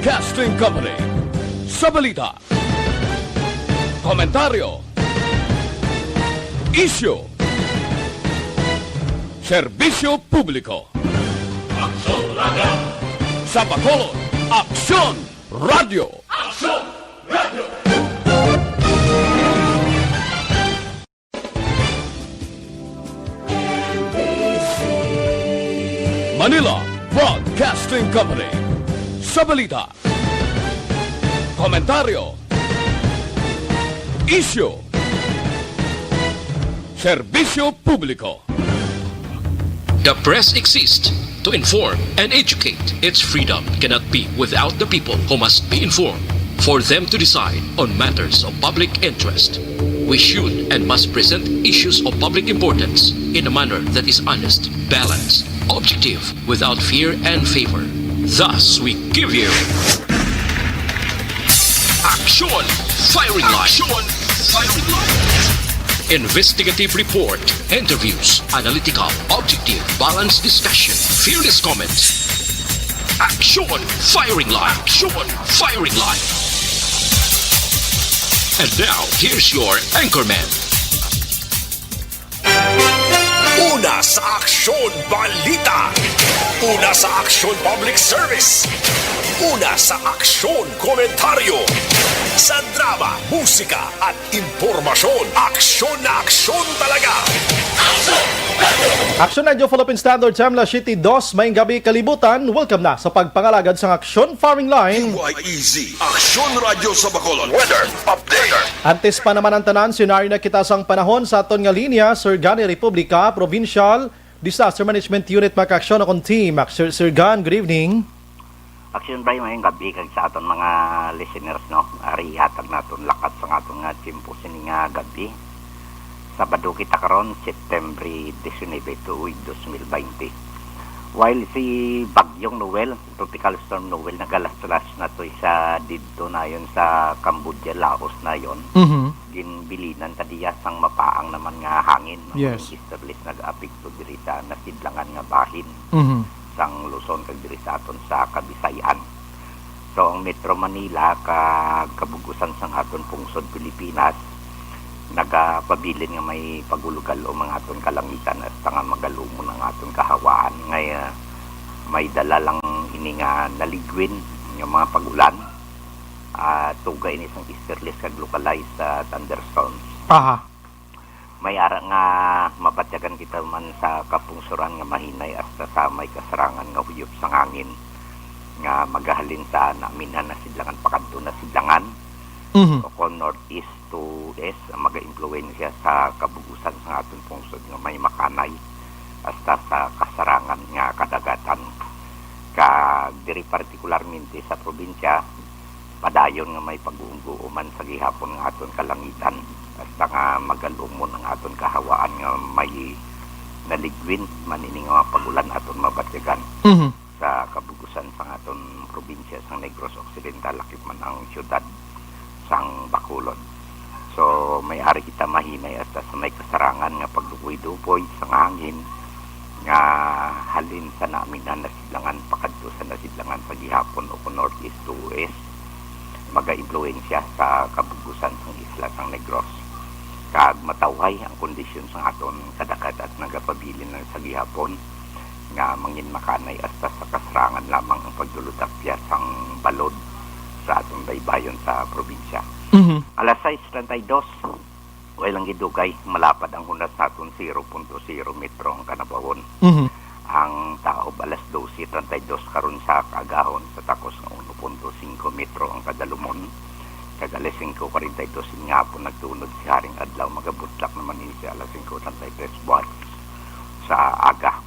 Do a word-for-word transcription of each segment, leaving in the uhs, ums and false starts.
Broadcasting Company. Sa balita, komentaryo, isyu, serbisyo publiko. Aksyon Radio! Sa Bacolod, Aksyon Radio! Aksyon Radio! Manila Broadcasting Company. Sa balita, komentaryo, isyu, serbisyo publiko. The press exists to inform and educate. Its freedom cannot be without the people, who must be informed for them to decide on matters of public interest. We should and must present issues of public importance in a manner that is honest, balanced, objective, without fear and favor. Thus, we give you Aksyon Firing Line. Aksyon Firing Line. Investigative report, interviews, analytical, objective, balanced discussion, fearless comments. Aksyon Firing Line. Aksyon Firing Line. And now, here's your anchorman. Una sa Aksyon Balita. Una sa Aksyon Public Service. Una sa Aksyon Komentaryo. Sa drama, musika, at impormasyon, aksyon na aksyon talaga. Aksyon Radio Philippine Standard Time, alas siyete dos, maayong gabi, kalibutan. Welcome na sa pagpangalagad sang Aksyon Firing Line. Y E Z, Aksyon Radio sa Bacolod. Weather update. Antes pa naman ang tanan, senaryo na kita sang panahon sa aton nga linya, Sir Gani Republica, Provincial Disaster Management Unit, makaaksyon akon team. Ak-, Sir, Sir Gan, good evening. Aksyon Bri, maayong gabi kag sa aton mga listeners, no. Ari, ihatag naton lakat sang aton nga tiyempo sini nga gabi. Sabado kita karon, September diecinuebe, tuig dos mil baynte. While si Bagyong Noel, Tropical Storm Noel, nagalaslas na to sa didto nayon sa Cambodia, Laos nayon. Mhm. Ginbilinan ta diya sang mapaang naman nga hangin, no? Yes. Ang easterlies nag-apekto diri sa nasidlangan nga bahin Mhm. sang Luzon kag diri sa aton sa Kabisayan. So, ang Metro Manila kag kabug-usan sang aton pungsod Pilipinas nagapabilin nga may pagulugalo ang aton kalangitan hasta nga magalumon ang aton kahawaan nga, ah, may dala lang ini nga naligwin nga mga pag-ulan. Ah, tuga ini sang easterlies kag localized, ah, thunderstorms. Aha. May ara nga mabatyagan kita man sa kapungsuran nga mahinay hasta sa may kasarangan nga huyop sang hangin nga magahalin sa naminhan na sidlangan pakadto na sidlangan Mhm. o kon northeast to east ang magaimpluwensya sa kabug-usan sa aton pungsod nga may makanay hasta sa kasarangan nga kadagatan. Kag diri partikularmente sa probinsya, padayon nga may pag-uumguuman sa gihapon nga aton kalangitan, hasta nga magalumon ang aton kahawaan nga may naligwin man ini nga mga pag-ulan aton mabatyagan Mhm. sa kabug-usan sang aton probinsya sang Negros Occidental, lakip man ang siyudad sang Bacolod. So, may ari kita mahinay hasta sa may kasarangan nga pagdupoy-dupoy sang hangin nga halin sa naminhan na sidlangan pakadto sa nasidlangan sa gihapon o kon northeast to west, magaimpluwensya sa kabug-usan sang isla sang Negros. Kag matawhay ang kondisyon sang aton kadagatan nagapabilin lang sa gihapon nga mangin makanay hasta sa kasarangan lamang ang pagdulod-akyat sang balod sa aton baybayon sa probinsya. Mhm. Alas sais treinta y dos, way lang gidugay, malapad ang hunas naton, zero punto zero metro ang kanabahon. Mhm. Ang taob, alas dose treinta y dos karon sa kaagahon, sa takos nga uno punto singko metro ang kadalumon. Kag alas singko kwarenta y dos nga hapon nagtunod si Haring Adlaw, magabutlak naman ini sa alas singko treinta y tres buhat sa aga.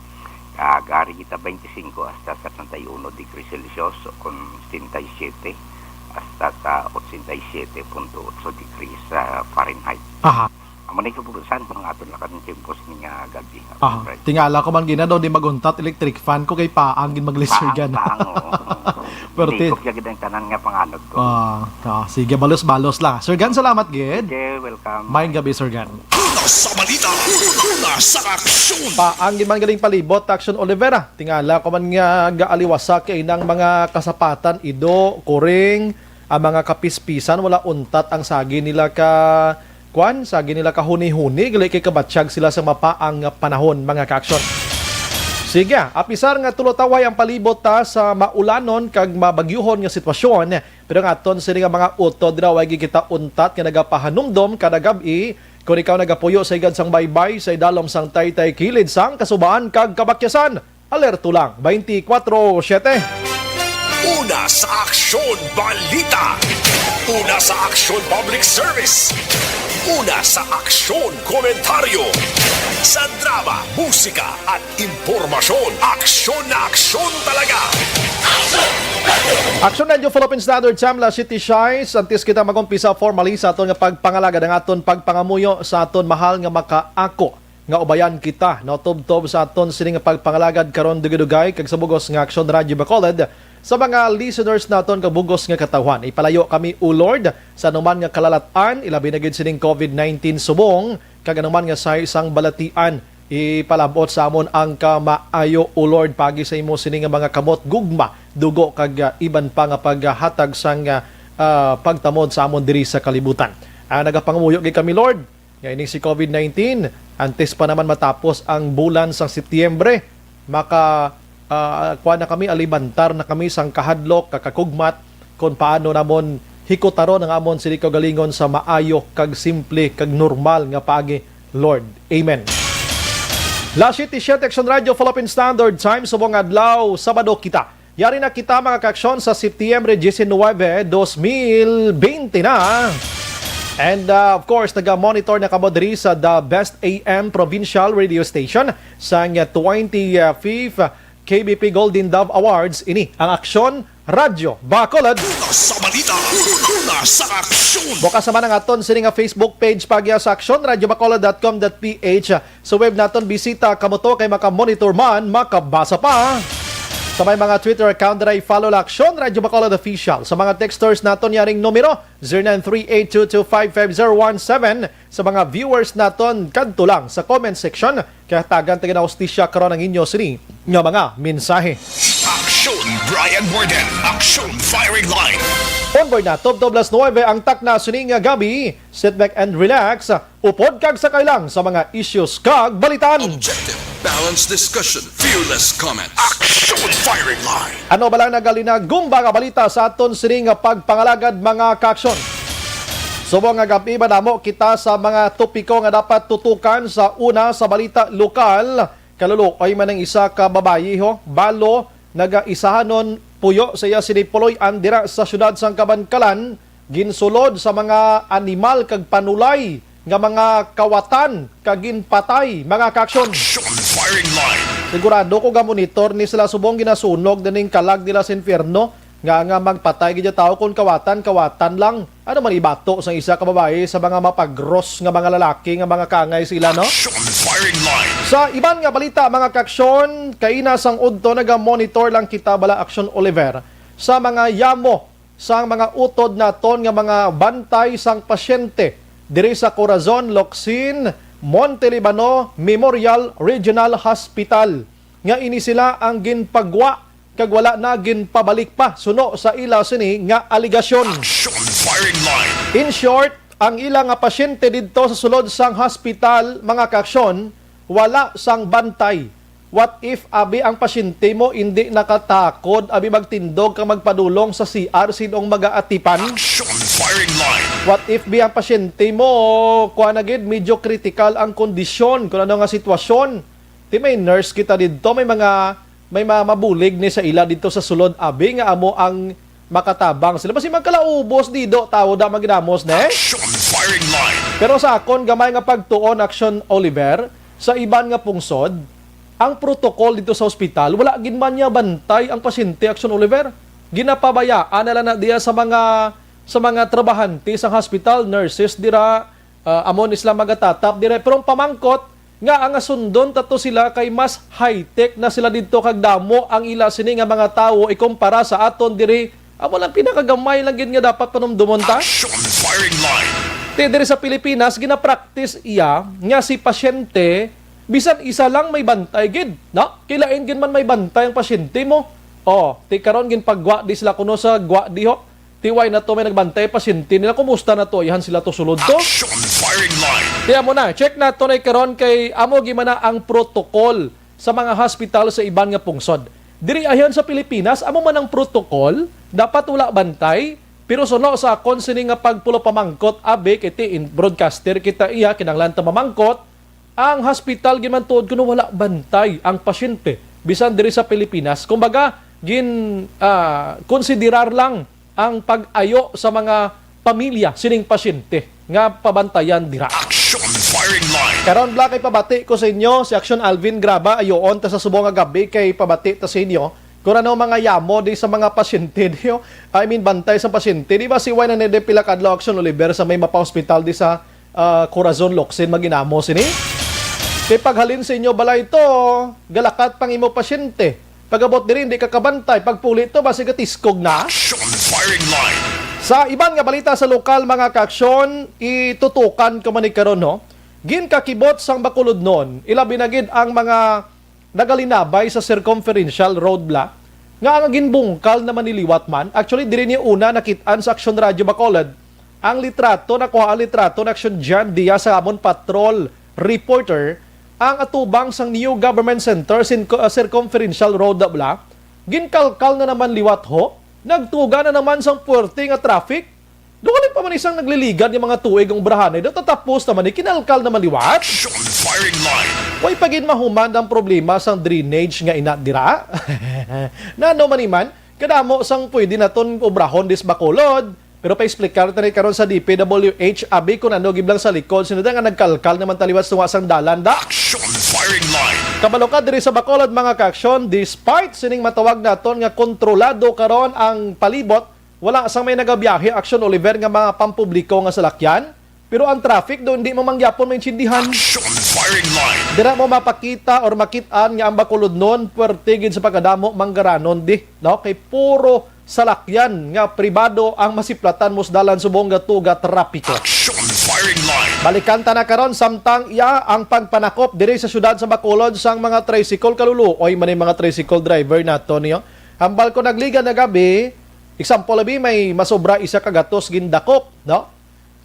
Kag ari kita twenty-five hasta sa treinta y uno degrees Celsius, o kon setenta y siete hasta sa ochenta y siete punto otso degrees, ah, Fahrenheit. Aha. Amo na yung kabugusan, mga aton na kaning tiempos nga gabi. Aha. Right. Tingala ko man gina daw di maguntat electric fan ko kay paang gid maglisirgan. Paang, paang, oo. Pero Hindi ti- ko kaya gid ang tanan nga panganod ko. Ah, ah, sige, balos-balos lang. Sir Gan, salamat gid. Sige, welcome. Maayong gabi, Sir Gan. Sa balita, una sa aksyon. Paangin man galing palibot, Action Olivera. Tingala ko man nga gaaliwasa kay nang mga kasapatan, ido, kuring, ang mga kapispisan, wala untat ang sagi nila ka, kwan, sagi nila kahuni-huni, gali kay kabatyag sila sa mapaang nga panahon, mga ka-action. Sige, apisar nga tulo taway ang palibot ta sa maulanon kag mabagyuhon nga sitwasyon, pero nga aton sini nga mga utod dira, way gid kita untat nga nagapahanumdom kada gab-i. Kung ikaw nagapuyo sa higad sang baybay, sa idalom sang taytay, kilid sang kasubaan kag kabakyasan, alerto lang, twenty-four seven. Una sa Aksyon Balita. Una sa Aksyon Public Service. Una sa Aksyon Komentaryo. Sa drama, musika, at impormasyon. Aksyon na aksyon talaga. Aksyon Radyo Philippine Standard Time, alas siyete siyais. Antes kita mag-umpisa formally sa aton nga pagpangalagad, ang aton pagpangamuyo sa aton mahal nga makaako nga ubayan kita, no, tubtob sa aton sini nga pagpangalagad karon dugay-dugay kag sa bugos nga Aksyon Radyo Bacolod, sa mga listeners naton kag bugos nga katawhan. Ipalayo kami, O Lord, sa anuman nga kalalat-an, ilabi na gid sining covid nineteen subong, kag anuman nga sahi sang balatian. Ipalab-ot sa amon ang kamaayo, O Lord, paagi sa imo sini nga mga kamot, gugma, dugo, kag, ah, iban pa nga paghatag sang, ah, ah, pagtamod sa amon diri sa kalibutan. Ah, nagapangamuyo gid kami, Lord, nga ining si covid nineteen, antes pa naman matapos ang bulan sang Setyembre, maka, ah, kuha na kami, alibantar na kami sang kahadlok, kakakugmat, kung paano namon hikutaron ang amon sini kaugalingon sa maayo kag simple kag normal nga paagi, Lord. Amen. Alas siyete siyete, Action Radio Philippine Standard Time, subong adlaw, Sabado kita. Yari na kita, mga ka-aksyon, sa Setyembre diecinuebe, dos mil bente na. And, uh, of course, naga-monitor na kamo diri sa The Best A M Provincial Radio Station sang twenty-fifth K B P Golden Dove Awards. Ini ang Aksyon Radyo Bacolod. Una sa balita, una sa aksyon. Bukas naman ang aton sini nga Facebook page, pagya sa aksyon radyo bacolod dot com dot P H. Sa web naton, bisita kamo to kay maka-monitor man, makabasa pa. Sa may mga Twitter account, dira i-follow la Aksyon Radyo Bacolod Official. Sa mga texters naton, yaring numero, zero nine three eight two two five five zero one seven. Sa mga viewers naton, kadto lang sa comment section, kay hatagan ta gid na hustisya karon ang inyo sini nga mga mensahe. Aksyon Brian Warden, Aksyon Firing Line. Onboard na, tubtob alas nuebe ang takna sini nga gabi. Sit back and relax. Upod kag sakay lang sa mga issues kag balitan. Objective, balanced discussion, fearless comments. Action Firing Line. Ano bala ang nagalinagumba nga balita sa aton sini nga pagpangalagad, mga ka-aksyon? Subong nga gab-i, madamo kita sa mga topiko nga dapat tutukan. Sa una, sa balita lokal, kaluluoy man ang isa ka babayi, ho, balo, nagaisahanon puyo sa iya sini puloy-an dira sa siyudad sang Kabankalan. Ginsulod sa mga animal kag panulay nga mga kawatan kag ginpatay, mga ka-aksyon. Action Firing Line. Sigurado ko ga-monitor ni sila subong ginasunog din ning kalag nila sa infierno, nga, nga magpatay gid ang tawo kon kawatan, kawatan lang. Ano man ibato sang isa ka babayi sa mga mapagros nga mga lalaki nga mga kaangay sila, no? Action Firing Line. Sa iban nga balita, mga ka-aksyon, kaina sang udto naga-monitor lang kita bala, Aksyon Oliver, sa mga yamo sang mga utod naton nga mga bantay sang pasyente diri sa Corazon, Locsin, Monte Libano Memorial Regional Hospital, nga ini sila ang ginpagwa kag wala na ginpabalik pa suno sa ila sini nga alegasyon. Action Firing Line. In short, ang ila nga pasyente didto sa sulod sang hospital, mga ka-aksyon, wala sang bantay. What if abi ang pasyente mo indi nakatakod abi magtindog kag magpadulong sa C R, sin-ong magaatipan? Action Firing Line. What if bi ang pasyente mo, kuha na gid, medyo critical ang kondisyon, kung ano nga sitwasyon? Ti may nurse kita didto, may mga, may mga mabulig ni sa ila didto sa sulod, abi nga amo ang makatabang sila. Basi magkalaubos dido, tawo da maginamos, ne? Action Firing Line. Pero sa akon gamay nga pagtuon, Action Oliver, sa iban nga pungsod, ang protocol dito sa ospital, wala gid man niya bantay ang pasyente, Action Oliver. Ginapabayaan na lang na diya sa mga, sa mga trabahante sa hospital, nurses dira, ah, amo ni sila magatatap dire. Pero ang pamangkot, nga ang asundon tato sila kay mas high-tech na sila didto kag damo ang ila sini nga mga tawo ikumpara sa aton diri. Amo lang pinakagamay lang gid nga dapat panumdumon ta. Action Firing Line. Ti diri sa Pilipinas, ginapractice iya nga si pasyente, bisan isa lang may bantay gid, no? Kay lain gid man may bantay ang pasyente mo. Oh, ti karon ginpagwa di sila kuno sa gwa di ho. Ti way na to may nagbantay pasyente nila, kumusta na to? Ayahan sila to sulod to. Action firing line. Ti amo na, check nato na karon kay amo gid man na ang protocol sa mga hospital sa iban nga pungsod. Diri ayon sa Pilipinas, amo man ang protocol, dapat wala bantay, pero suno sa akon sini nga pagpulopamangkot, abi, kay ti in-, broadcaster kita iya, kinahanglan ta mamangkot, ang hospital gid man tuod kuno wala bantay ang pasyente, bisan diri sa Pilipinas. Kumbaga, gin, ah, konsiderar lang ang pag-ayo sa mga pamilya sining pasyente nga pabantayan dira. Action firing line. Karon, Bla, kay pabati ko sa inyo, si Action Alvin Graba, ayoon ta sa subong nga gabi kay pabati ta sa inyo. Kung ano mga yamo di sa mga pasyente niyo, I mean, bantay sa pasyente. Di ba si Wayne na pila kadlaw, Action Oliver, sa may mapa-hospital di sa, ah, Corazon, Locsin, maginamo sini? Kay paghalin sa inyo balay to, galakat pang imo pasyente. Pag-abot diri, hindi ka kabantay. Pagpuli to, basi gatiskog na. Action firing line. Sa iban nga balita sa lokal, mga kaaksyon, itutukan ko man ni karon, no? Ginkakibot sang Bacolodnon, ilabi na gid ang mga nagalinabay sa Circumferential Road, Bla, nga ang ginbungkal naman ni liwat man. Actually, diri ni una nakit-an sa Action Radio Bacolod ang litrato, nakuha ang litrato na Action John Diaz sa amon patrol reporter, ang atubang sang New Government Center sin-, uh, Circumferential Road, Bla. Ginkalkal na naman liwat ho. Nagtuga na naman sang puwerte nga traffic. Duwali pa man isang nagliligad nga mga tuig ang obrahanay, daw tatapos naman ni kinalkal naman liwat. Action firing line. Way pa gid mahuman ang problema sang drainage nga ina dira. Nano man iman, kadamo sang pwede naton obrahon dis Bacolod. Pero pa-explicar ta ni karon sa D P W H, abi, kung ano giblang sa likod, sino da nga nagkalkal naman taliwat tunga sang dalan da. Action firing line. Kabalo ka diri sa Bacolod, mga kaaksyon, despite sining matawag naton nga kontrolado karon ang palibot, wala sang may nagabiyahe, Action Oliver, nga mga pampubliko nga salakyan, pero ang traffic doon di mo mangyapon maintindihan. Action firing line. Dira mo mapakita or makit-an nga ang Bacolodnon, puwerte gid sa pagkadamo manggaranon di, no? Kay puro salakyan nga pribado ang masiplatan mo sa dalan subong nga tuga trapiko. Action firing line. Balikan ta na karon samtang iya ang pagpanakop diri sa siyudad sa Bacolod sang mga tricycle kaluluoy man ni mga tricycle driver nato niyo. Hambal ko nagliga na gabi, example abi, may masobra isa ka gatos gindakop, no?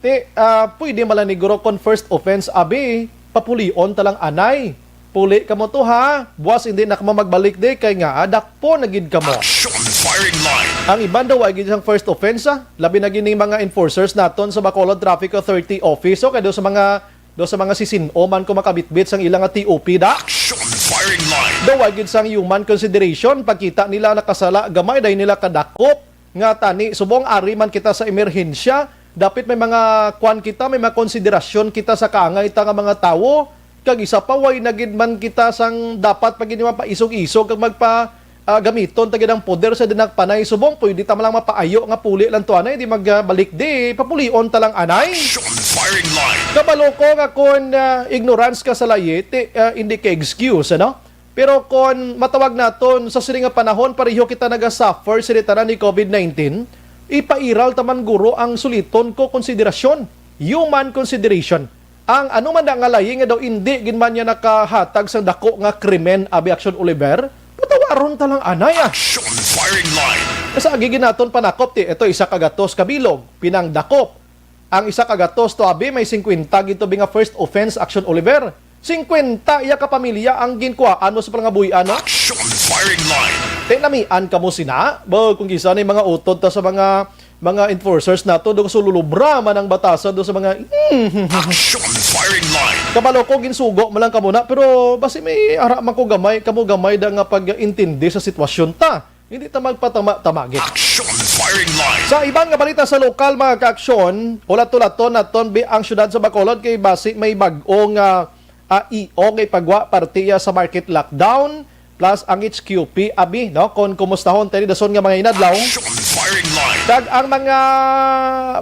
Ti, ah, pwede man lang ni guro kon first offense, abi, papulion ta lang anay. Puli kamo to, ha? Buwas hindi na kamo magbalik di kay nga, ah, dakpo na gid kamo. Action firing line. Ang iban daw ay gid sang first offense, ah. Labi na gid ning mga enforcers naton sa Bacolod Traffic Authority Office, o kay daw sa mga, daw sa mga sisin-o man ko makabitbit sang ilang nga T O P da. Action firing line. Daw ay gid sang human consideration, pagkita nila nakasala, gamay dahil nila kadakop. Nga tani, subong ari man kita sa emerhensya, dapit may mga kwan kita, may mga konsiderasyon kita sa kaangay ta nga mga tawo, kag isa pa, way na gid man kita sang dapat pa gid mapaisog-isog kag magpa, ah, gamiton ta gid ang poder sa dinakpanay. Subong pwede ta man lang mapaayo nga puli lang to anay, di magbalik di, papulion ta lang anay. Action firing line. Kabalo ko nga kon, ah, ignorance ka sa layi, ti, ah, hindi ka excuse, ano? Pero kon matawag naton sa sini nga panahon, pareho kita naga-suffer sini tanan ni COVID nineteen, ipairal ta man guro ang suliton ko konsiderasyon, human consideration. Ang ano man na nga layi nga daw indi gid man niya nakahatag sang dako nga krimen, abi Action Oliver, patawaron ta lang anay, ah. Action firing line. Sa agi gid naton panakop ti, ito isa ka gatos ka bilog, pinangdakop. Ang isa ka gatos to abi may singkwenta gid to bi nga first offense, Action Oliver. Singkwenta iya ka pamilya ang ginkuhaan mo sa pangabuhian, no? Action firing line. Tinamian kamo sina? Ba, kung kisa ni mga utod ta sa mga, mga enforcers nato, do sululubra man ang batasan do sa mga, mm. Action firing line. Kabalo ko, ginsugo mo lang kamo na, pero basi may ara man ko gamay, kamo gamay da nga pag-intindi sa sitwasyon ta. Hindi ta magpatama-tama gid. Action firing line. Sa iban nga balita sa lokal, mga kaaksyon, ulat-ulaton naton bi ang siyudad sa Bacolod kay basi may bag-o nga, ah, E O nga ipagwa parte iya sa market lockdown plus ang H Q P, abi, no? Kon kumustahon tayo dason nga mga inadlaw. Action firing line. Kag ang mga,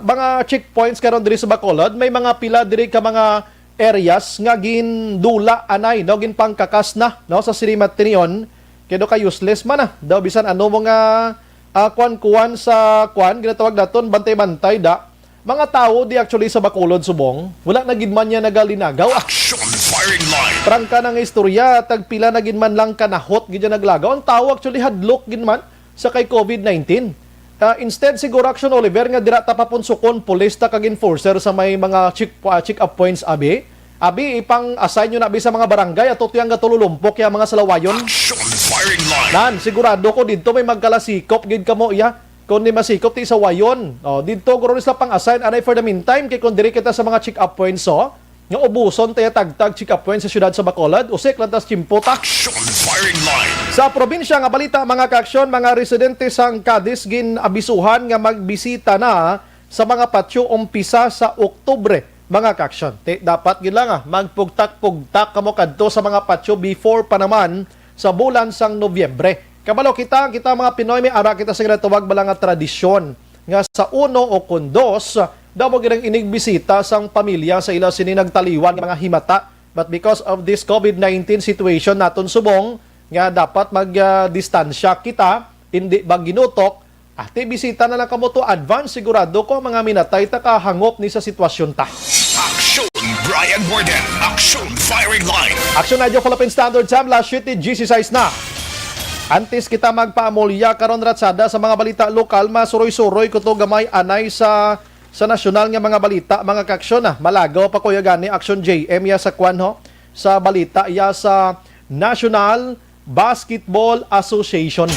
mga checkpoints karon diri sa Bacolod, may mga pila diri ka mga areas nga gindula anay, no, ginpangkakas na, no, sa Sirimatinion, kay do ka useless man na daw bisan ano mo nga, ah, kuan-kuan sa kuan, ginatawag naton bantay-bantay da. Mga tawo di actually sa Bacolod, subong, wala na gid man niya nagalinagaw. Action firing line. Prangka na nga istorya, tagpila na gid man lang kanahot gid niya naglagaw. Ang tawo actually hadlok gid man sa kay covid nineteen. Ah, instead siguro, Action Oliver, nga dira ta papunsukon pulis ta kag enforcer sa may mga check, ah, check-up points, abi. Abi, ipang-assign nyo na, abi, sa mga barangay, ato tiyang gatululumpok ya mga salawayon. Action firing line. Nan, sigurado ko didto may magkalasikop gid kamo, iya. Kung di masikop, ti sawayon. O, didto guro sila pang-assign, anay, for the meantime, kay kung diri kita sa mga check-up points, so, nga ubuson ta ya tagtag check-up points sa siyudad sa Bacolod, usik lang tas tiyempo ta. Action firing line. Sa probinsya nga balita, mga kaaksyon, mga residente sang Cadiz gin-abisuhan nga magbisita na sa mga patio umpisa sa Oktubre, mga kaaksyon. Ti, dapat gid lang, ah, magpugtak-pugtak kamo kadto sa mga patio before pa naman sa bulan sang Nobyembre. Kabalo kita, kita mga Pinoy, may ara kita sa ginatawag bala nga tradisyon nga sa uno o kun dos, daw mo ginang inigbisita sang pamilya sa ila sini nagtaliwan nga mga himata. But because of this covid nineteen situation naton subong, nga dapat mag, ah, distansya kita, hindi ba ginutok, ati, bisita na lang kamo to advance, sigurado ko mga minatay ta kahangop ni sa sitwasyon ta. Action, Brian Warden. Action firing line. Action Radio Philippine Standard Time, alas siyete dieciséis na. Antes kita magpaamulya karon, ratsada sa mga balita lokal, masuroy-suroy ko to gamay anay sa, sa nasyonal nga mga balita, mga kaaksyon, ah. Malagaw pa ko ya gani, Action J M, ya sa kwan, ho, sa balita ya sa National Basketball Association.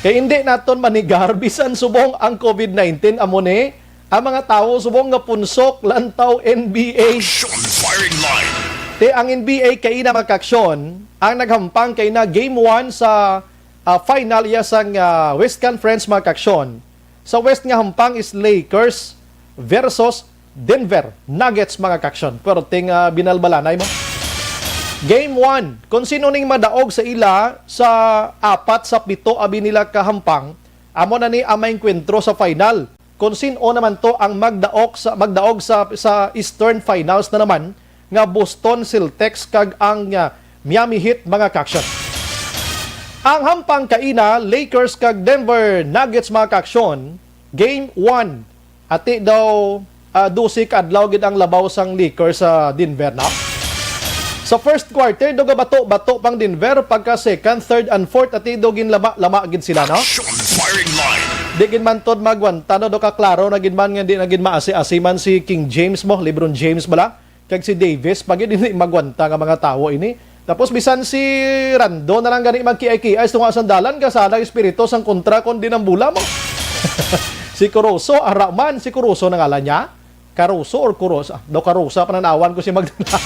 Kay hindi naton manigar, bisan subong ang covid nineteen, amo ni, ang mga tawo subong nga punsok, lantaw, N B A. Action firing line. Ti, ang N B A kaina, mga kaaksyon, ang naghampang kaina game one sa, ah, final iya sang, ah, West Conference, mga kaaksyon. Sa West nga hampang is Lakers versus Denver Nuggets, mga kaaksyon. Pero ting, ah, binalbalanay mo. Game one, kung sino ning madaog sa ila sa apat sa pito abi nila ka hampang, amo na ni ang maengkwentro sa final. Kung sin-o naman to ang magdaok sa, magdaog sa, sa Eastern Finals na naman, nga Boston Celtics kag ang, ah, Miami Heat, mga kaaksyon. Ang hampang kaina, Lakers kag Denver Nuggets, mga kaaksyon, game one. Ati daw, ah, dose ka adlaw gid ang labaw sang Lakers sa Denver, no? Sa first quarter, do gabato-bato pang Denver, pagka second, third, and fourth, ati do ginlama-lama gid sila, no? Action firing line. Di gid man tod magwanta, no? Do kaklaro na gid man nga di na gid maasi-asi man si King James mo, LeBron James bala, kag si Davis, pa gid hindi magwanta nga mga tawo ini. Tapos bisan si Rando na lang gani magkiay-kiay sa tunga sang dalan, kasala ang espiritu sang kontra kon di nang bola mo. Si Caruso, ara man, si Caruso na ngalan niya? Caruso or Kuros? Ah, daw Carusa, pananawan ko si Magdala.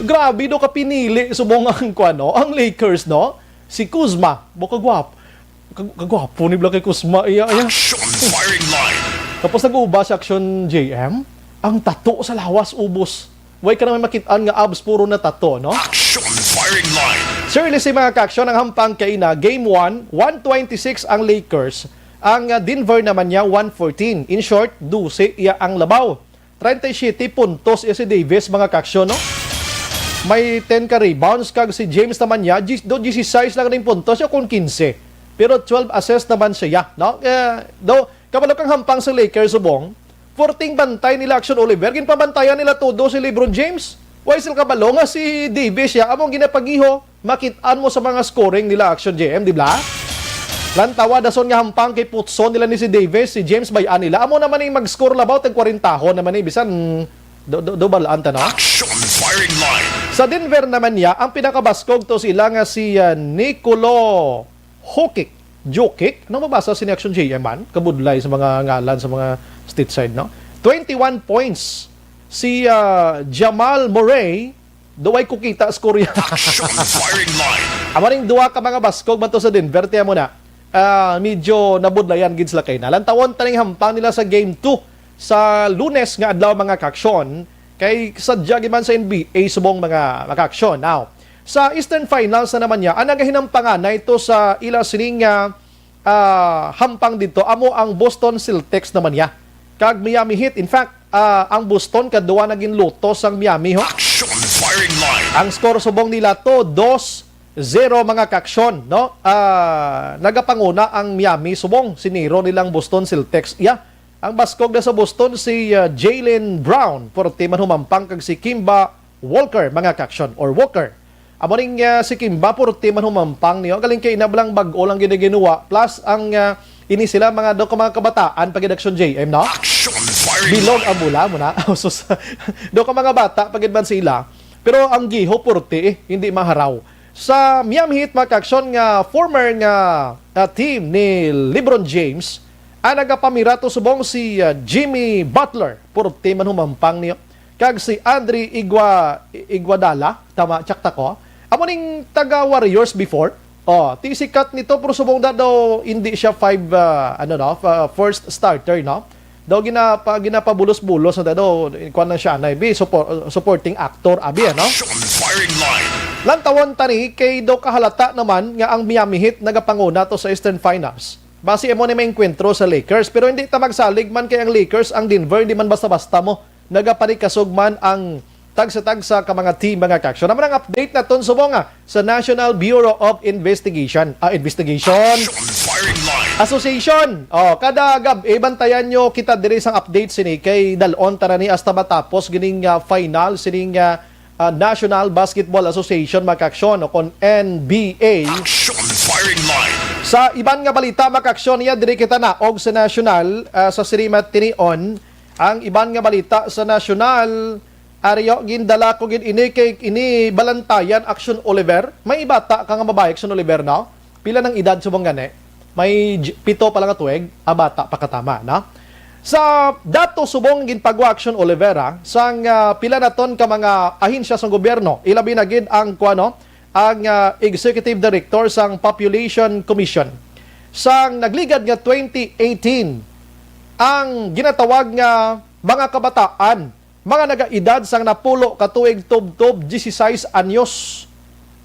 Grabe, do ka pinili, subong ang, kuwan, no? Ang Lakers, no? Si Kuzma, buka gwap-, kag-, kagwapo ni bala kay Kuzma, iya, iya. Action firing line. Tapos nag-uba si Action J M, ang tato sa lawas, ubos. Way ka naman makit-an nga abs, puro na tato, no? Action firing line. Sir, listen, mga ka-action, ang hampang kaina, game one, one twenty-six ang Lakers. Ang, ah, Denver naman niya, one fourteen. In short, dose iya ang labaw. Treinta y siete puntos iya si Davis, mga ka-action, no? May ten ka rebounds, kag si James naman niya, diyes, do, diyesisais lang ning puntos niya kung quince. Pero twelve assists naman siya, no? Eh, do, kabalo kang hampang sa Lakers, subong, forting bantay nila, Action Oliver, ginpabantayan nila todo si LeBron James. Way sila kabalo nga si Davis siya among ginapagiho. Makit-an mo sa mga scoring nila, Action J M, di ba? Lantawa, dason nga hampang kay putson nila ni si Davis, si James bay-an nila. Amo naman ning mag-score labaw, tag kwarentahon naman ni, bisan do, do, do balaan ta, no? Action firing line. Sa Denver naman niya, ang pinakabaskog to sila nga si, ah, Nicolo Jokic. Jokic? Ano mabasa si Action J M man? Kabudlay sa mga ngalan sa mga stateside, no? Twenty-one points. Si, ah, Jamal Murray, duway ko kita score yan. Action firing line. Amo ning duha ka mga baskog man to sa Denver, tiyan mo na. Ah, medyo nabudlayan gid sila kay na. Lantawon ta ning hampang nila sa game two sa Lunes nga adlaw, mga ka-action. Kay sadya gid man sa N B A subong, mga, mga ka-action. Now, sa Eastern Finals na naman niya, ang nagahinampangan na ito sa ila sining, ah, ah, hampang dito, amo ang Boston Celtics naman niya kag Miami Heat. In fact, ah, ang Boston kaduwa na ginluto sang Miami, ho. Action firing line. Ang score subong nila to, dos zero, mga ka-action, no? Ah, nagapanguna ang Miami subong, siniro nilang Boston Celtics. Yeah. Ang baskog na sa Boston, si, ah, Jaylen Brown, purti man humampang, kag si Kemba Walker, mga kaaksyon, or Walker. Amo ning, ah, si Kemba, purti man humampang niyo. Galing kay ina lang, bag-o lang gid ang ginawa. Plus, ang, ah, ini sila, mga daw ka mga kabataan, pag Action J M, no? Action firing Bilog line. Ang bola mo na. Sus. Daw ka mga bata, pagid man sila. Pero ang giho, purti, eh, hindi maharaw. Sa Miami Heat, mga kaaksyon, nga former nga, ah, team ni LeBron James, ang nagapamira to subong si, ah, Jimmy Butler, purti man humampang niyo, kag si Andre Igua-, Iguodala, tama, tsak ta ko? Amo ning taga Warriors before. Oh, ti sikat nito, pero subong na daw hindi siya five, ah, ano, no, fa-, first starter, no? Daw ginapa-, ginapabulos-bulos na daw, kuwan na siya, na bi, suppo-, supporting actor, abi, ano? Action firing line. Lantawon ta ni, kay daw kahalata naman nga ang Miami Heat nagapanguna to sa Eastern Finals. Basi amo ni maengkwentro sa Lakers, pero hindi ta magsalig man kay ang Lakers, ang Denver, hindi man basta-basta mo. Nagapanikasog man ang tagsa-tagsa ka mga team, mga kaaksyon. Naman ang update naton subong nga sa National Bureau of Investigation. Ah, Investigation. Action firing line. Association. Oh, kada gab, ibantayan nyo kita diri sang update sini kay dalon ta na ni hasta matapos gining, ah, final sining, ah, ah, National Basketball Association, mga kaaksyon, o kon N B A. Action firing line. Sa iban nga balita, mga kaaksyon, iya diri kita na og sa national, ah, sa Sirimat tinion, ang iban nga balita sa national, Aryo, gindala ko gid ini kay ini balantayan, Action Oliver. May bata ka nga babae, Action Oliver, no? Pila nang edad subong gani? May j-, pito pa lang nga tuig, ah, bata pa katama, no? Sa dato subong ginpagwa, Action Oliver, ah, sang, ah, pila naton ka mga ahensya sang gobyerno, ilabi na gid ang, kuwano, ang, ah, Executive Director sang Population Commission. Sang nagligad nga twenty eighteen, ang ginatawag nga mga kabataan mga nagaedad sang napulo ka tuig tubtob dieciséis anyos.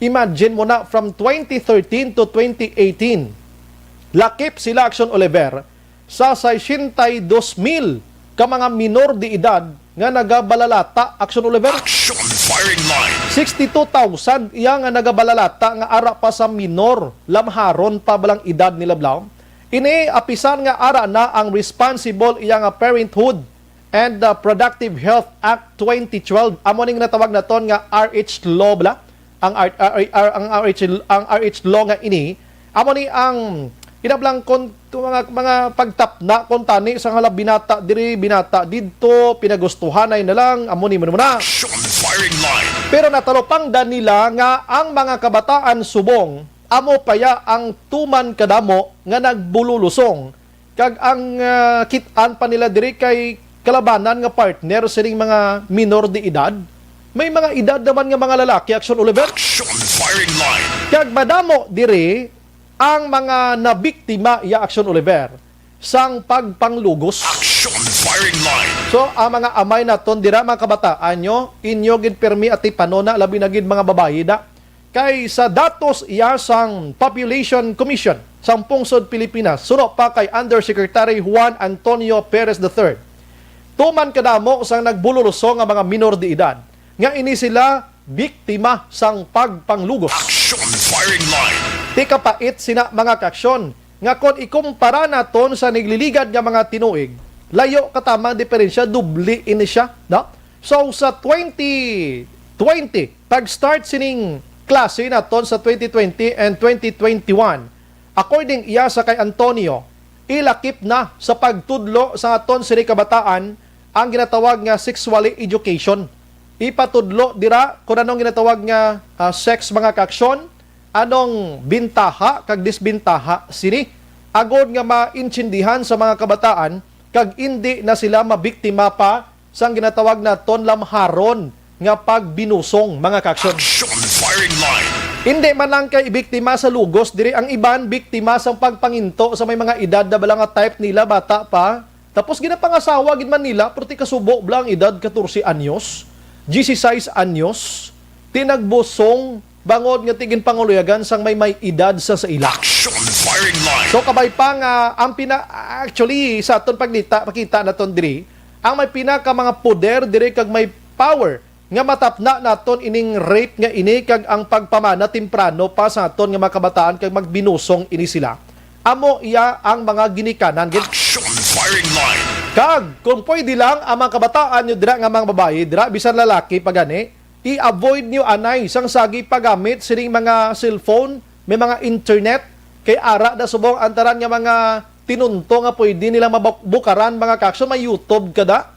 Imagine mo na, from twenty thirteen to twenty eighteen, lakip sila, Action Oliver, sa sesenta y dos mil ka mga minor de edad nga nagabalalata, Action Oliver. Action firing line. Sixty-two thousand iya nga nagabalalata nga ara pa sa minor, lamharon pa balang edad nila, blaw. Ini, apisan nga ara na ang Responsible Iya nga Parenthood and, uh, Productive Health Act twenty twelve, amo ning natawag naton nga R H law, bala. Ang R-, R-, R-, ang R H, ang R H law nga ini, amo ni ang inablang kon to mga, mga pagtapna kon tani sa nga binata diri, binata didto, pinagustuhanay na lang, amo ni mo na. Action firing line. Pero natalupangdan nila nga ang mga kabataan subong amo pa ya ang tuman kadamo nga nagbulolusong. Kag ang, ah, kit-an pa nila diri kay kalabanan nga partner sining mga minor de edad. May mga edad naman nga mga lalaki, Action Oliver. Action firing line. Kag madamo diri ang mga nabiktima, iya, Action Oliver, sang pagpanglugos. Action firing line. So, ang mga amay naton dira, mga kabataan nyo, inyo gid pirmi atipanona, labi na gid mga babayi da. Kay sa datos iya sang Population Commission sang pungsod Pilipinas, suno pa kay Undersecretary Juan Antonio Perez the third, tuman kadamo sang nagbulolusong nga mga minor de edad nga ini sila biktima sang pagpanglugos. Action firing line. Ti kapait sina, mga kaaksyon, nga kon ikumpara naton sa nagliligad nga mga tinuig, layo katamang diferensya, doble ini siya, no? So, sa twenty twenty, pag-start sining klase naton sa twenty twenty and twenty twenty-one, according iya sa kay Antonio, ilakip na sa pagtudlo sa aton sini kabataan ang ginatawag nga sexually education. Ipatudlo dira kung anong ginatawag nga, ah, sex, mga kaaksyon, anong bintaha kag disbintaha sini, agod nga maintindihan sa mga kabataan kag indi na sila mabiktima pa sang ginatawag naton lamharon nga pagbinusong, mga kaaksyon. Action firing line. Indi man lang kay biktima sa lugos diri ang iban, biktima sang pagpanginto sa may mga edad na bala nga type nila bata pa. Tapos ginapangasawa gid man nila, pero ti kasubo bala ang edad, catorce anyos, dieciséis anyos, ti nagbusong bangod nga ti ginpangaluyagan sang may may edad sa, sa ila. Action firing line. So, kabay pa nga ang pina-, actually, sa aton pagnita, pakita naton diri, ang may pinaka mga poder diri kag may power nga matapna naton ining rape nga ini kag ang pagpamana temprano pa sa aton nga mga kabataan kag magbinusong ini sila. Amo iya ang mga ginikanan gid. Action firing line. Kag kung pwede lang, ang mga kabataan nyo dira nga mga babayi dira, bisan lalaki pa gani, i-avoid nyo anay sang sagi paggamit sining mga cellphone, may mga internet, kay ara na subong ang tanan nga mga tinunto nga pwede nila mabukaran, mga kaaksyon, may YouTube kada,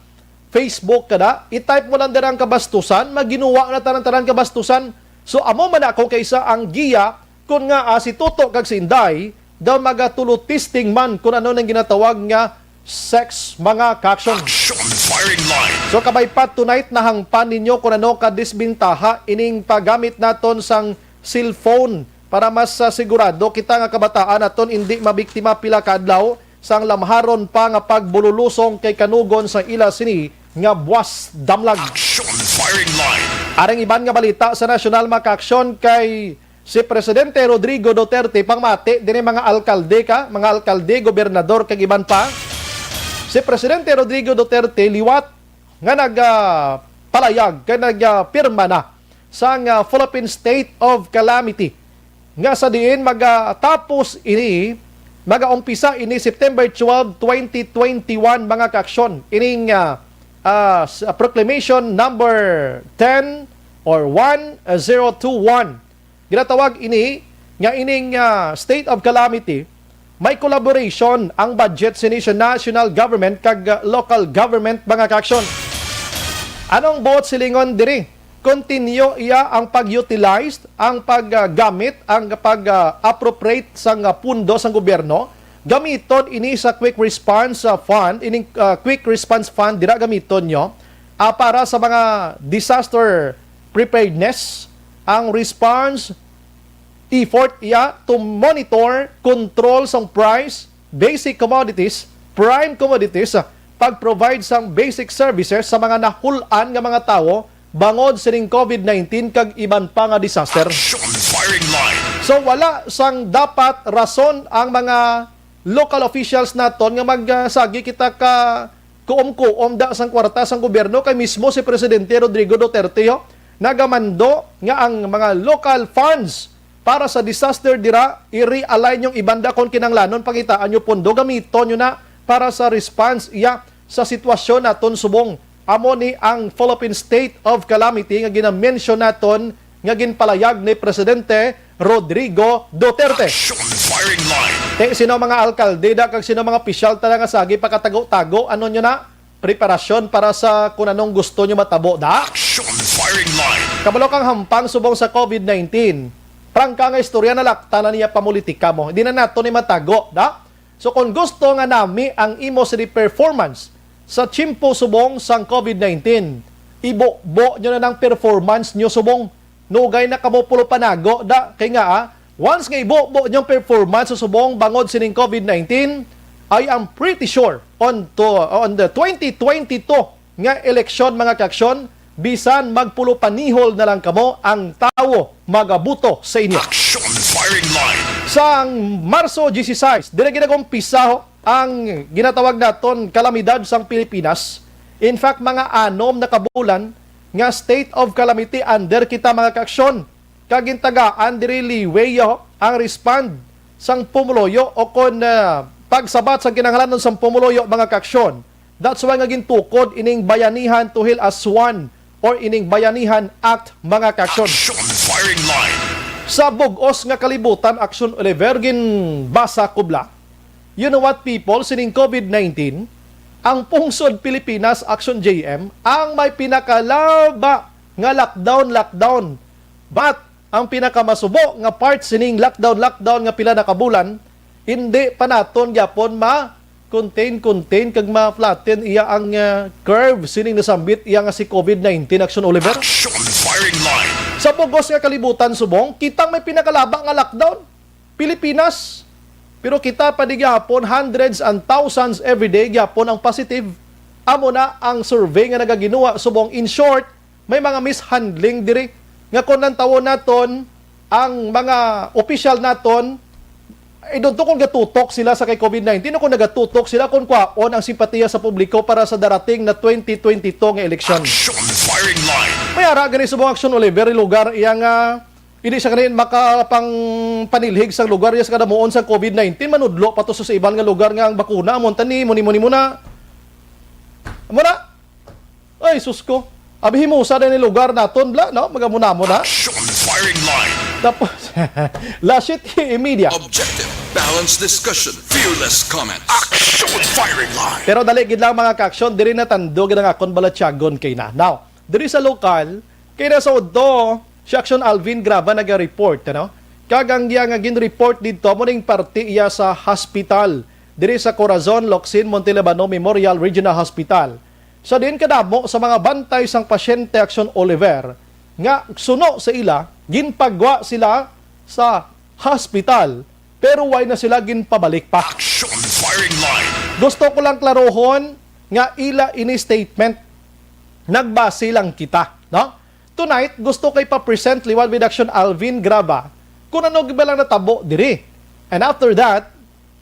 Facebook kada, i-type mo lang dira ang kabastusan, maginuwa na tanan-tanan kabastusan. So, amo man ako kaysa ang giya, kun nga, ah, si Toto kag si Inday daw magatulutesting man kun ano nang ginatawag nga sex, mga kaaksyon. Action firing line. So, kabay pa, tonight nahangpan ninyo kun ano ka disbintaha ining paggamit naton sang cellphone para mas, ah, sigurado kita nga kabataan naton indi mabiktima pila ka adlaw sang lamharon pa nga pagbululusong kay kanugon sa ila sini nga buwas damlag. Action firing line. Aring iban nga balita sa nasyonal, mga kaaksyon, kay si Presidente Rodrigo Duterte, pangmati diri mga alkalde ka, mga alkalde, gobernador, kag iban pa. Si Presidente Rodrigo Duterte liwat nga nag, ah, palayag kag nagpirma na sang, ah, Philippine State of Calamity, nga sa diin magatapos ini, magaumpisa ini September twelve, twenty twenty-one, mga kaaksyon. Ining, ah, ah, s-, Proclamation Number ten or one zero two one. Ginatawag ini nga ining, ah, state of calamity, may collaboration ang budget sini sa national government kag, ah, local government, mga kaaksyon. Anong buot silingon diri? Continue iya ang pag-utilize, ang paggamit, ang pag-appropriate sang, ah, pundo sang gobyerno. Gamiton ini sa Quick Response, ah, Fund, ining, ah, Quick Response Fund dira gamiton nyo, ah, para sa mga disaster preparedness, ang response effort iya to monitor, control sang price, basic commodities, prime commodities, ah, pag-provide sang basic services sa mga nahul-an nga mga tawo bangod sining COVID nineteen kag iban pa nga disaster. Action firing line. So, wala sang dapat rason ang mga local officials naton nga mag, ah, sagi kita ka kuom-kuom da sang kwarta sang gobyerno, kay mismo si Presidente Rodrigo Duterte, ho, nagamando nga ang mga local funds para sa disaster dira, i-realign yung ibanda kung kinanglanon, pangitaan nyo pundo, gamiton nyo na para sa response iya sa sitwasyon naton subong. Amo ni ang Philippine State of Calamity nga ginamention naton nga ginpalayag ni Presidente Rodrigo Duterte. Action firing line. Te, sino mga alkalde da kag sino mga opisyal tala nga sagi pakatago-tago, ano nyo na? Preparasyon para sa kung anong gusto nyo matabo da? Action firing line. Kabalo kang hampang subong sa COVID nineteen. Prangka nga istorya, nalaktan na niya pamulitika mo. Hindi na nato ni matago, da? So, kung gusto nga nami ang imo sini performance sa tiyempo subong sang COVID nineteen, ibubo nyo na ng performance nyo subong. Nugay na kamo pulo panago, da, kay nga, ah, once nga ibubo nyo ang performance sa subong bangod sining COVID nineteen, I am pretty sure on to, on the twenty twenty-two nga eleksyon, mga kaaksyon, bisan magpulo panihol na lang kamo, ang tawo magabuto sa inyo. Action firing line. Sang Marso dieciséis, diri ginagumpisa ang ginatawag naton kalamidad sang Pilipinas. In fact, mga anom na kabulan nga state of calamity under kita, mga kaaksyon. Kag gintagaan diri liway, oh, ang respond sang pumuluyo o kon, ah, pagsabat sang kinahanglanon sang pumuluyo, mga kaaksyon. That's why nga gintukod ining Bayanihan to Heal as One or ining Bayanihan Act, mga kaaksyon. Action firing line. Sa bug-os nga kalibutan, Aksyon Oliver, ginbasa kubla. You know what, people, sining COVID nineteen, ang pungsod Pilipinas, Aksyon J M, ang may pinakalaba nga lockdown, lockdown. But ang pinakamasubo nga part sining lockdown, lockdown nga pila na ka bulan, hindi pa naton gyapon ma-contain, contain kag ma-flatten iya ang, ah, curve sining nasambit iya nga si COVID nineteen, Aksyon Oliver. Action firing line. Sa bug-os nga kalibutan subong, kitang may pinakalaba nga lockdown, Pilipinas. Pero kita pa di gyapon, hundreds and thousands every day gyapon ang positive. Amo na ang survey nga nagaginuwa subong. In short, may mga mishandling diri nga kung nantawon naton ang mga opisyal naton, I don't know kung gatutok sila sa kay COVID nineteen o kung nagatutok sila kung kwaon ang simpatiya sa publiko para sa darating na twenty twenty-two nga eleksyon. Action firing line. May ara gani subong, Aksyon Oliver, lugar iya nga hindi siya ganin makapangpanilhig sa lugar niya sa kadamuon sa COVID nineteen. Manudlo pa to sa iban nga lugar nga ang bakuna, amo tani, muni, muni, muna. Amo na. Ay, sus ko. Abi, himusa na ni lugar naton, bla, no? Magamon-amon na. Action Firing Line. Tapos, Lashit Media. Objective, balanced discussion, fearless comments. Action Firing Line. Pero dali gid lang, mga ka-aksyon, diri na tandog ang akon balatyagon kay na. Now, diri sa lokal, kay na sa udto, si Action Alvin Graba naga-report, ano? Kag ang iya nga gin-report didto, mo ning parte iya sa hospital, diri sa Corazon Locsin Montelibano Memorial Regional Hospital. Sa diin kadamo sa mga bantay sang pasyente, Action Oliver, nga suno sa ila, ginpagwa sila sa hospital, pero way na sila ginpabalik pa. Action Firing Line. Gusto ko lang klarohon nga ila ini statement, nagbase lang kita, no? Tonight, gusto kay pa-present liwat with Action Alvin Graba kung ano gid ba lang natabo diri. And after that,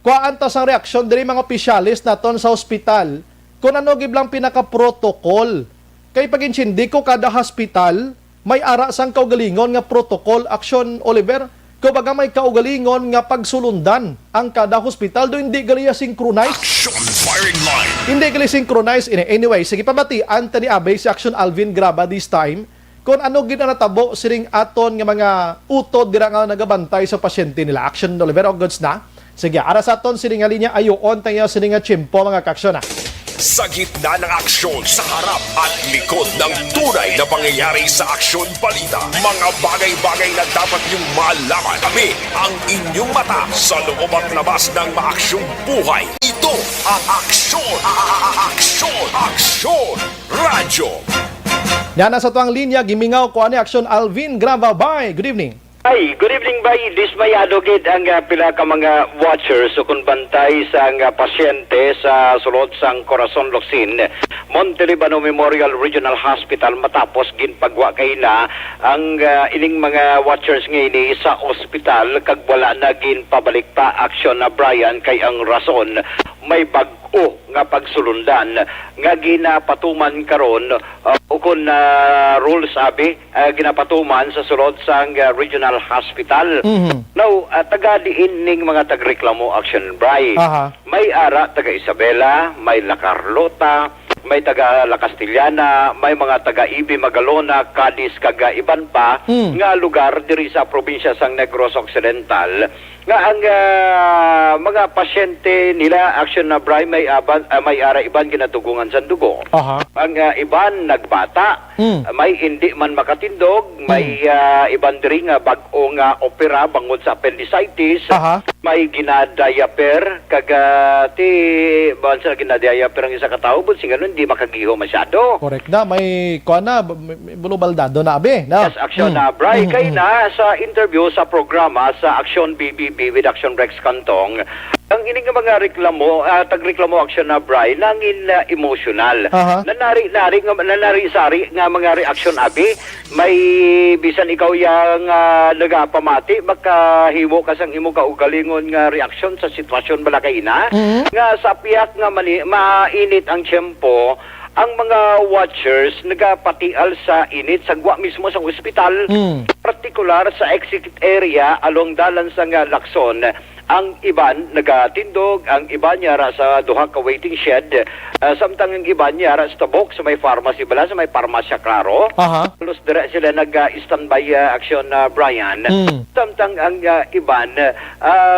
kuhaan ta sang reaksyon diri mga opisyales naton sa hospital kung ano gid lang pinaka-protocol. Kay pag-intindi ko, kada hospital may ara sang kaugalingon nga protocol, Action Oliver. Kumbaga, may kaugalingon nga pagsulundan ang kada hospital, do hindi gali siya synchronize. Action Firing Line. Hindi gali synchronize. Ini-, anyway, sige, pamatian ta ni Abay si Action Alvin Graba this time kung ano gid ang natabo sining aton nga mga utod dira nga nagabantay sa pasyente nila. Action Oliver, o goods na? Sige, ara sa aton sini nga linya, ayuon ta niya sini nga tiyempo, mga ka-aksyon, ah. Sa gitna ng aksyon, sa harap at likod ng tunay na pangyayari sa aksyon balita, mga bagay-bagay na dapat niyong malaman. Kami ang inyong mata sa loob at labas ng maaksyong buhay. Ito ang Aksyon, Aksyon, Aksyon Radyo. Yana sa tuang linya, gimingaw ko ani Aksyon Alvin Graba. Bay, good evening. Ay, good evening, Bay. Dismayado gid ang, ah, pila ka mga watchers o kon bantay sang, ah, pasyente sa sulod sang Corazon Locsin, Montelibano Memorial Regional Hospital matapos ginpagwa kaina ang, ah, ining mga watchers nga ini sa ospital kag wala na ginpabalik pa, Aksyon na Brian, kay ang rason may bag-o nga pagsulundan nga ginapatuman karon, ah, ukon, ah, rules abi, ah, ginapatuman sa sulod sang, ah, regional hospital. Mhm. Now, ah, taga diin ning mga tagreklamo, Action Bry? Aha. May ara taga Isabela, may La Carlota, may taga La Castellana, may mga taga Ibi, Magalona, Cadiz, kag, ah, iban pa Mm. nga lugar diri sa probinsya sang Negros Occidental. Nga ang, ah, mga pasyente nila, Action na Bry, may aban, ah, may ara iban ginadugongan sang dugo. Aha. Ang, ah, iban nagbata, Mm. may indi man makatindog, may, Mm. ah, iban diri nga bag-o nga opera bangod sa appendicitis, Aha. may ginadiaper, kag, ah, ti, bawal sa ginadiaper ang isa ka tawo, but sing ano, hindi makagiho masyado. Correct na, may, kuwan na, may, may bulubaldado na, abi, na? Yes, Action Mm. na, Bry. Mm, Kay mm. na sa interview sa programa sa Action B B B with Action Rex Cantong, ang ining mga reklamo, ah, tagreklamo, Action na, Bry, nangin, ah, emotional. Aha. Nanari-nari nga, nanari-sari nga mga reaksyon, abi. May bisan ikaw yang, ah, nagapamati, makahimo ka sang imo kaugalingon nga reaksyon sa sitwasyon bala kay ina. Mhm. Nga sa piyak nga mani-, mainit ang tiyempo, ang mga watchers nagapatial sa init sa gwa mismo sang ospital, Mm. partikular sa exit area along dalan sang, ah, Lacson. Ang iban nagatindog, ang iban yara sa duha ka waiting shed, ah, samtang ang iban yara sa tabok sa may pharmacy bala, sa may parmasya, klaro. Aha. Halos dira sila nag-standby, ah, Action na, Brian. Mm. Samtang ang, ah, iban, ah,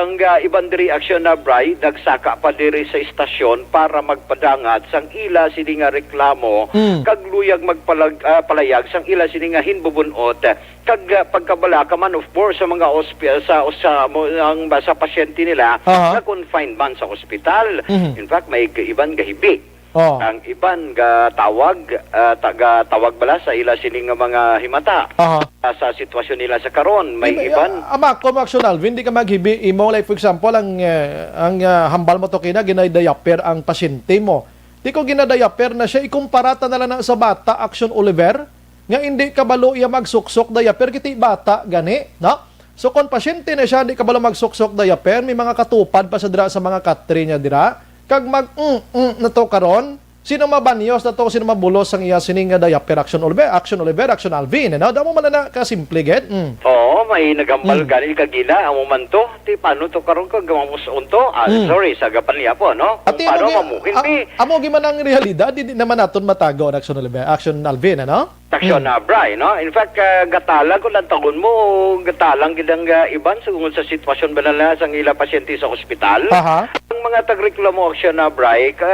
ang, ah, iban diri, Action na, Bry, nagsaka pa diri sa istasyon para magpadangat sang ila sini nga reklamo Mm. kag luyag magpalag-, ah, palayag sang ila sini nga hinbubun-ot. Kag, ah, pagkabalaka man, of course, sa mga ospi-, sa, sa, mo, ang, sa pasyente nila Aha. nga confined man sa ospital. Mhm. In fact, may g-, iban gahibi. Oh. Ang iban gatawag, ah, ta-, gatawag bala sa ila sini nga mga himata. Aha. Ah, sa sitwasyon nila sa karon, may Di ba, iban ah, ama, kung Action Alvin, di ka maghibi, imo, like, for example, ang, eh, ang, ah, hambal mo to kina, ginadiaper ang pasyente mo. Di ko ginadiaper na siya, ikumpara ta na lang na sa bata, Action Oliver, nga hindi kabalo iya magsuksok diaper, kiti bata gani, no? So, kung pasyente na siya, hindi kabalo magsuksok diaper, may mga katupad pa sa dira sa mga katri niya dira, kag mag, mm, mm, na to karon, Sino mabanyos na to? Sino mabulos sang iya sining nga diaper, Action Oliver, Action Oliver, Action Alvin, ano? Damo man na ka simple, gid. Mm. Oo, may nagambal Mm. gani kagina, amo man to. Ti paano to karon kag mamus-on to? Ah, Mm. sorry, sa gapan niya po, no? Kung Ati, paano amo gi-, mamuhin a-, ni amo gi man ang realidad, di, di naman naton matago ang Action Oliver, Action Alvin, ano? Action, Mm. ah, Bri, no? In fact, ah, gatalang kung lantagon mo, gatalang gid ang, ah, iban sa, sa sitwasyon ba na sang ila pasyente sa ospital. Aha. Ang mga tagreklamo, Action, ah, Bri, ka,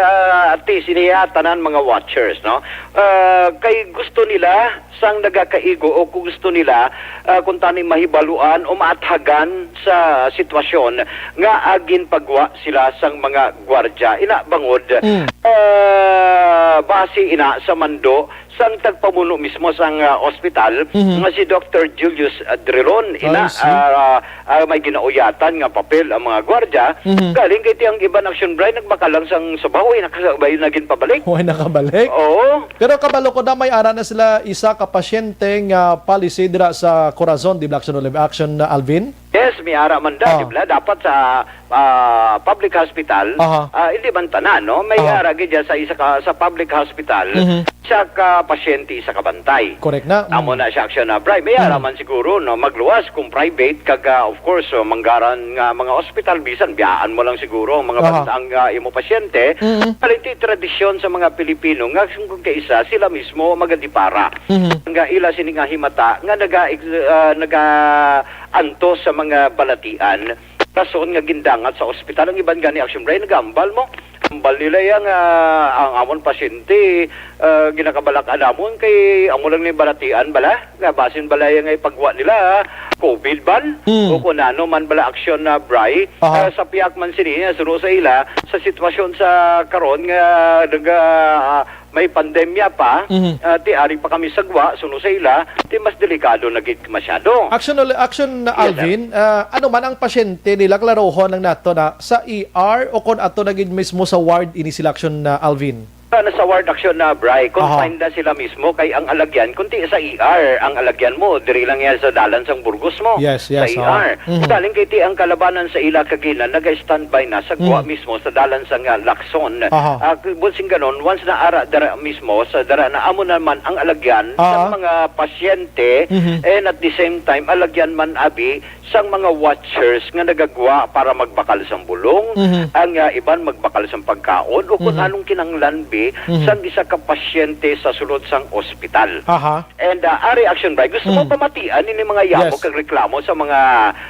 at least, iniya tanan mga watchers, no? Ah, kay gusto nila sang nagakaigo o kung gusto nila, ah, kung tani mahibaluan o maathagan sa sitwasyon nga agin pagwa sila sang mga gwardya. Ina bangod, Mm. ah, base ina sa mando sang tagpamuno mismo sang, ah, ospital Mhm. nga si Doktor Julius, ah, Drilon. Ina, I see. ah, ah, may ginauyatan nga papel ang mga gwardya. Mhm. Galing kay ti ang iban, Action Bri, nagbakal lang sang subaw, eh, nakasabay na gin pabalik. Way nakabalik? Oo. Pero kabalo ko na may ara na sila isa ka pasyente nga policy dira sa Corazon, di ba, Action Olive, Action, ah, Alvin? Yes, may ara man da, Oh. di ba? Dapat sa, ah, public hospital, Aha. ah, hindi man tanan, no? May Aha. ara gid dyan sa isa ka, sa public hospital, Mhm. isa ka pasyente, isa ka bantay. Correct na. Amo Mm. na siya, Action, ah, Bri. May ara Mm. man siguro, no? Magluwas kung private, kag, ah, of course, oh, manggaran nga mga ospital, bisan biyaan mo lang siguro ang mga Aha. bantang, ah, imo pasyente. Mm. Pero iti tradisyon sa mga Pilipino nga kung kaisa, sila mismo magadipara. Mhm. Nga ila sini nga himata nga naga-, ah, naga-antos sa mga balatian. Rason nga gindangat sa ospital ang iban gani, Action Bri, nagambal mo. Ambal nila yang, ah, ang amon pasyente, ah, ginakabalak-an namon kay amo lang ni balatian bala nga basin bala yang ipagwa nila, ah, covid ban Mm. o kung ano man bala, Action, ah, Bri. Aha. Ah, sa piyak man sini, ah, suno sa ila sa sitwasyon sa karon nga naga, ah, may pandemya pa, Mhm. ah, ti ari pa kami sa gwa, suno sa ila, ti mas delikado na gid masyado. Action, Oli-, Action, Yes, sir. Alvin, ah, ano man ang pasyente nila, klarohon lang nato na sa E R o kon ato na gid mismo sa ward ini sila, Action, ah, Alvin? Ah, nasa ward, Action, ah, Bri, Aha. confined na sila mismo kay ang alagyan, kunti sa E R, ang alagyan mo, diri lang yan sa dalan sang Burgos mo, Yes, sa yes, oo. E R. Mhm. Galing kay ti ang kalabanan sa ila kagina, naga-standby na sa gwa Mhm. mismo sa dalan sang, ah, Lacson. Aha. Ah, bunsing ganon, once na ara dara mismo, sa dara na amo naman ang alagyan sa Aha. mga pasyente, Mhm. and at the same time, alagyan man abi sang mga watchers nga nagagwa para magbakal sang bulong, Mhm. ang, ah, iban magbakal sang pagkaon, o kung Mhm. anong kinahanglan bi Mhm. sang isa ka pasyente sa sulod sang ospital. Aha. And, ah, ari, Action Bri, gusto mo Mm. pamatian ini mga yamok Yes. kag reklamo sa mga,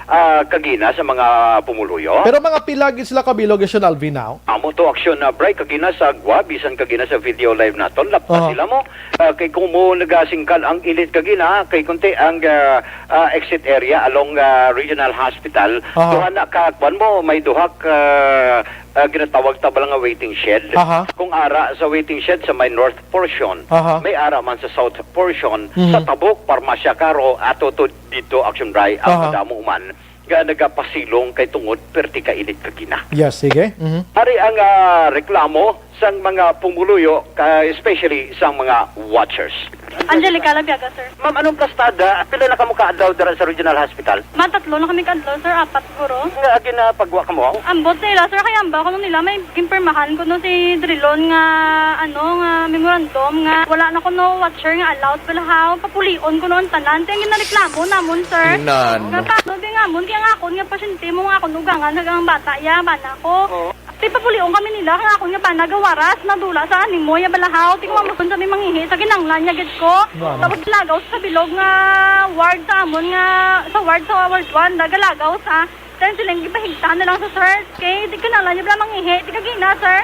ah, kagina sa mga pumuluyo? Pero mga pila gid sila kabilog, Action Alvin, now? Amo to, Action, ah, Bri, kagina sa gwa, bisan kagina sa video live naton, lapta Aha. sila mo. Ah, kay kung mo nagasingkal ang init kagina, kay kunti ang, ah, ah, exit area along, ah, Regional Hospital, Aha. duha na ka, kwan mo, may duha ka, ah, ginatawag ta bala nga waiting shed. Aha. Kung ara sa waiting shed sa may north portion, Aha. may ara man sa south portion, Mhm. sa Tabok, Parmasya Caro, ato to dito, Action Bri, ang Aha. madamo man nga nagapasilong kay tungod perti ka init kagina. Yes, sige. Mhm. Ari ang, ah, reklamo sang mga pumuluyo, ka, especially sang mga watchers. Angelica Labiaga, sir. Ma'am, anong plastada? Pila na kamo ka adlaw dira sa Regional Hospital? Matatlo na kami ka adlaw, sir. Apat siguro. Nga ginapagwa kamo? Ambot sa ila, sir, kay ambot kuno nila may gimpirmahan kuno si Drilon nga, ano, nga memorandum nga wala na kuno watcher nga allowed balahaw. Papulion kuno ang tanan. Kaya ginareklamo namon, sir. Nano? Nga paano, di nga amon, kaya nga akon nga pasyente mo, nga akon ugangan, kag ang bata, ya, bana ko. Oo. Ti papulion kami nila, kay akon nga bana gawaras, nadula sa animo, ya balahaw. Ti kung amuson sa may mangihi, sa kinanglan niya gid ko. Wow. Tapos lagaw sa bilog nga ward sa amon nga, sa ward sa ward one, da, galagaw sa. Then sila yung gipahigtahan na lang sa sir. Kay, di kinanglan niya bala mangihi, di kagina, sir.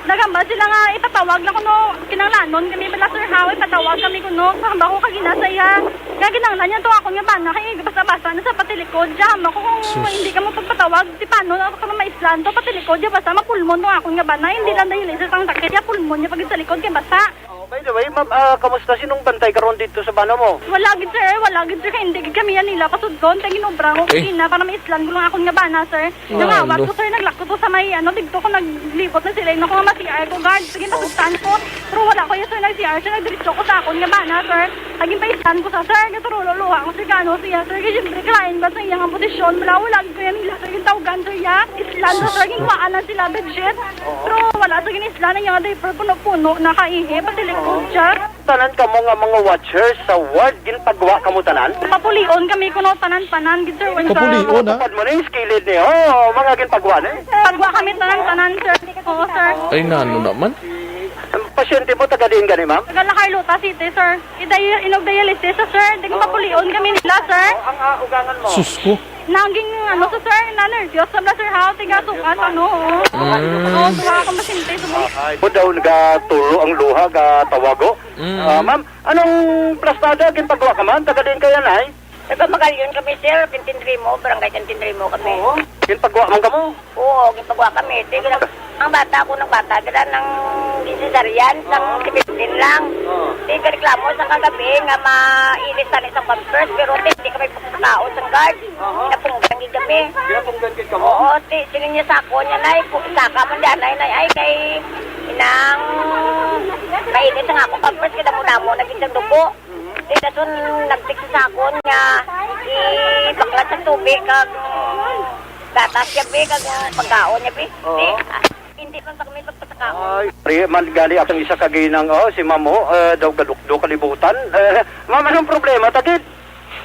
Nagamba sila nga ipatawag lang kuno, kinanglanon kami bala, sir, ha, ipatawag kami kuno, hamba ko kagina sa iya. Nga kinanglan niya to akon nga bana, kay basa-basa na sa patilikod siya, hamba ko kung Sus. hindi ka mo pagpatawag, Ti paano na ako maislan to? Patilikod niya, basta mapulmon tong akon nga bana. Hindi lang dahil isa sang sakit niya, pulmon niya pag sa likod kay basa. Oh, by the way, ma'am, ah, kamusta? Sinong bantay karon dito sa bana mo? Wala gid, sir. Wala gid, sir. Kay hindi gid kami yan nila pasudlon. Kay ginobra ko Eh. kagina para maislan ko lang akon nga bana, sir. Nangawat Ano? ko, sir. Naglakto to sa may, ano, dito ko naglibot na sila. Ino ko nga ma-C R ko, guard. Sige, pasugtan ko. Pero wala ko yan, sir. Nag-C R siya. Nagdiretso ko sa akon nga bana, sir. Naging paislan ko sa, sir, nagturululuha ko, sir, kano siya, sir, kasi siyempre, kalain ba sa iyang posisyon, wala, wala ko yan nila, sir, yung tawgan, sir, ya, islan, sir, ginwaan lang sila, bedsheet, pero wala, sir, ginislan ang iyang diaper, puno-puno, nakaihi, pati likod siya. Tanan kamo nga mga watchers sa ward, ginpagwa kamo tanan? Papulion kami kuno tanan-tanan, gid, sir, when sa Papulion, ha? Tupad mo na yung skilid niyo, oo, mga ginpagwa na eh. Pagwa kami tanan-tanan, sir. Oo, sir. Ay, nano naman? Ang pasyente mo, taga diin gani, ma'am? Taga La Carlota City, sir. Iday-, inog dialysis, sir. Di ko papulion kami nila, sir. Ang, ah, ugangan mo? Sus ko. Naging, ano, sa, sir, na-nervyos sa, sir, ha? Tiga sukas, ano, oh. Mm. Oh, duha ka masinte, sir. Ay, po daw nagatulo ang luha, gatawago. Mm. Ah, ma'am, anong plastada ginpagawa ka, ma'am? Taga diin kaya, nay? Taga Magallanes kami, sir. Quintin Rimo, Barangay Quintin Rimo kami. Oo. Ginpagawa man kamo? Oo, ginpagawa kami. Sige lang. Ang bata ko, nang bata, dala ng cesarean, sang seventeen lang. Oo. Sige, reklamo sa kagabi nga mainit sa isang pampers, pero di, di kami pagkakaon sang guard. Aha. Napunggan gid kami. Pinapunggan gid kamo? Oo, ti, siling niya sa ako niya, nay, ku-, saka man di, nay, nay, ay, kay inang mainit sa nga akong pampers, kay damo-damo na gid ang dugo. Mhm. Di, dason nagtik sa sakon nga ibaklat sa tubig kag gatas siya, bi, kag pagkaon niya, bi. Oo. Di, ah, hindi man pa kami magpasakaon. Ay, pre, man gani akong isa ka ginang, oh, si Mamo, eh, daw gadukdo kalibutan. Eh, ma'am, anong problema, tagid?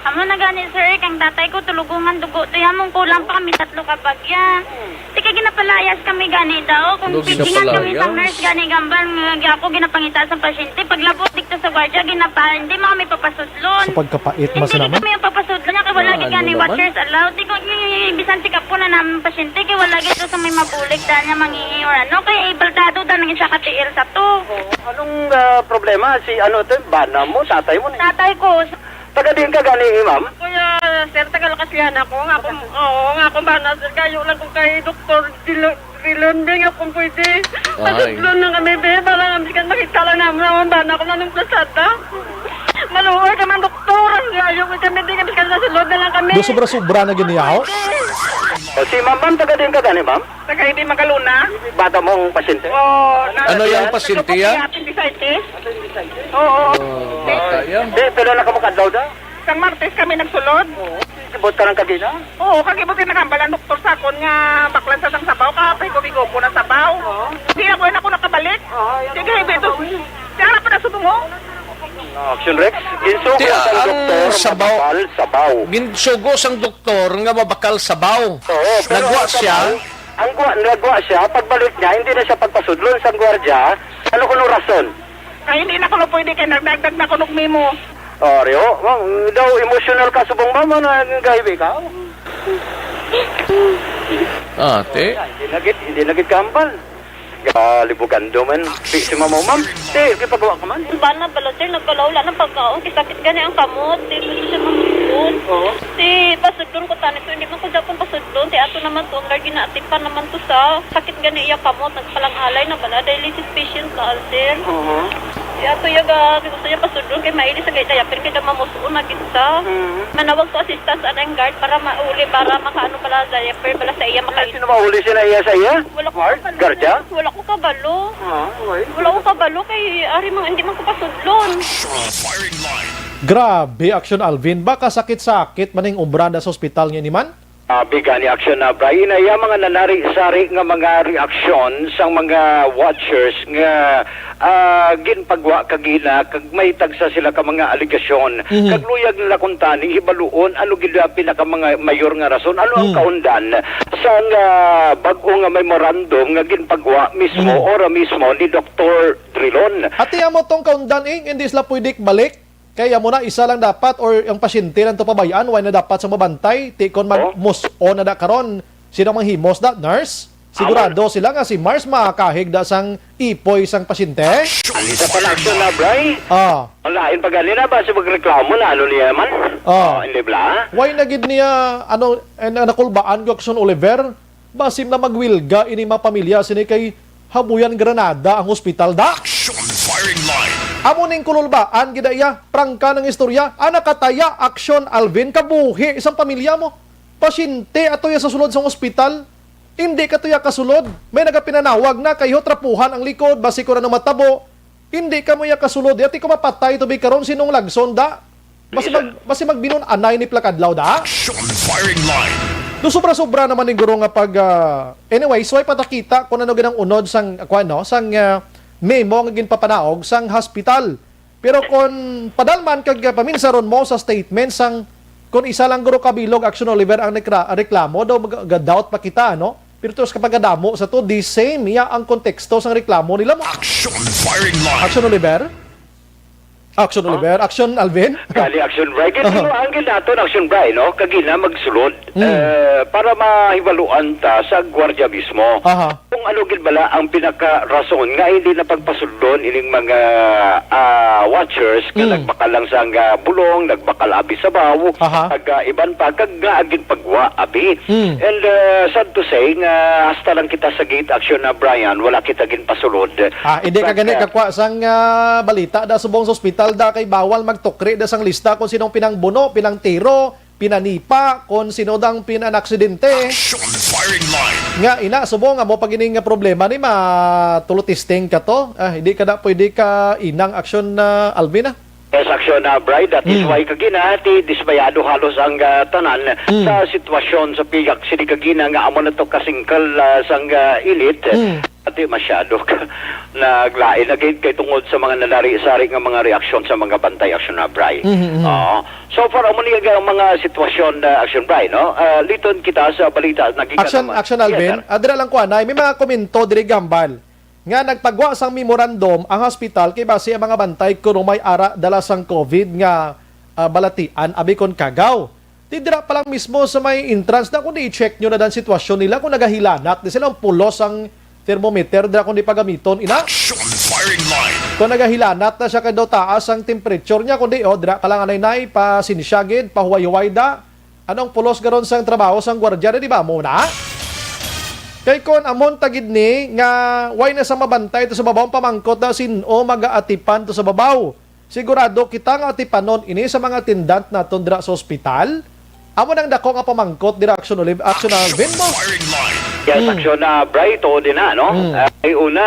Amo na gani, sir, kang tatay ko, tulugungan dugo. Ti, among kulang pa kami tatlo ka bagya. Ti, kay ginapalayas kami gani daw. Kung Ano titingan kami ginapalaya? Sang nurse gani, gambal, nga ako ginapangita sa pasyente. Paglabot dito sa gwardiya, ginapa, hindi mo kami papasudlon. Sa pagkapait, hindi mas naman? Kami ang papasudlon niya, kay wala Ah, gid ano gani naman? Watchers allowed. Di ko, i-, bisan check up ko na namin pasyente, kay wala gid to sa may mabulig dahil niya mangihi or ano. Kay baltado dahil nang isa ka tiil sa to. Oh, anong, ah, problema? Si ano to, bana mo, tatay mo ni? Tatay ko. Taga diin ka gani, ma'am? Kuya, sir, taga Lacasiana ko. Nga akong, oo, nga akong bana, sir, kayo lang kung kay Doktor Dilo-, Dilon, di nga kung pwede. Ay. Pasudlon lang kami, be, para nga bisan makita lang naman ang bana ko na ng plasada. Maluoy ka man, doktor. Ang ayaw ko kami, di nga bisan sa sulod na lang kami. Do sobra-sobra na giniyaw? O, si ma'am, ma'am, taga diin ka gani, ma'am? Taga Ibi Magalona. Bata mo ang pasyente? Oo, na- Ano yung pasyente yan? Appendicitis. Oo. Oh, bata yan. Di, pero nakamukadlaw da? Sang Martes kami nagsulod. Oo. Sibot ka ng kagina? Oo, kag ibot yung nakambal ang doktor sa akon nga baklan sa sang sabaw, ka, pahigo-higo ko na sabaw. Oo. Di na ko, na ko nakabalik. Oo, yan. Sige, ang ibe to. Kaya na pa na subong, oh. Action, Rex. Ginsugo Ti, sang ang doktor, sabaw, mabakal sabaw. Ginsugo sang doktor nga mabakal sabaw. Oo, pero Nagwa ang siya? Sabaw, ang gwa, nagwa siya, pagbalik niya, hindi na siya pagpasudlon sang gwardya. Ano kuno rason? Kay hindi na kuno pwede, kay nagdagdag na kuno mimo. Oh, Rio, ma'am, daw emotional ka subong, ma'am, ano ang gahibi ka? Ate? Hindi na gid, hindi na gid kambal. Galibugando man. Di si mama, ma'am. Di, kipagawa ka man. Bana bala, sir, nagkalaw-la ng pagkaon. Kay sakit gani ang kamot. Di, gusto siya mamulon. Oo. Di, pasudlon ko tani to. Hindi man ko dapat pasudlon. Di, ato naman to. Ang largi na atipan naman to sa sakit gani iya kamot. Nagpalang-alay na bala. Dialysis patient na, sir. Oo. Di, ato iya ga, gusto niya pasudlon. Kay maili sa gay diaper. Kay damamusuon na gid sa. Mm. Manawag ko assistance anang guard para mauli, para makaano bala diaper. Bala sa iya makain. Sino mauli siya na iya sa iya? Wala ko Guard? Kabalo. Guard siya? Wala ko kabalo. Ah, okay. Wala ko kabalo kay ari man, hindi man ko pasudlon. Grabe, Action Alvin. Baka sakit-sakit man ang obra na sa ospital nga ini man? Ah, bigani Action na, Bray. Inaya mga nanari-sari nga mga reaksyon sang mga watchers nga, ah, ginpagwa kagina kag may tagsa sila ka mga alegasyon. Mhm. Kag luyag nila kuntani hibaluon ano gid ang pinaka mga mayor nga rason, ano ang Mm. kaundan sang, ah, bag-o nga memorandum nga ginpagwa mismo Mm. ora mismo ni Doktor Drilon. Ati amo tong kaundan, eh, hindi sila pwede balik. Kay amo na, isa lang dapat or ang pasyente lang to pabayaan, wala na dapat sa mabantay, ti kon mag Oh. mus-on na da karon, sino mang himos da, nurse? Sigurado sila nga si Mars makakahig da sang ipoy sang pasyente? Ang isa pa na aksyon na, Bray. Ah. Ang lain pa gani na ba si magreklamo na ano niya man? Ah. Oh, hindi bla? Why na gid niya, ano, eh, na-, nakulbaan ko, Action Oliver? Basin na magwilga ini mga pamilya sini kay habuyan granada ang hospital da. Action firing line. Amo ning kululbaan gid iya, prangka ng istorya, ana kataya, Action Alvin, kabuhi isang pamilya mo. Pasyente ato ya sa sulod sang ospital. Hindi ka tuya kasulod. May nagapinanawag na kay ho trapuhan ang likod, basi kung ano matabo. Hindi ka mo iya kasulod. Yati ko mapatay to be karon sinong lagson da. Basi mag basi magbinun anay ni plakadlaw da. Action firing line. Do sobra-sobra naman ni guro nga pag ah, anyway, so ay patakita kung ano ginang unod sang kuan no, sang ah, memo nga ginpapanaog sang hospital. Pero kung padalman kag ah, paminsaron mo sa statement sang kung isa lang guro ka bilog Action Oliver ang nekra- reklamo daw mag- ga-doubt pa kita no. Pero tos kapag kadamo sa to, the same iya ang konteksto sang reklamo nila mo. Action firing line. Action Oliver? Action Oliver? Action Alvin? Kali Action Bray. Kaya Aha. Ang ginaton Action Bray, no? Kagina magsulod. Mm. Eh, para mahibaluan ta sa gwardiya mismo. Aha. Kung ano gid bala ang pinakarason nga hindi na pagpasudlon ining mga ah, watchers nga Mm. nagbakal lang sa nga bulong, nagbakal abi sa baw, Aha. kag ah, iban pa kag nga agin pagwa abi. Mm. And uh, sad to say nga hasta lang kita sa gate action na Brian, wala kita ginpasulod. Ah, hindi ka But, gani uh, kakwa sang ah, balita da subong sa ospital da kay bawal magtukri da sang lista kung sinong pinangbuno, pinangtiro, pinanipa, kung sino dang pinanaksidente. Action firing line. Nga ina subong amo pag ining nga problema ni ma tulo testing ka to. Ah, hindi ka na pwede ka inang action na Alvin ah. Yes, action na Brian. That is Mm. Why kagina ti dismayado halos ang ah, tanan Mm. sa sitwasyon sa pihak sini kagina nga amo na to kasingkal ah, sang ah, init. Mm. Ati masyado ka naglain na gid kay tungod sa mga nanari-sari nga mga reaksyon sa mga bantay action na Bray. Mhm, mhm. Oo. So far amo ni ang mga sitwasyon na action Bray, no? Ah, liton kita sa balita nagikan Action, naman. Action Yes, Alvin, sir. Adra lang ko anay, may mga komento diri gambal nga nagpagwa sang memorandum ang hospital kay base ang mga bantay kuno may ara dala sang covid nga ah, balatian abi kon kagaw. Di dira pa lang mismo sa may entrance na kundi i-check nyo na dan sitwasyon nila kung nagahilanat di sila ang pulos ang thermometer dira kundi pagamiton ina. Action firing line. Kung nagahilanat na siya kay daw taas ang temperature niya kundi oh dira ka lang anay nay pasinsya gid pahuway-huway da. Anong pulos garon sang trabaho sang gwardiya na di ba mo na? Kay kon amon tagid ni nga way na sa mabantay to sa babaw ang pamangkot na sin-o magaatipan to sa babaw. Sigurado kita nga atipanon ini sa mga attendant naton dira sa ospital. Amo nang dako nga pamangkot dira Action Olive, Action Alvin mo. Firing line. Yes, Mm. Action na Bray, tuod din na, no? Mm. Ah, ay una,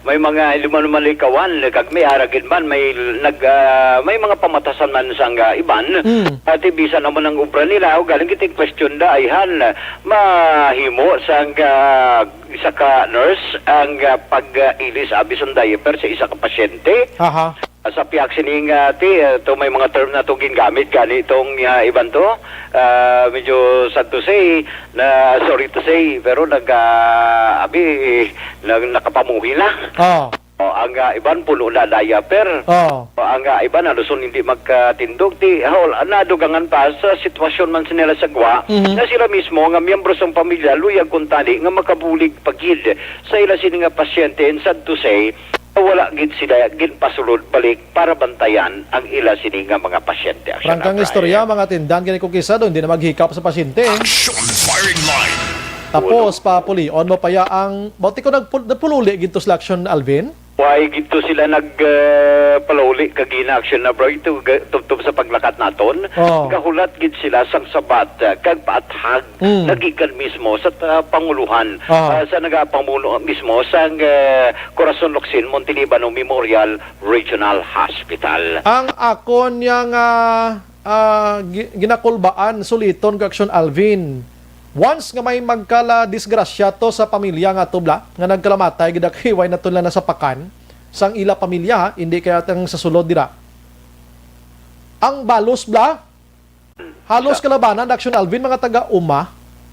may mga lumanumalikawan, kag may aragid man, may nag ah, may mga pamatasan man sang ah, iban. Mm. Ati bisan amo nang obra nila, o galing kita question da ayhan, mahimo sang ah, isa ka nurse ang ah, pag-ilis abi sang diaper sa isa ka pasyente. Aha. Sa pihak sini nga ti, uh, to may mga term na to gingamit gani tong uh, iban to. Uh, medyo sad to say, na sorry to say, pero nag uh, abi nag nakapamuhi na. Oh. Oh, ang uh, iban puno na diaper. Oh. Oh, ang uh, iban halos hindi magkatindog ti hol nadugangan pa sa sitwasyon man sa nila sa gwa Mhm. na sila mismo nga miyembro sang pamilya luyag kuntani nga makabulig pa gid sa ila sini nga pasyente and sad to say wala gid sila ginpasulod balik para bantayan ang ila sini nga mga pasyente. Action Prangkang Abraham. Istorya, mga tindahan gani kung kisa doon, hindi na maghikap sa pasyente. Action firing line. Tapos, papulion mo pa ya ang, bauti ko nagpul- nagpululi gid to sila, Action Alvin? Why gid to sila nag uh, palauli kagina action na bro ito ga- tubtob sa paglakat naton? Oh. Gahulat gid sila sang sabat uh, kag paathag Mm. nagikan mismo sa uh, panguluhan Ah. uh, sa nagapamuno mismo sang uh, Corazon Locsin Montelibano Memorial Regional Hospital. Ang akon niya nga ah, gi- ginakulbaan suliton ko Action Alvin. Once nga may magkala disgrasya to sa pamilya nga to bla nga nagkalamatay gid ang hiway na to nila nasapakan sang ila pamilya ha, hindi kaya tang sa sulod dira. Ang balos bla halos Sa- kalabanan Action Alvin mga taga uma.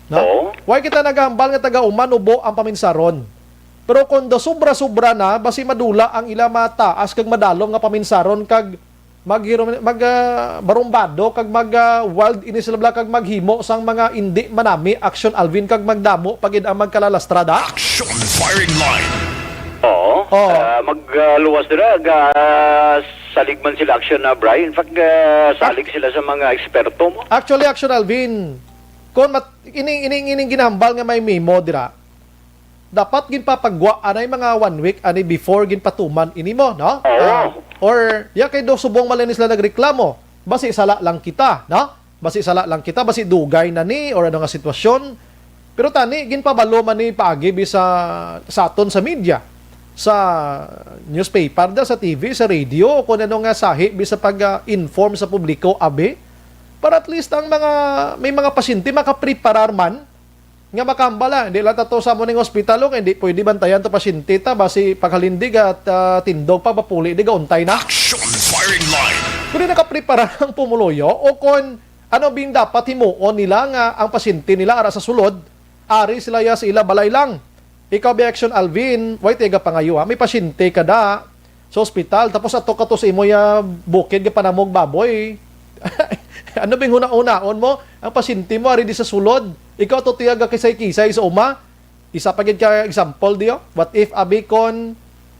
No? Oo. Why kita nagahambal nga taga uma nubo ang paminsaron? Pero kung do sobra-sobra na, basi madula ang ila mataas kag madalom nga paminsaron kag maghiro- mag ah, barumbado kag mag ah, wild ini sila bla kag maghimo sang mga indi manami Action Alvin kag magdamo pa gid ang magkalalastrada. Action firing line. Oo. Oo. Ah, magluwas dira ga salig man sila action na Brian. In fact, ah, salig sila sa mga eksperto mo. Actually, Action Alvin, kung mat- ining ining ining ginahambal nga may memo dira, dapat ginpapagwa anay mga one week ani before ginpatuman ini mo, no? Oo. Ah, or ya kay do subong man lang ni sila nagreklamo, basi sala lang kita, no? Basi sala lang kita, basi dugay na ni or ano nga sitwasyon. Pero tani ginpabalo man ni paagi bisa sa aton sa media. sa newspaper, da, sa T V, sa radio, o kung ano nga sahi, bisa pag-inform sa publiko, abi, para at least ang mga, may mga pasyente makapreparar man, nga makahambal, ah. Hindi lang tato sa amo ning hospital, oh, kay hindi pwede bantayan to pasyente ta, basi paghalin di ga, ah, tindog pa, mapuli di ga untay na. Action firing line. Kung di nakaprepara ang pumuluyo, o kung ano bing dapat himuon nila nga ang pasyente nila ara sa sulod, ari sila ya sa ila balay lang. Ikaw, bi, Action Alvin, way tiga pangayo, ha? May pasyente ka da sa ospital, tapos ato ka to sa imo ya bukid nga panamog baboy. Ano bing hunahunaon mo? Ang pasyente mo ari di sa sulod. Ikaw to tiyaga kisay-kisay sa uma. Isa pa gid ka example diyo. What if, abi, kon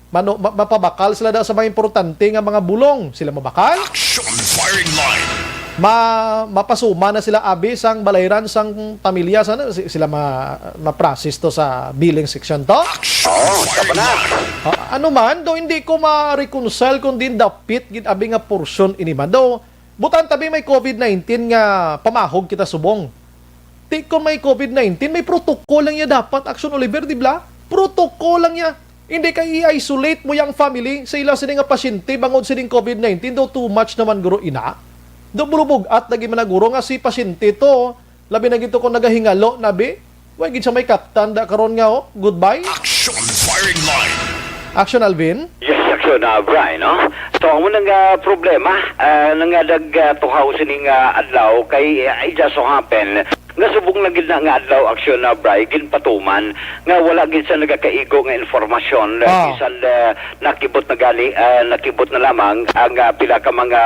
mano-, ma-, mapabakal sila da sa mga importante nga mga bulong? Sila mabakal? Action firing line. Ma-, mapasuma na sila, abi, sang balayran sang pamilya, sana si-, sila ma-, ma-process to sa billing section to? Action Oh, firing tama na. Line. Ah, ano man, do hindi ko ma-reconcile kung din dapit gid, abi, nga porsyon ini man. Do, butan tabi may covid nineteen nga pamahog kita subong. Ti kon may covid nineteen, may protocol lang ya dapat, Action Oliver, di bla? Protocol lang ya. Hindi kay i-isolate mo yang family sa ila sini nga pasyente bangod sining covid nineteen, daw too much naman guro ina. Daw bulubog-at lagi man na guro nga si pasyente to, labi na gito kung nagahingalo na bi. Way gid sa may kaptan da karon nga, oh, goodbye. Action firing line. Action, Alvin. Yes, Action, uh, Brian, no? So, amo na nga problema, uh, nangadag uh, tuhaw sining uh, adlaw kay uh, it just so happen nga subong lang gid na nga adlaw, Action, uh, Brian, ginpatuman nga wala gid sa nagakaigo nga informasyon. Ah. Bisan uh, nakibot na gani, uh, nakibot na lamang ang uh, pila ka mga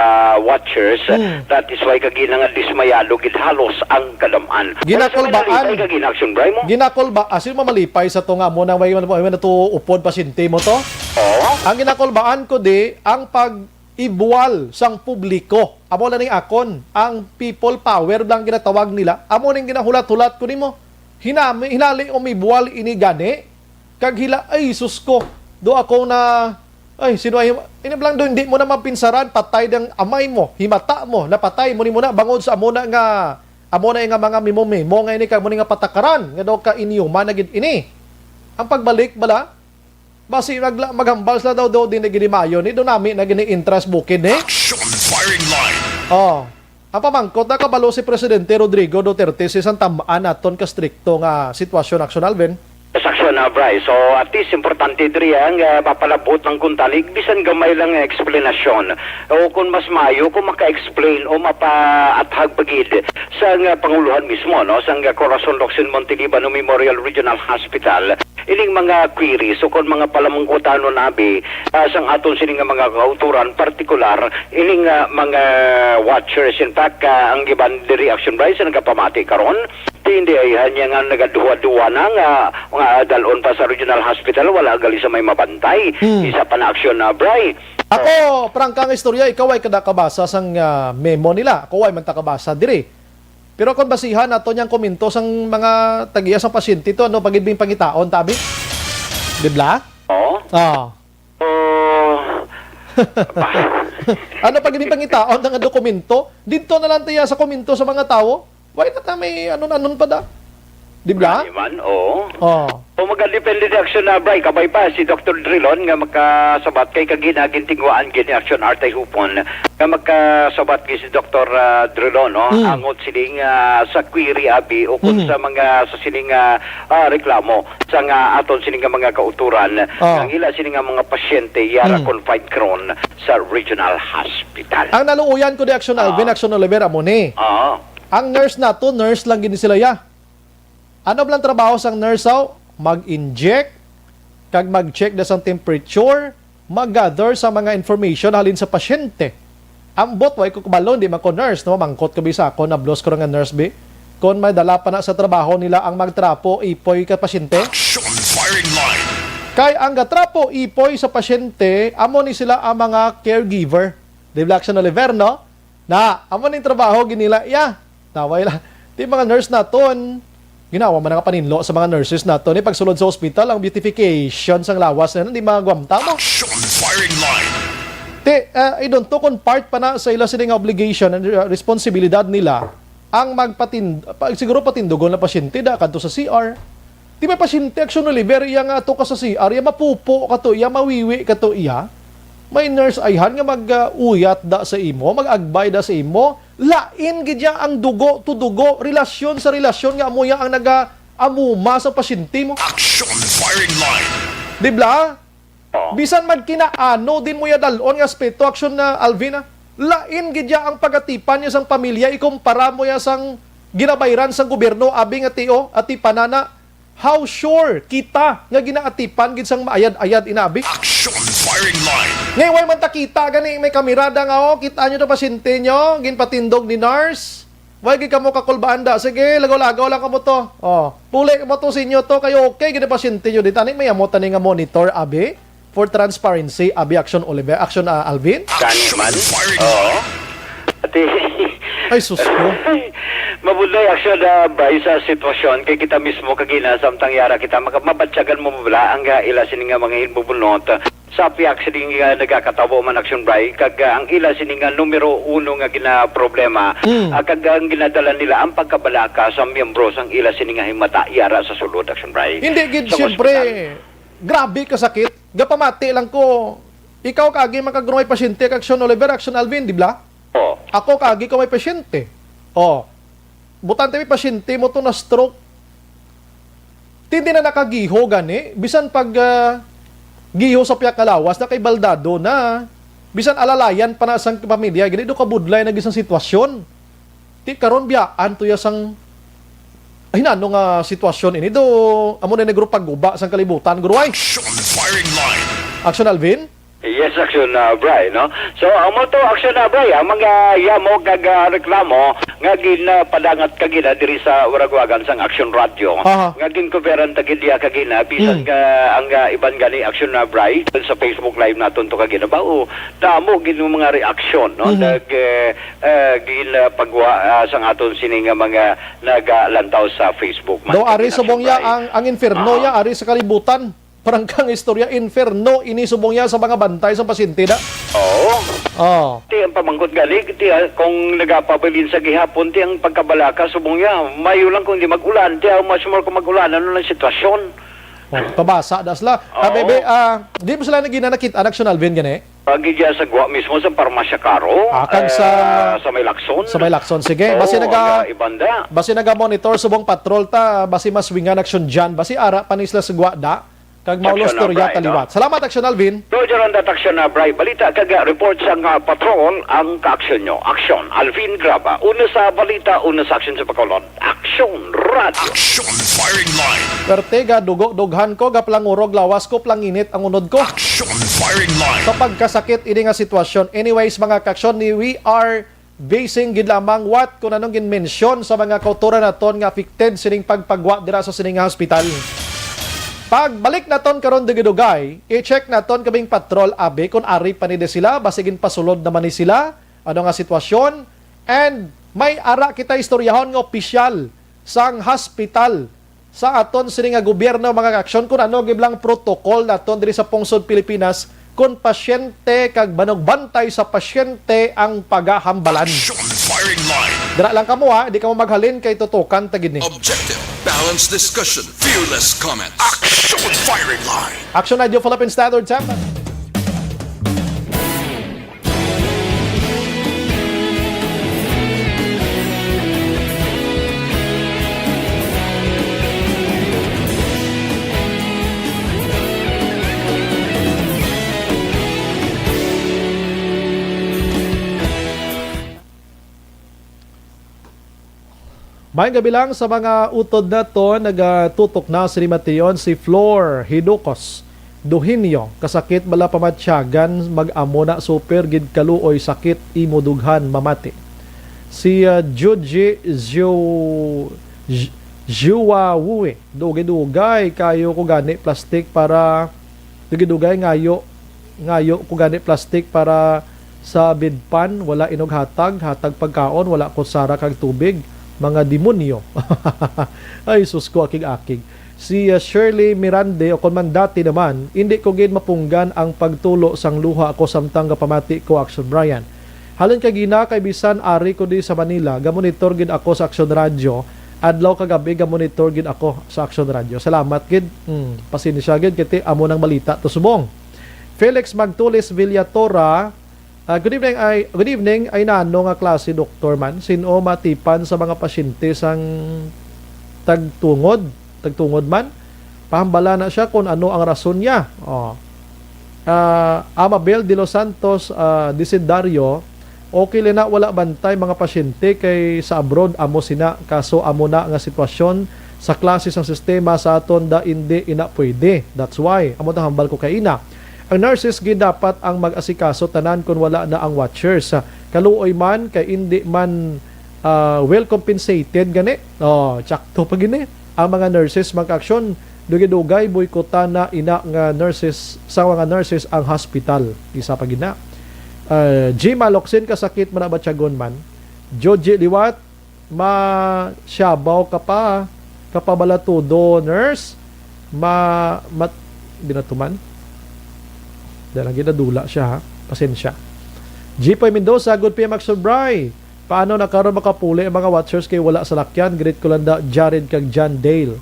watchers. Hmm. That is why kagina nga dismayado gid halos ang kadam-an. Ginakulbaan. Sa mga nalipay kagina, Action, Brian, mo? Ginakulba-, ah, sino mamalipay sa to nga mo nang may, may, may nato upod pasyente mo to? Oo. Ang ginakulbaan ko di, ang pag-ibual sang publiko. Amo na ning akon, ang people power lang ginatawag nila. Amo ning ginahulat-hulat ko nimo. Hinami-, hinali umibual ini gani. Kag hila, ay, sus ko. Do ako na, ay, sino ay, ini lang do, hindi mo na mapinsaran, patay dang amay mo, himata mo, napatay mo ni mo na, bangod sa amo na nga, amo na nga mga memo-memo nga ini, kag mo ni nga patakaran, nga daw ka inyuma na gid ini. Ang pagbalik bala, basi magla-, maghambal sila daw, daw, di na gini maayo ni, do nami na gini intras bukid ni. Action firing line. Oh. Ang pamangkot, nakabalo si Presidente Rodrigo Duterte sa isang tam-an naton ka strikto nga sitwasyon, Action Alvin? Yes, Action, ah, Bryce. So, at least, importante diri ang ah, mapalabot ng kuntalig, bisan gamay lang nga eksplanasyon. O kung mas maayo, kung maka-explain o mapaathag pa gid sa nga panguluhan mismo, no, sa nga Corazon Locsin Montelibano Memorial Regional Hospital, ining mga queries o kon mga palamangkutanon abi, ah, sang aton sini nga mga kautoran, partikular ining, ah, mga watchers. In fact, ah, ang iban diri, Action Bryce, sa nagapamati karon, hindi ay hanya nga nagaduwa-duwa na nga mga dalon pa sa regional hospital, wala gali sa may mabantay. Hmm. Isa pa na, Action, ah, Bry. Ako, prangka nga istorya, ikaw ay kada kabasa sang, ah, memo nila. Ako ay man ta kabasa diri. Pero kung basihan nato niyang komento sang mga tagiya sang pasyente to, ano pa gid bing pangitaon, tabi? Di bla? Oo. Ah. Oh. Ano pa gid bing pangitaon nga dokumento? Didto na lang tiya sa komento sa mga tawo. Why na ta may anon-anon pa da? Di bla? Wala naman, oo. Oh. O, magadepende ni Action na, Bry, kabay pa si Doktor Drilon nga makasabat kay kagina gintinguhaan gid ni Action Artay Hupon nga makasabat gid si Doktor, ah, Drilon, no? Mm. Angot sining, ah, sa query abi o kung Mm. sa mga, sa sining, ah, ah, reklamo sa nga aton sining nga mga kauturan Ah. nga ila sining nga mga pasyente yara Mm. confined karon sa Regional Hospital. Ang naluoyan ko di Action Alvin, Ah. Action Oliver, amo ni. Ah. Ang nurse nato, nurse lang gid sila ya. Ano bala ang trabaho sang nurse, aw? Mag-inject, kag mag-check da sang temperature, mag-gather sa mga information halin sa pasyente. Ambot, way ko kabalo, hindi man ko nurse, no? Mangkot ko bi sa ako, nablos ko nga nurse, bi. Kon may dala pa na sa trabaho nila ang magtrapo, ipoy ka pasyente. Action firing line. Kay ang gatrapo, ipoy sa pasyente, amo ni sila ang mga caregiver. Di ba, Action Oliver, no? Na, amo ning trabaho ginila iya. Naway lang. Ti mga nurse naton, ginawa man nga paninlo sa mga nurses naton ni pagsulod sa ospital ang beautification sang lawas na di magwamta mo. Action firing line. Ti, ah, I don't know kung part pa na sa ila sini nga obligation and, ah, responsibilidad nila ang magpatind-, pa, siguro patindugon na pasyente da kadto sa C R. Di may pasyente, Action Oliver, iya nga ato ka sa C R, iya mapupo ka to, iya mawiwi ka to, iya. May nurse ayhan nga mag-uyat da sa imo, mag-agbay da sa imo. Lain gid ya ang dugo to dugo, relasyon sa relasyon nga amo ya ang naga-amuma sa pasyente mo. Action firing line. Di bla? Oh. Bisan magkinaano din mo ya dal-on nga aspeto, Action na Alvin, ah. Lain gid ya ang pagatipan niya sang pamilya, ikumpara mo ya sang ginabayran sang gobyerno, abi nga tiyo, ati panana. How sure kita nga ginaatipan gid sang maayad-ayad, inabi? Action firing line. Ngay, way man ta kita gani, may kamirada nga, oh, kita nyo to pasyente nyo, ginpatindog ni nurse. Way gid kamo kakulbaan da. Sige, lagaw-lagaw lang kamo to. Oh, puli mo to sa inyo to, kayo okay gid ang pasyente nyo. Di tani, may amo tani nga monitor, abi? For transparency, abi, Action Oliver, Action, ah, Alvin? Gani man. Firing Oo. Line. Ati, Ay, sus ko. Mabudlay, Action, ah, Bryce, sa sitwasyon kay kita mismo kagina samtang yara kita maka-, mabatyagan mo bala ang, ah, ila sini nga mga hinbubunot sa piyak sini nga nagakatawo man, Action Bryce, kag, ah, ang ila sini nga numero uno nga ginaproblema, Hmm. ah, kag ang ginadala nila ang pagkabalaka sa miyembro sang ila sini nga himata yara sa sulod, Action Bryce. Hindi gid, Sa siyempre, ospital. Grabe ka sakit. Gapamati lang ko. Ikaw kaagi man kag may pasyente kag Action Oliver, Action Alvin, di bla? Oh. Ako kaagi ko may pasyente. Oh. Butante may pasyente mo to na stroke. Tindi na nakagiho gani, bisan pag, ah, giho sa piyak nga lawas na kay baldado na. Bisan alalayan pa na sang pamilya, gani do kabudlay na gid sang sitwasyon. Ti karon biyaan to ya sang hinano nga sitwasyon ini do amo na ni grupo guba sang kalibutan, guruay. Action firing line. Action, Alvin? Yes, Action, ah, Bry, no? So, amo to, Action, ah, Bry, ang mga yamo kag, ah, reklamo nga ginapadangat kagina diri sa waragwagan sang Action Radio, Aha. nga ginkuberan ta gid diya kagina, bisan Mm. nga ang, ah, iban gani, Action, ah, Bry, sa Facebook Live naton to kagina ba, o damo gid yung mga reaksyon, no? Mhm. Nag, eh, eh, ginapagwa, ah, sang aton sini nga mga nagalantaw sa Facebook man. Daw ari kagina, subong ya Bry. ang, ang inferno Ah. ya, ari sa kalibutan. Parang kang istorya, inferno ini subong ya sa mga bantay sa pasyente da. Oo. Oh. Ti ang pamangkot gani, ti, ah, kung nagapabilin sa gihapon, ti ang pagkabalaka subong ya, mayo lang kung di mag-ulan, ti, ah, much more kung mag-ulan, ano lang sitwasyon? Oh, pabasa da sila. Oo. Ah, bebe, ah, di mo sila nagina nakita, Action Alvin, gani? Pagigya sa gwa mismo sa Parmasya Karo, Ah, kag sa, eh, sa may Lacson. sa may Lacson. Sige, Oo, basi naga-, ang, ah, ibanda. basi naga-monitor subong patrol ta, basi mas wingan Action dyan. Basi ara pa ni sila sa gwa da, kag Action maulos na, storya Bry, no? taliwat. Salamat, Action Alvin. Roger on that, Action na, Bry. Balita kag, ah, report sa nga patrol ang ka-action nyo. Action, Alvin Graba. Una sa balita, una sa action sa Bacolod. Action Radio. Action firing line. Pertiga, dugo, dughan ko, gaplangurog, lawas ko, planginit ang unod ko. Action firing line. Sa pagkasakit ini nga sitwasyon. Anyways, mga kaksyon, ni we are basing gid lamang what kung anong ginmensyon sa mga kautoran naton nga affected sining pagpagwa dira sa sining nga hospital. Pagbalik naton karon dugay-dugay, i-check naton kaming patrol abi kung ari pa ni di sila, basi ginpasulod naman ni sila. Ano nga sitwasyon? And may ara kita istoryahon nga opisyal sang hospital sa aton sini nga gobyerno, mga kaaksyon, kung ano giblang protocol naton diri sa pungsod Pilipinas, kung pasyente kag manugbantay sa pasyente ang pagahambalan. Action firing line. Dira lang kamo ha, di kamo maghalin kay tutukan ta gid ni. Objective, balanced discussion, fearless comment. Action firing line. Action Radio Philippine Standard Time. Maayong gabi lang sa mga utod naton. Nagatutok na sini, mation, si Flor Hidukos Duhinio. Kasakit bala pamatyagan, mag-amo na, super gid kaluoy sakit, imo dughan mamati. Si, ah, Juji Jiu-, Ji-, Jiuawui, dugay-dugay kayo ko gani plastic para Dugay-dugay, ngayo, ngayo ko gani plastic para sa bedpan, wala inog hatag, hatag pagkaon, wala kutsara kag tubig, mga demonyo. Ay, sus ko, akig-akig. Si, uh, Shirley Mirande, o kon man dati naman, indi ko gid mapunggan ang pagtulo sang luha ko samtang gapamati ko, Action Brian. Halin kagina kay bisan ari ko di sa Manila, gamonitor gid ako sa Action Radyo, Adlaw kag gabi ga-monitor gid ako sa Action Radio. Salamat gid. Mm, pasensya gid kay ti amo nang balita to subong. Felix Magtulis Villatora, ah, good evening ay, good evening ay nano nga klase doktor man? Sin-o matipan sa mga pasyente sang tagtungod, tagtungod man? Pahambala na siya kung ano ang rason niya. Oh. Ah, Amabel de los Santos, ah, Desidario, okay lang na wala bantay mga pasyente kay sa abroad amo sina, kaso amo na nga sitwasyon sa klase sang sistema sa aton da indi ina pwede. That's why amo ta hambal ko kay ina. Ang nurses gid dapat ang mag-asikaso tanan kung wala na ang watchers. Kaluoy man kay indi man, ah, well compensated gani. Oh, tsakto pa gini. Ang mga nurses, mga kaaksyon, dugay-dugay boykotan na ina nga nurses, sa mga nurses ang hospital. Isa pa gina. Uh, G, maloksin ka sakit man na ba tiyagon man? Joji liwat, masyabaw ka pa, kapabalatudo, nurse, ma, mat, binatuman. Dahil lagi nadula siya, ha? Pasensya. Jipoy Mendoza, good P M Action Bry. Paano na karon makapuli ang mga watchers kay wala salakyan? Greet ko lang da Jared kag John Dale.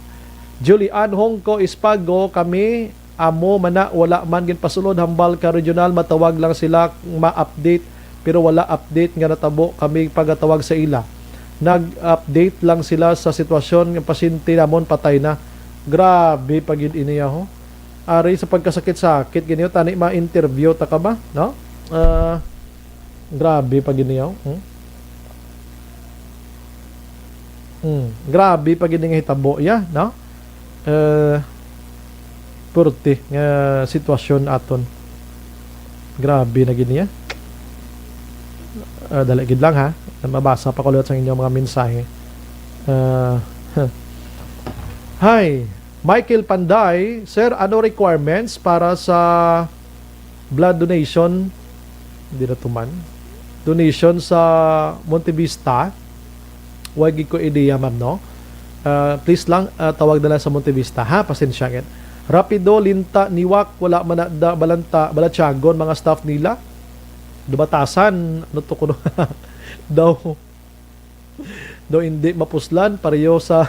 Julian Hongko Ispago, kami amo man na wala man ginpasulod hambal ka regional, matawag lang sila ma-update pero wala update nga natabo kami pagatawag sa ila. Nag-update lang sila sa sitwasyon nga pasyente namon patay na. Grabe pa gid ini, ho. Ari sa pagkasakit-sakit gid niyo, tani ma-interview ta ka ba, no? Ah, grabe pa gid niyo. Hmm? Hmm, grabe pa gid nga hitabo ya, no? Eh, purti nga sitwasyon aton. Grabe na gid niya. Ah, dali gid lang, ha. Mabasa pa ko liwat sa inyong mga mensahe. Ah, hi, Michael Panday, sir, ano requirements para sa blood donation? Hindi na tuman. Donation sa Monte Vista. Wa gid ko idea, ma'am, no? Ah, please lang, ah, tawag na lang sa Monte Vista, ha? Pasensya gid. Rapido, Linta, Niwak, wala man na da, balanta, balatyagon, mga staff nila. Dubatasan, ano to kuno? Daw, daw hindi mapuslan, pareho sa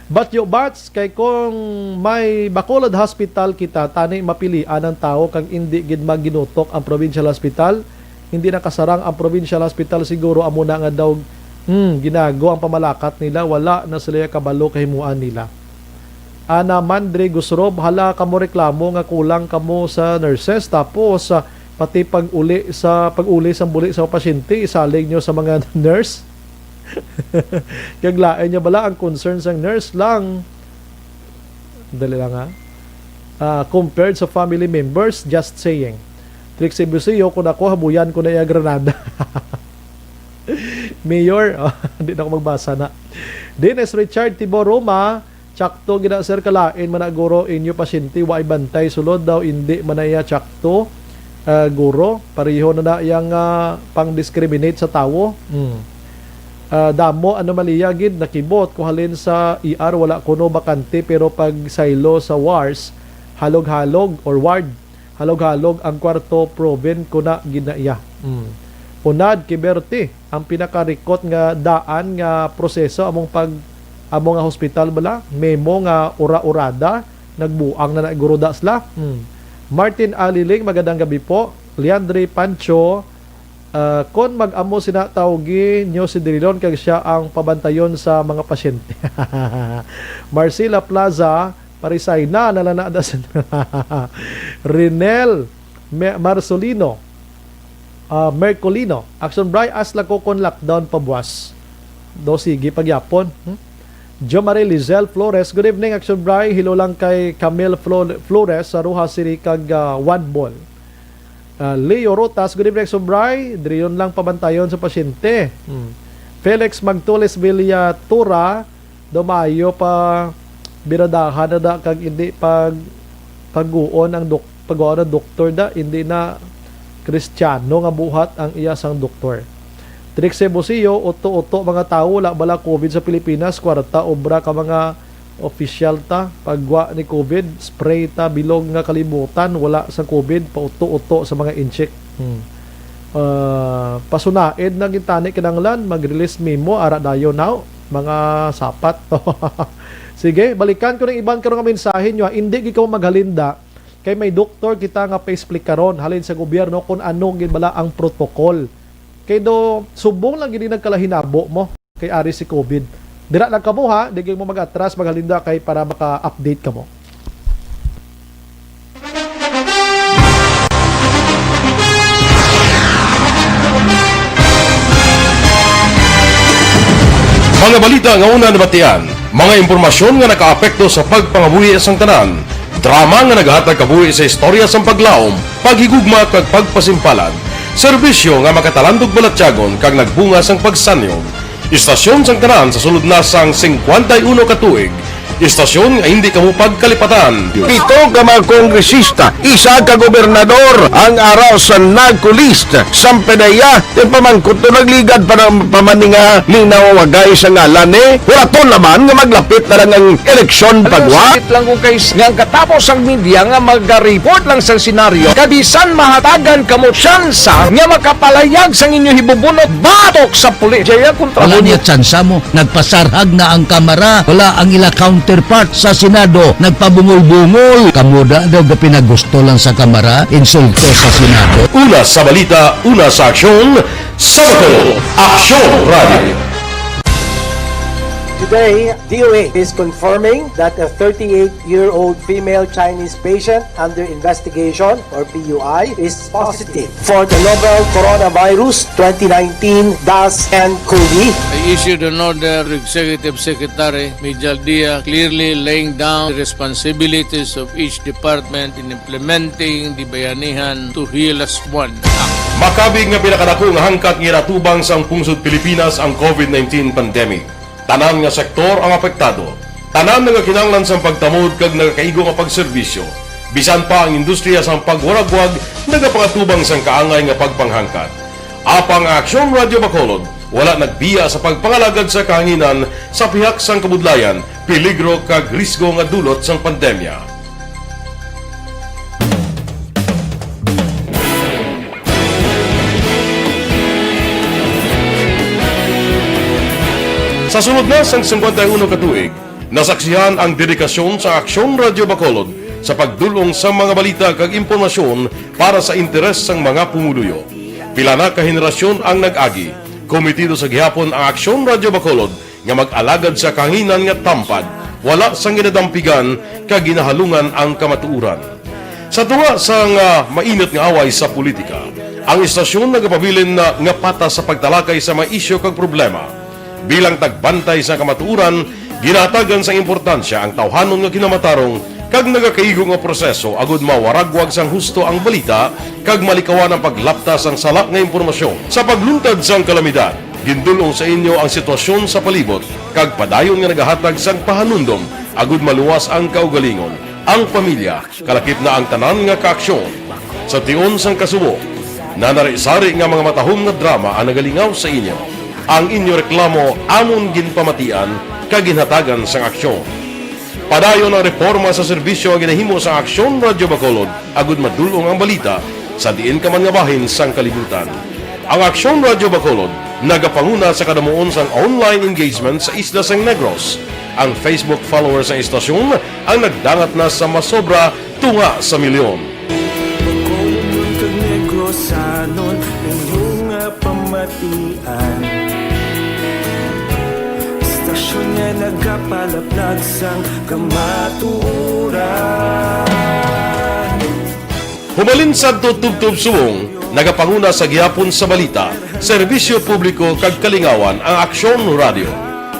Batyo Bats, kay kung may Bacolod Hospital kita, tani mapilian ang tawo kag indi gid maginutok ang provincial hospital, hindi nakasarang ang provincial hospital, siguro amo na nga daw, hmm, ginago ang pamalakat nila, wala na sila kabalo kahimuan nila. Ana Mandre Gusrob, hala kamo reklamo nga kulang kamo sa nurses, tapos, ah, pati pag-uli sa, pag-uli sang buli sa pasyente, isalig nyo sa mga nurse. Kag lain niya bala ang concern sang nurse lang. Dali lang, ha. Ah, compared sa family members, just saying. Trixie Busio, kung ako, habuyan ko na iya granada. Mayor, oh, di na ako magbasa na. Dennis Richard Tibo Roma, tsakto gid na, sir, kalain man na, guro, inyo pasyente, wa ay bantay, sulod daw, indi man na iya tsakto, ah, guro, pareho na na iyang, ah, pang-discriminate sa tawo. Hmm. Ah, damo anomalya gid nakibot ko halin sa E R, wala kuno bakante, pero pag saylo sa wars, halog-halog or ward, halog-halog ang kwarto, proven ko na gid na iya. Mm. Unad, Kiberti, ang pinakarikot nga daan nga proseso among pag, among nga hospital bala, memo nga ura-urada, nagbuang na na guro da sila. Mm. Martin Aliling, magandang gabi po. Leandre Pancho, ah, kon mag-amo sina, tawgi nyo si Drilon kag siya ang pabantayon sa mga pasyente. Marcela Plaza, parisay na, nalana da sa Renel Me-, Marsolino, ah, Mercolino. Action Bry, as lang ko kon lockdown pabuas. Do, sige, pagyapon. Hmm? Jo Marie Lizelle Flores, good evening, Action Bry. Hello lang kay Camille Flo-, Flores sa Roxas City kag, ah, One Ball. Ah, Leo Rotas, good evening, Action Bry. Diriyon lang pabantayon sa pasyente. Hmm. Felix Magtulis Villatura, daw maayo pa biradahan na da kag hindi pag, paguon ang dok-, paguon ang doktor da, hindi na Kristiyano nga buhat ang iya sang doktor. Trixie Busio, uto-uto mga tawo, wala bala COVID sa Pilipinas, kwarta, obra ka mga opisyal ta, pagwa ni COVID, spray ta, bilog nga kalibutan, wala sa COVID, pauto-uto sa mga inchik. Hmm. Ah, pasunaid na gintani kinahanglan, mag-release memo, ara dayon now. mga sapat. Sige, balikan ko ng iban karon nga mensahe nyo, ha. Hindi gid kamo maghalinda kay may doktor kita nga pa-explicaron halin sa gobyerno kung ano gid bala ang protocol. Kay do, subong lang gid nagkalahinabo mo kay ari si covid. Dira lang kamo, ha, di gyud mo mag-atras, maghalinda kay para maka-update kamo. Mga balita nga una nabatian, mga impormasyon nga nakaapekto sa pagpangabuhi sang tanan, drama nga naghatag kabuhi sa istorya sang paglaom, paghigugma kag pagpasimpalan, serbisyo nga makatalandog balatyagon kag nagbunga sang pagsanyog. Istasyon sang tanan sa sulod na sang singkwenta y uno ka tuig. Istasyon nga hindi kamo pagkalipatan. Pito ka mga kongresista, isa ka gobernador ang araw sa NAGCO list. Sang P D E A, ipamangkot to nagligad pa ng pamaninga ni nawawagay sa ngalan ni. Wala to naman nga maglapit na lang ang eleksyon pagwa. Sakit lang kung kay nga ang katapos ang media nga mag-report lang sa senaryo, kabisan mahatagan kamo tsansa nga makapalayag sang inyo hibubunot batok sa pulis. Jaya kontra Wala mo. Niya tsansa mo. Nagpasarhag na ang Kamara. Wala ang ila counterpart sa Senado. Nagpabungol-bungol. Kamo da daw ga pinagusto lang sa Kamara, insulto sa Senado. Una sa balita, una sa aksyon, sa Bacolod, Aksyon Radio. Today, D O A is confirming that a thirty-eight-year-old female Chinese patient under investigation, or P U I, is positive for the novel Coronavirus twenty nineteen dash N cov. I issued an order to Executive Secretary Mijal Dia, clearly laying down the responsibilities of each department in implementing the Bayanihan to Heal Us One Act. Makabig nga pinakadako nga hangkat nga ginatubang sang pungsod Pilipinas ang covid nineteen pandemic. Tanan nga sektor ang apektado. Tanan nagakinahanglan sang pagtamod kag nagakaigo nga pagserbisyo. Bisan pa ang industriya sang pagwaragwag nagapangatubang sang kaangay nga pagpanghangkat. Apang ang Aksyon Radyo Bacolod wala nagbiya sa pagpangalagad sa kahanginan sa pihak sang kabudlayan, peligro kag risgo nga dulot sang pandemya. Sa sulod na sang singkwenta y uno ka tuig, nasaksihan ang dedikasyon sa Aksyon Radyo Bacolod sa pagdul-ong sa mga balita kag impormasyon para sa interes sang mga pumuluyo. Pila na ka henerasyon ang nag-agi, komitido sa gihapon ang Aksyon Radyo Bacolod nga mag-alagad sa kahanginan nga tampad, wala sang ginadampigan kag ginahalungan ang kamatuoran. Sa tunga sang, ah, mainit nga away sa politika, ang istasyon nagapabilin na nga patas sa pagtalakay sa mga isyu kag problema. Bilang tagbantay sa kamatuoran, ginahatagan sang importansya ang tawhanon nga kinamatarong kag nagakaigo nga proseso agud mawaragwag sang husto ang balita kag malikawan ang paglapta sang sala nga impormasyon. Sa pagluntad sang kalamidad, gindul-ong sa inyo ang sitwasyon sa palibot kag padayon nga nagahatag sang pahanumdom agud maluwas ang kaugalingon, ang pamilya, kalakip na ang tanan nga kaaksyon. Sa tion sang kasubo, nanari-sari nga mga matahom nga drama ang nagalingaw sa inyo. Ang inyo reklamo amon ginpamatian kag ginhatagan sang aksyon. Padayon ang reporma sa serbisyo nga ginahimo sang Aksyon Radyo Bacolod agud madul-ong ang balita sa diin ka man nga bahin sang kalibutan. Ang Aksyon Radyo Bacolod nagapanguna sa kadamuon sang online engagement sa isla sang Negros. Ang Facebook followers sang istasyon ang nagdangat na sa masobra tunga sa milyon. Bacolodnon kag Negrosanon, inyo nga pamatian. Istasyon nga nagapalaplag sang kamatuoran. Humalin sadto tubtob subong, nagapanguna sa gihapon sa balita, serbisyo publiko kag kalingawan ang Aksyon Radyo.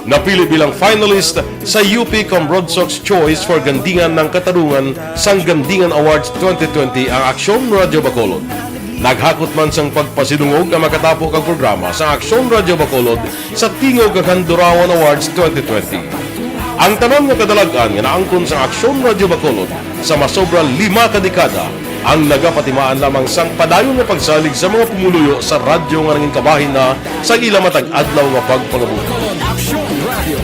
Napili bilang finalist sa U P Cambronsox Choice for Gandingan ng Katarungan sang Gandingan Awards twenty twenty ang Aksyon Radyo Bacolod. Naghakot man sang pagpasidungog ang makatapo kag programa sa Aksyon Radyo Bacolod sa Tingog kag Handurawan Awards twenty twenty. Ang tanan nga kadalag-an nga naangkon sa Aksyon Radyo Bacolod sa masobra lima ka dekada ang nagapatimaan lamang sang padayon nga pagsalig sa mga pumuluyo sa radyo nga nangin kabahin na sa ila matag adlaw nga pagpangabuhi. Aksyon Radio.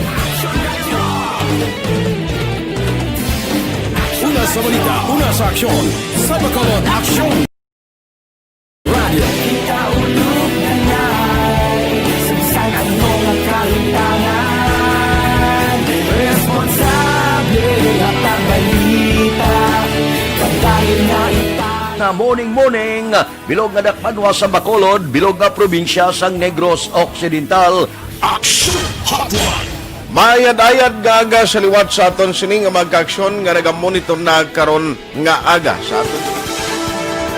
Una sa balita, una sa aksyon. Sa Bacolod, Aksyon Radio. Kita ulog na nai, sa bisan ano nga kalimtangan. Morning, morning, bilog nga dakbanwa sa Bacolod, bilog nga probinsya sang Negros Occidental. Action Hotline. Maayad-ayad nga aga sa liwat sa aton sini nga mga kaaksyon nga nagamonitor na karon nga aga sa aton.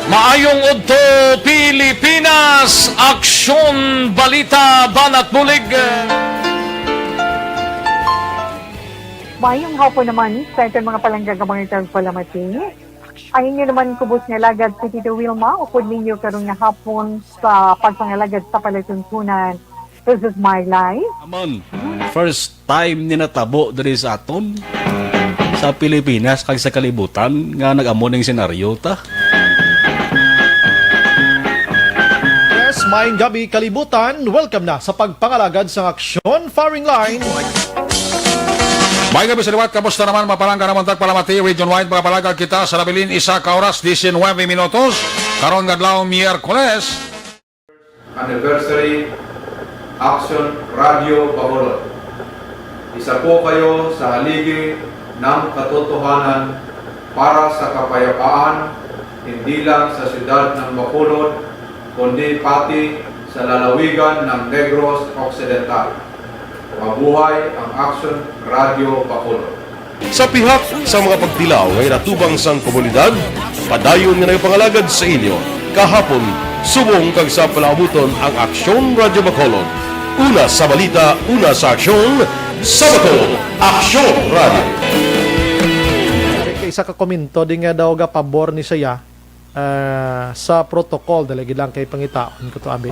Maayong udto, Pilipinas! Aksyon, balita, banat bulig. Mayong hapon naman sa aton mga palangga nga mga tagpalamati. Ang inyo naman kubos nga alagad si Tito Wilma, upod ninyo karon nga hapon sa pagpangalagad sa palatuntunan. This is my life. Amon, first time ni natabo diri sa aton, sa Pilipinas kag sa kalibutan, nga nag-amo ning senaryo ta. Yes, maayong gabi, kalibutan. Welcome na sa pagpangalagad sang aksyon, firing line. May gabi sa liwat, kamusta naman, mga palangga namon tagpalamati, region-wide, mga palangga kita sa nabilin, isa ka oras, diecinuebe minutos, karon nga adlaw, Miyerkules. Anniversary, Action Radio Bacolod. Isa po kayo sa haligi ng katotohanan para sa kapayapaan, hindi lang sa siyudad ng Bacolod, kundi pati sa lalawigan ng Negros Occidental. Mabuhay ang Action Radio Bacolod. Sa pihak sa mga pagtilaw nga ginatubang sang komunidad, padayon nga nagpangalagad sa inyo kahapon, subong kag sa palaabuton ang Aksyon Radyo Bacolod. Una sa balita, una sa aksyon, sa Bacolod, Aksyon Radyo. Kay isa ka komento di nga daw ga pabor ni siya, ah, sa protocol, dali gid lang kay pangitaon ko to, abi.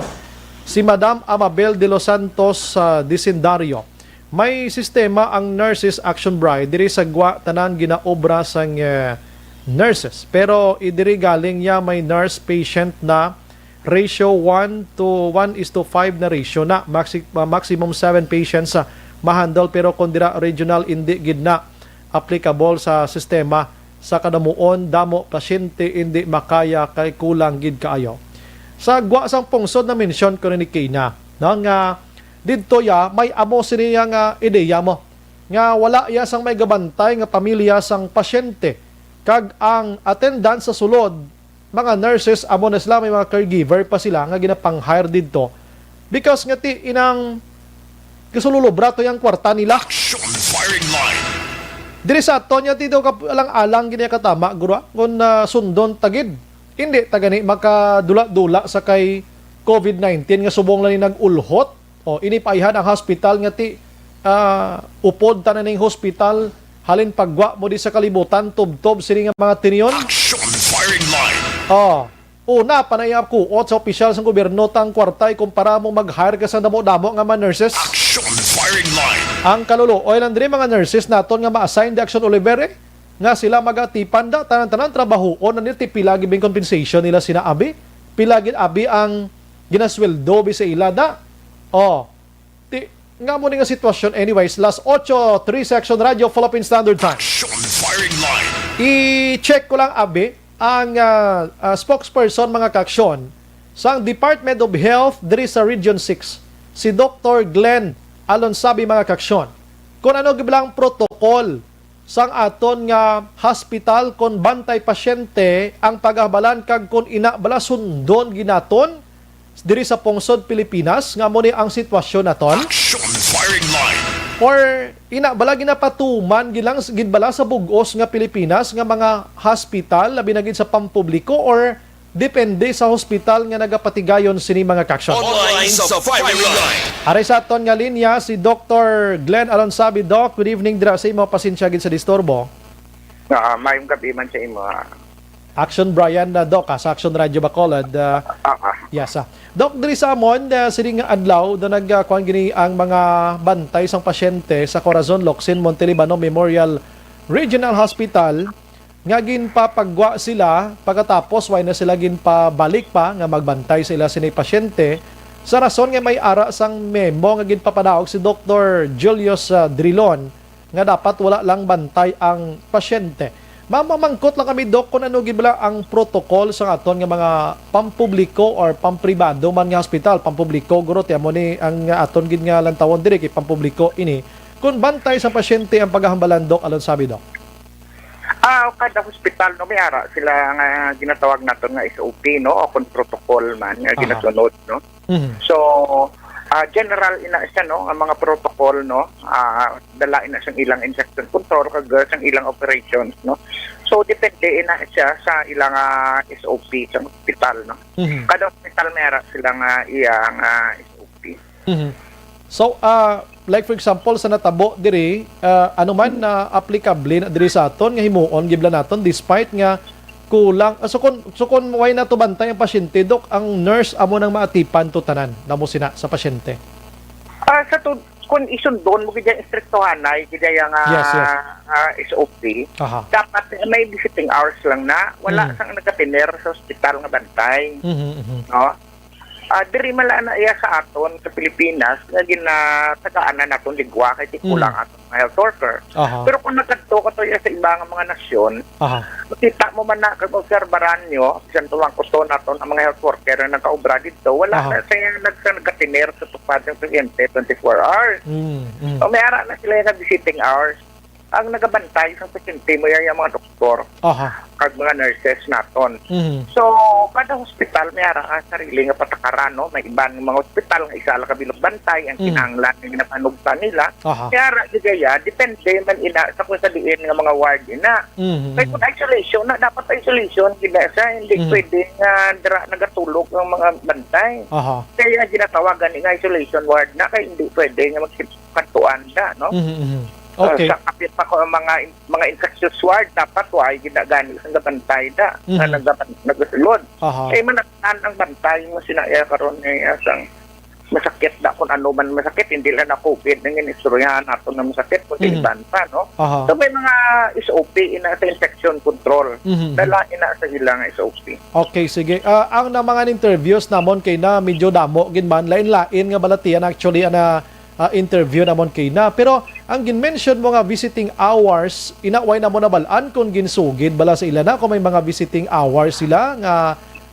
Si Madam Amabel de los Santos, ah, Disendario, may sistema ang nurses, Action Bri, diri sa gwa tanan ginaobra sang, eh, nurses. Pero i diri galing niya may nurse patient na ratio one to one is to five na ratio na. Maxi-, ah, maximum seven patients sa ma-handle, pero kung dira regional, indi gid na applicable sa sistema. Sa kadamuon, damo pasyente indi makaya kay kulang gid kaayo. Sa gwa sang pungsod na mention ko ni Kina, no, nga didto ya may amo sini ya nga ideya mo nga wala ya sang may gabantay nga pamilya sang pasyente, kag ang attendance sa sulod mga nurses, amo na sila, may mga caregiver pa sila nga ginapang-hire didto. Because nga ti inang gasululubra to yang kwarta nila. Action firing line. Diri sa aton nga ti daw ka alang-alang gid katama, guro, ah, kung, ah, sundon ta gid. Hindi ta gani makadula-dula sa kay covid nineteen nga subong lang ni nag-ulhot. O, ini pa ayhan ang hospital nga ti, ah, upod ta na ning hospital, halin paggwa mo di sa kalibutan, tubtob sini nga mga tinion. Action firing line. O, una, panayap kuot sa opisyal sang gobyerno tang kwarta ikumpara mo mag-hire ka sang damo-damo nga mga nurses. Action firing line. Ang kaluluoy lang diri, mga nurses naton nga ma-assign di Action Oliver, eh, nga sila magatipan da, tanan-tanan trabahoon na nila, ti pila gid bing compensation nila sina abi? Pila gid abi ang ginasweldo bi sa ila da? O, ti, nga mo ni nga sitwasyon. Anyways, last ocho, three section radyo, Philippine Standard Time. Action firing line. I-check ko lang, abi, ang, ah, ah, spokesperson, mga kaaksyon, sang Department of Health diri sa Region six, si Doktor Glenn Alonsabi, mga kaaksyon, kung ano gid lang protocol sang aton nga hospital, kon bantay pasyente ang pagahabalan, kag kon ina bala sundon ginaton diri sa pungsod Pilipinas, nga amo ni ang sitwasyon naton? Action firing line. Or ina bala ginapatuman gilang gid bala sa bug-os nga Pilipinas nga mga hospital, labi na gid sa pampubliko, or depende sa hospital nga nagapatigayon sini, mga kaaksyon? Online sa firing line. Ari sa aton nga linya si Doktor Glenn Alonsabi. Doc, good evening dira sa imo. Pasensya gid sa disturbo. Ah, mayong gabi man sa imo, ah. Action Brian, ah, Doc, ah, sa Action Radio Bacolod, ah, Ah, ah. yes, ah. Doc, diri sa amon, ah, sining adlaw, do nag, ah, kuwan gini ang mga bantay sang pasyente sa Corazon Locsin Montelibano Memorial Regional Hospital nga ginpapagwa sila pagkatapos way na sila ginpabalik pa nga magbantay sa ila sini pasyente, sa rason nga may ara sang memo nga ginpapadaog si Doktor Julius, ah, Drilon, nga dapat wala lang bantay ang pasyente. Mamamangkot lang kami, Doc, kung ano gid bala ang protocol sa aton nga mga pampubliko or pampribado man nga hospital. Pampubliko, guro, ti amo ni ang aton gid nga lantawon diri kay pampubliko ini. Kung bantay sa pasyente ang paghahambalan, Doc, Alonsabi, Doc? Ah, kada hospital, no, may ara sila nga ginatawag naton nga S O P, no, o kon protocol man nga Aha. ginasunod, no. Mhm. So, ah, general ina siya, no, ang mga protocol, no, ah, dala ina sang ilang infection control kag, ah, sang ilang operations, no. So, depende ina siya sa ilang, ah, S O P sa hospital, no. Mhm. Kada hospital may ara sila nga iyang, ah, S O P. Mhm. So, ah, like for example, sa natabo diri, ah, ano man na applicable na diri sa aton nga himuon, gibla naton, despite nga kulang, ah, so kung, so kung way nato bantay ang pasyente, Dok, ang nurse amo nang maatipan to tanan, namo sina sa pasyente? Ah, sa tud-, kung isundon mo gid ang istriktohanay, gid ang, ah, Yes, yes. ah, S O P, Aha. dapat may visiting hours lang na, wala Mm. sang nagapiner sa ospital nga bantay. Mhm, mhm. No? Ah, diri man lang na iya sa aton sa Pilipinas nga ginatagaan na naton ligwa kay ti Mm. kulang aton mga health worker. Aha. Pero kung nagkadto ka to iya sa iba nga mga nasyon, Aha. makita mo man na kag obserbaran nyo, bisan tuwang kuto naton ang mga health worker nga nagkaobra dito, wala Aha. na siya nagsa-, nagkatiner sa tupad ng pasyente twenty-four hours. Mm, mm. So, may ara na sila nga visiting hours. Ang nagabantay sa pasyente mo yan yung mga doktor Aha. kag mga nurses naton. Mhm. So, kada hospital may ara ang sarili nga patakaran, no? May iban nga mga hospital nga isa lang ka bilog bantay ang Mhm. kinahanglan nga ginapanugtan nila. Aha. May ara gid iya, depende man ina sa kung sa diin nga mga ward ina. Mhm, Kay mhm. kung isolation na, dapat isolation gid na siya. Hindi Mhm. pwede nga dira nagatulog ang mga bantay. Aha. Kaya ginatawag gani nga isolation ward na, kay hindi pwede nga magkadtuan da, no? Mhm, mhm. Ah, Okay. sa kapit pa ko ang mga in-, mga infectious ward, dapat wa ay ginagani sa nagabantay da, nga Mhm. nagaban-, nagasulod. Aha. Eh, manaktan ang bantay mo sina iya karon nga iya sang masakit da, kung ano man masakit, hindi lang na covid ang inistoryahan nato nga masakit, kundi Mhm. iban pa, no? Aha. So, may mga S O P ina sa infection control. Mhm, mhm. Dala ina sa ilang S O P. Okay, sige. Ah, ang na mga interviews namon kay na medyo damo gid man, lain-lain nga balatian actually, ana, ah, interview namon kay na. Pero ang gin-mention mo nga visiting hours, ina, way namo nabal-an kung ginsugid bala sa ila na, kung may mga visiting hours sila nga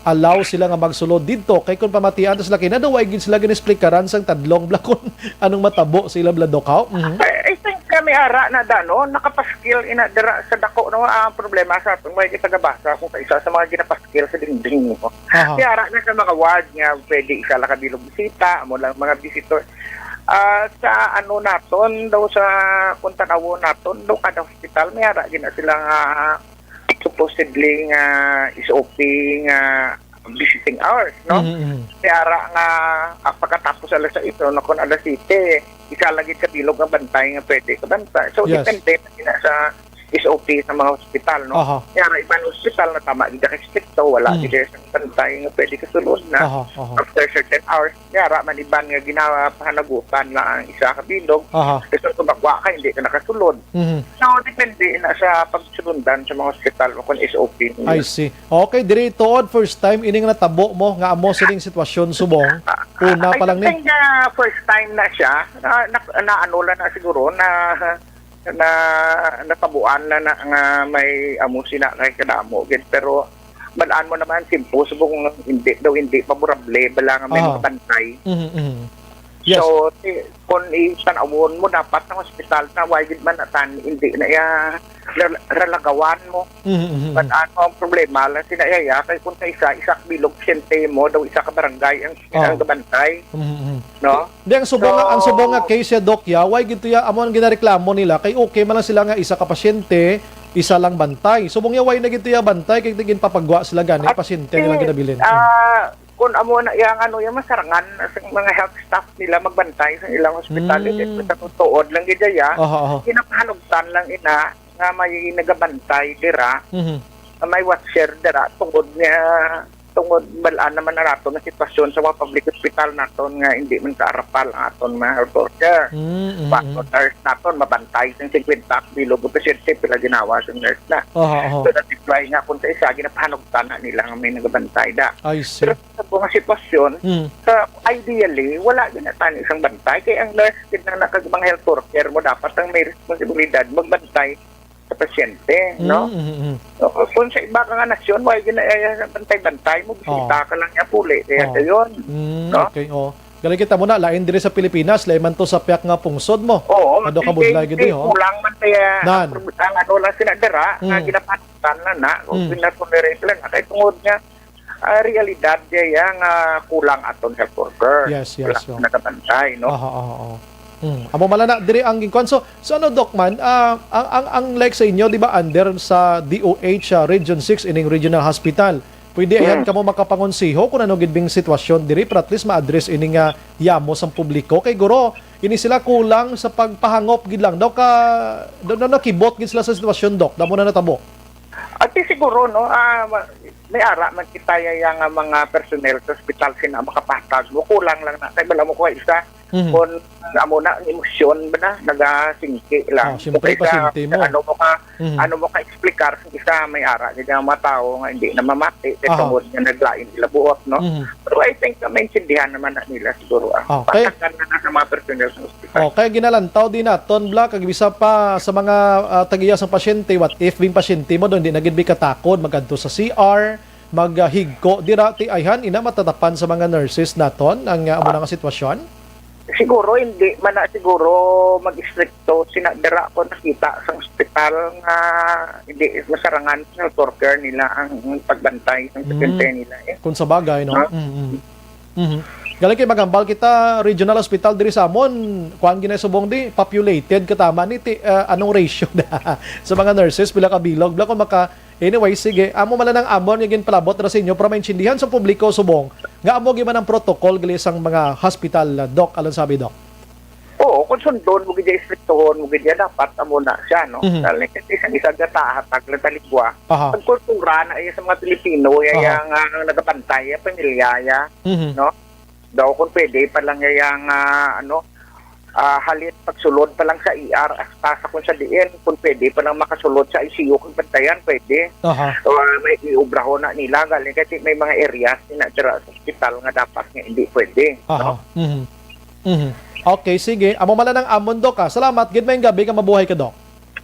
allow sila nga magsulod didto. Kay kung pamatian ta sila kay na, daw way gid sila gin-explikaran sang tadlong bala kung anong matabo sa ila bala, Dok, haw? Mhm. I, I think kami ara na da, no? Nakapaskil ina dira sa dako, no? Ang problema sa aton, way kita gabasa kung sa isa sa mga ginapaskil sa dingding, no? Aha. Kaya ara na sa mga ward nga pwede isa lang ka bilog bisita, amo lang mga visitor. Ah, sa ano naton, daw sa kung tan-awon naton, daw kada hospital, may ara gina sila nga supposedly nga S O P nga visiting hours, no? Mhm, mhm. May ara nga, ah, pagkatapos alas sais, no, kung alas siyete, isa lang gid ka bilog nga bantay nga pwede ka bantay. So, Yes. depende na sa S O P sa mga hospital, no? Aha. May ara iban hospital na tama gid ka estrikto, wala Mm. gid sa bantay nga pwede ka sulod na Aha, aha. after certain hours. May ara man iban nga ginapahanagutan lang ang isa ka bilog. Aha. Kasi kung magwa ka, hindi ka nakasulod. Mhm. So, depende na sa pagsulundan sa mga hospital o kung S O P nila. I see. Okay, diri tuod, first time ini nga natabo mo nga amo sining sitwasyon subong. Ah, Una I pa lang ni. think, ah, first time na siya. Na, na, na ano lang na siguro, na, na natabuan na, na nga may amo sina kay kadamo gid. Pero bal-an mo naman, simple, subong hindi daw, hindi favorable bala nga may Aha. mga bantay. Mhm, mhm. Yes. So, ti-, kung itanawon mo, dapat ang hospital na, why gid man atan, hindi na iya rel-, relagawan mo. Mhm, mhm, mhm. But ano ang problema lang sina iya, kay kung sa isa, isa ka bilog siyente mo, daw isa ka barangay ang, Oh. ang gabantay, Mhm, mhm. no? Di, ang subong nga, ang So, subong nga case ya, Doc, ya, why gid to ya, amo ang ginareklamo nila, kay okay man lang sila nga isa ka pasyente, isa lang bantay. Subong ya, why na gid to ya bantay, kay ginpapagwa sila gani, At pasyente nila si, ginabilin. ah, kung amo na yang ano, yang masarangan sa mga health staff nila magbantay sa ilang hospital, Mm. eh, sa tuod lang gid ya, Aha, aha. ginapahanugtan lang ina nga may nagabantay dira, Mhm. nga may watcher dira, tungod nga, tungod bal-an naman na naton nga sitwasyon sa mga public hospital naton nga hindi man kaarapal ang aton mga health worker. Mm, mm, Bago mm. nurse naton, mabantay sa singkwenta bilog o pasyente, pila ginawa sa nurse na. Aha, aha. So, that's why nga kung sa isa, ginapahanugtan na nila nga may nagabantay da. I see. Pero sa mga sitwasyon, Hmm. sa ideally, wala gid na tani isang bantay. Kay ang nurse, gid na, na kag mga health worker mo, dapat ang may responsibilidad magbantay sa pasyente, no? Mm, mm, mm. O, kung sa iba ka nga nasyon, wala gid na, eh, bantay-bantay mo, bisita Oo. ka lang niya, puli, kaya Oo. dayon, Mm, no? okay, oo. Gali kita mo na, lain diri sa Pilipinas, lain man to sa piyak nga pungsod mo. Oo, Ano ka budlay gid, ho? Kulang man kaya Nan. ang, ang ano lang sila dira, nga Mm. ginapatutan na na, kung Mm. pinatolerate lang na. Kay tungod nga, ah, realidad kaya nga kulang aton health worker. Yes, yes, Wala so. nakabantay, no? Aha, aha, aha. Hmm. Amo mala na diri ang ginkuan. So, so ano, Doc, man, ah, ang, ang, ang like sa inyo, di ba, under sa D O H, ah, Region six, ining regional hospital. Pwede ayan Hmm. kamo makapangonsiho kung ano gid bing sitwasyon diri, para at least ma-address ini nga yamo sang publiko. Kay guro, ini sila kulang sa pagpahangop gid lang. Daw ka, daw na nakibot gid sila sa sitwasyon, Doc. Damo na natabo. At least siguro, no, ah, ma-, may ara man kita ya, ya nga mga personnel sa ospital sina makapahatag mo. Kulang lang na. Kay bala mo ko isa, Mhm. kung amo na, ang emosyon ba na, nagasingki lang. Ah, siyempre, Kaysa pasyente mo. ano mo ka, Mhm. ano mo ka explicar sa isa, may ara gid ang mga tao nga hindi na mamati kay Aha. tungod nga naglain sila buot, no? Mhm. Pero I think na maintindihan naman na nila siguro, ah. Okay. Patagan na na sa mga personnel sa ospital. Oh, kaya ginalantaw din naton, Bla, kag bisa pa sa mga, ah, tagiya sang pasyente, what if bing pasyente mo doon, di na gid bi katakod, magadto sa C R, maghigko dira, ti ayhan, ina matatapan sa mga nurses naton ang, ah, amo na nga sitwasyon? Siguro, hindi man na siguro mag-istrikto sina dira ko nakita sa ospital nga hindi masarangan sa health worker nila ang pagbantay sa Mm. pasyente nila, eh. Kung sa bagay, no? Ha? Mm, mm. Mhm. Galing kay magambal kita, regional hospital diri sa amon, kuan ginay subong di, populated katama ni ti, ah, anong ratio na sa mga nurses, pila ka bilog, bla, kung maka, anyway, sige, amo man lang ang amon nga ginpalabot ra sa inyo para maintindihan sa publiko subong nga amo gyud man ang protocol gali sang mga hospital, Doc, alang sabi, Doc. Oo, kung sundon mo gid, istriktuhon mo gid, dapat amo na siya, no? Mhm. Dahil kasi isang isa gatahatag lang taligwa. Aha. Ang kultura na iya sa mga Pilipino, iya, Aha. iya nga ang nagabantay, iya pamilya, iya, Mhm. no? Daw kung pwede pa lang iya nga, ano, ah, halin pagsulod pa lang sa E R, hasta sa kung sa diin, kung pwede pa lang makasulod sa I C U kung bantayan, pwede. Aha. O, ah, may iubrahon na nila, galing kasi may mga areas na dira sa ospital nga dapat nga hindi pwede, Aha. no? Mhm. Mhm. Okay, sige. Amo man lang ang amon, Doc, ah. Salamat. Good, maayong gabi ka, mabuhay ka, Doc.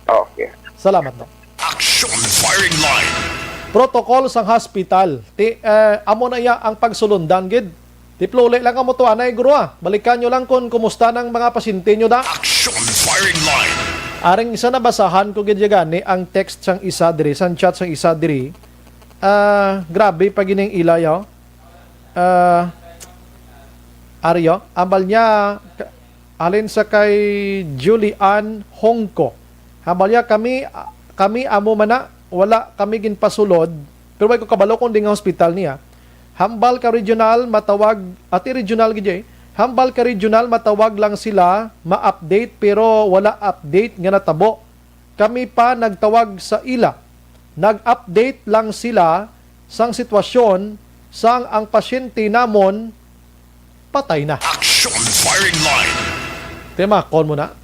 Okay. Salamat, Doc. Action Firing Line. Protocol sang hospital. Ti, eh, amo na iya ang pagsulundan, gid. Ti pluli lang kamo to, anay, guro, ah. Balikan nyo lang kung kumusta ng mga pasyente nyo, da. Action Firing Line. Aring isa nabasahan ko gid gani ang text sang isa diri, sang chat sang isa diri. Ah, grabe pa gining ilay, oh. Ah, Aryo, ambal niya, ka-, halin sa kay Julian Hongko. Hambal niya, kami, kami amo man na, wala kami ginpasulod, pero way ko kabalo kung di nga hospital niya. Hambal ka regional, matawag, ati regional gid, eh. Hambal ka regional, matawag lang sila, ma-update, pero wala update nga natabo. Kami pa nagtawag sa ila. Nag-update lang sila sang sitwasyon sang ang pasyente namon patay na. Action Firing Line. Timakon mo na.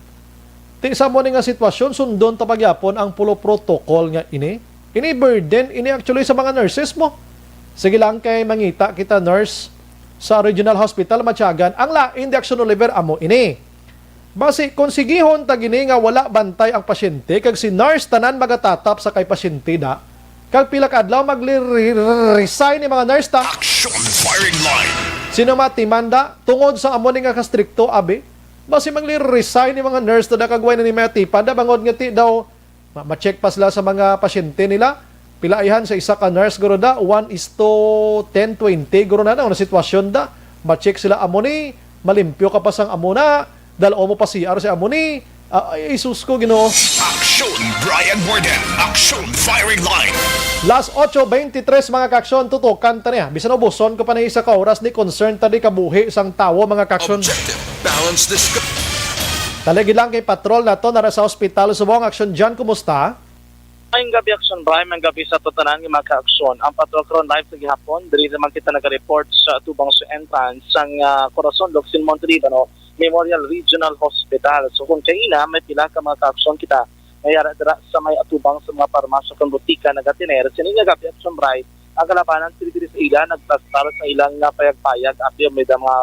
Ti sa mo ni nga sitwasyon, sundon ta pagyapon ang pulo protocol nga ini. Ini burden, ini actually sa mga nurses mo. Sige lang kay mangita kita nurse sa Regional Hospital Matiagan. Ang lain di Action Oliver amo ini. Basi, kung sigihon ta gini nga wala bantay ang pasyente, kag si nurse tanan magatatap sa kay pasyente da, kag pila ka adlaw magli-, re-, resign ni mga nurse ta. Action Firing Line. Sino matiman da? Tungod sa amo ni nga kastrikto, abi? Basi magli-resign ni mga nurse ta da, kag way na ni matipan da, bangod nga ti daw, Ma-, ma-check pa sila sa mga pasyente nila. Pila ayhan sa isa ka nurse, guro da, one is to ten, twenty, guro na na, ang sitwasyon da. Ma-check sila, amo ni, malimpyo ka pa sang amo na, dal-o mo pa C R si amo ni. Ah, ay, sus ko, Ginoo. Action, Brian Warden. Action, Firing Line. Las ocho veintitrés, mga kaaksyon, tutukan ta niya. Bisan ubuson ko pa na isa ka oras ni concern ta di kabuhi sang tawo, mga kaaksyon. Objective, balance discuss. Taligi lang kay patrol nato nara sa ospital subong. Aksyon John, kumusta? Maayong gabi, Action Brian. Maayong gabi sa tanan nga mga kaaksyon. Ang patrol karon live sa gihapon. Diri naman kita naga-report sa atubang sa entrance sang, ah, Corazon Locsin Montelibano Memorial Regional Hospital. So kung kaina, may pila ka mga kaaksyon kita nga yara dira sa may atubang sa mga parmasya kag butika nagatener. Sini nga gabi, Action Brian, ang kalabanan sila diri sa ila nagplastar sa ilang nga payag-payag, apil may da mga,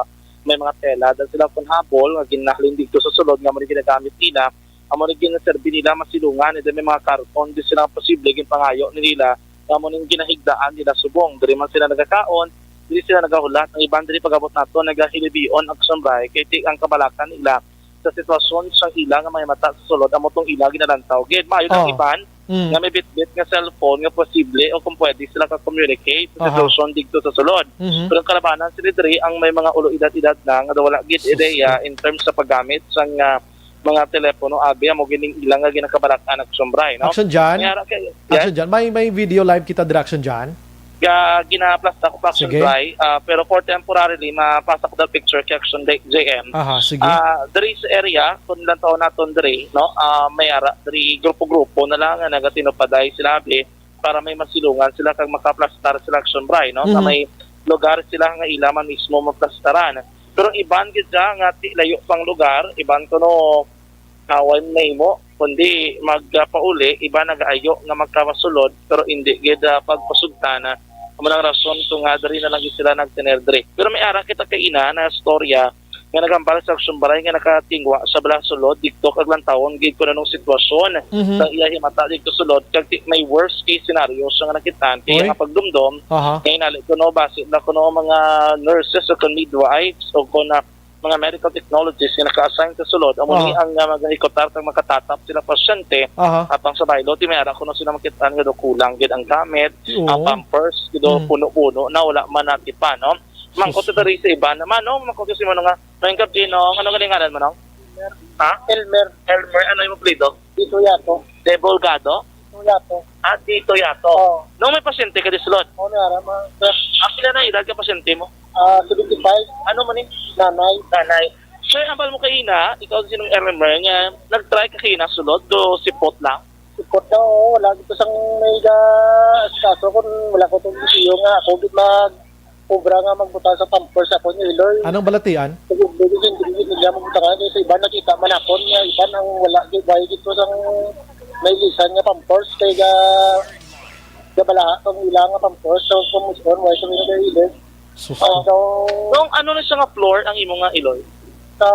may mga tela. Dahil sila kon habol nga ginahalin dito sa sulod nga mao ni ginagamit nila, amo ni ginaserbi nila masilungan, and then may mga karton di sila posible ginpangayo ni nila nga amo ning ginahigdaan nila subong. Diri man sila nagakaon, diri sila nagahulat. Ang iban diri pag-abot nato nagahilibion ang Sambay kay ti ang kabalaka nila sa sitwasyon sang ila nga mahimata sa sulod amo tong ila ginalantaw. Gid, maayo ang Oh. iban Mm. nga may bitbit nga cellphone nga posible o kung pwede sila ka-communicate sa Aha. sitwasyon dito sa sulod. Mhm. Pero ang kalabanan sila diri ang may mga ulo edad-edad na nga wala gid Sus. ideya in terms sa paggamit sang, ah, mga telepono, abi, amo gining ilang nga ginakabalak-an, Action John? May ara kay, yes? Action John, may, may video live kita dira, Action John. Ga, ginaplastar ko pa, Action Sige. Bry, ah, pero for temporarily, mapasa ko the picture kay Action J M. Aha, sige. Ah, diri sa area, kung lang taon naton diri, no, ah, may ara, diri grupo-grupo na lang nga nagatinupaday sila, abi, para may masilungan sila kag makaplastar sila, Action Bry, no? Nga Mhm. may lugar sila nga ila man mismo maplastaran. Pero iban gid siya nga ti-, layo pang lugar, iban kuno kawan na imo, kundi magpauli, iban nagaayo nga magkapasulod, pero indi gid, ah, pagpasugtan, ah, amo nang rason kung nga diri na lang gid sila nagtener diri. Pero may ara kita kay ina na storya nga nagambal sa Action Bry nga nakatingwa sa bala sulod didto kag lantawon gid kung anong sitwasyon Mhm. sa iya himata didto sulod kag ti-, may worst case scenario siya nga nakit-an kay Oy. Ang pagdumdom Aha. nga inali kuno basi na kuno mga nurses o kon midwives o kon, ah, mga medical technologists nga naka-assign sa sulod amo ni Aha. ang, ah, magahikutar kag makatatap sila pasyente Aha. Apang sa baylo ti may ara kuno sila makit-an nga do kulang gid ang gamit, Oo. ang pampers, gid do Mhm. puno-puno na wala man natipan, no? Mangkot Sus. Diri sa iban. Manong, mangkot si Manong nga. Mayong gabi, Nong. Ano galing ngalan mo, Nong? Ha? Elmer. Elmer, ano yung apelyido? Dito Yato. De Bolgado? Dito Yato. Ah, Dito Yato. Oo. Nong may pasyente ka di sulod? Oo, may ara, ma-, sir. Ah, pila na edad ka pasyente mo? Ah, seventy-five. Ano man ni? Nanay. Nanay. Sir, ambal mo kay ina, ikaw si Nong Elmer, nga nag-try ka kay ina sulod, do sipot lang? Sipot lang, oo. Wala gid ko sang may ga-, asikaso kung wala ko tong desisyon nga ako gid mag- obra nga magbutang sa pampers sa akon, Iloy. Anong balatian? Sige, sige, sige, sige, nila magbutang nga. Sa iban nakita man akon nga iban ang wala, di ba, dito sang may lisan nga pampers kay ga, gabalaha kang ila nga pampers. So, kung musuon, wala sa mga iloy. Sus. Oh, so, Nong ano na siya nga floor ang imo nga Iloy? Sa,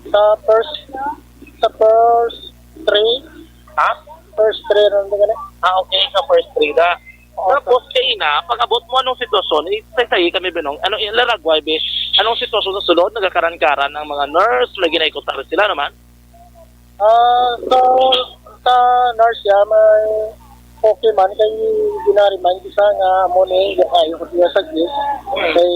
sa first, sa first three. Ha? First three, ano ba gani? Ah, okay, sa first three na. Oo, Tapos, kay ina, pag-abot mo, anong sitwasyon? Isaysay kami, Binong. Ano, laragway, be? Anong sitwasyon sa sulod? Nagakaran-karan ang mga nurse, may ginaikutar sila naman? Ah, so, sa nurse siya, may okay man, kay ginaremind siya nga amo ni, ayaw ko siya sa gis. Kay,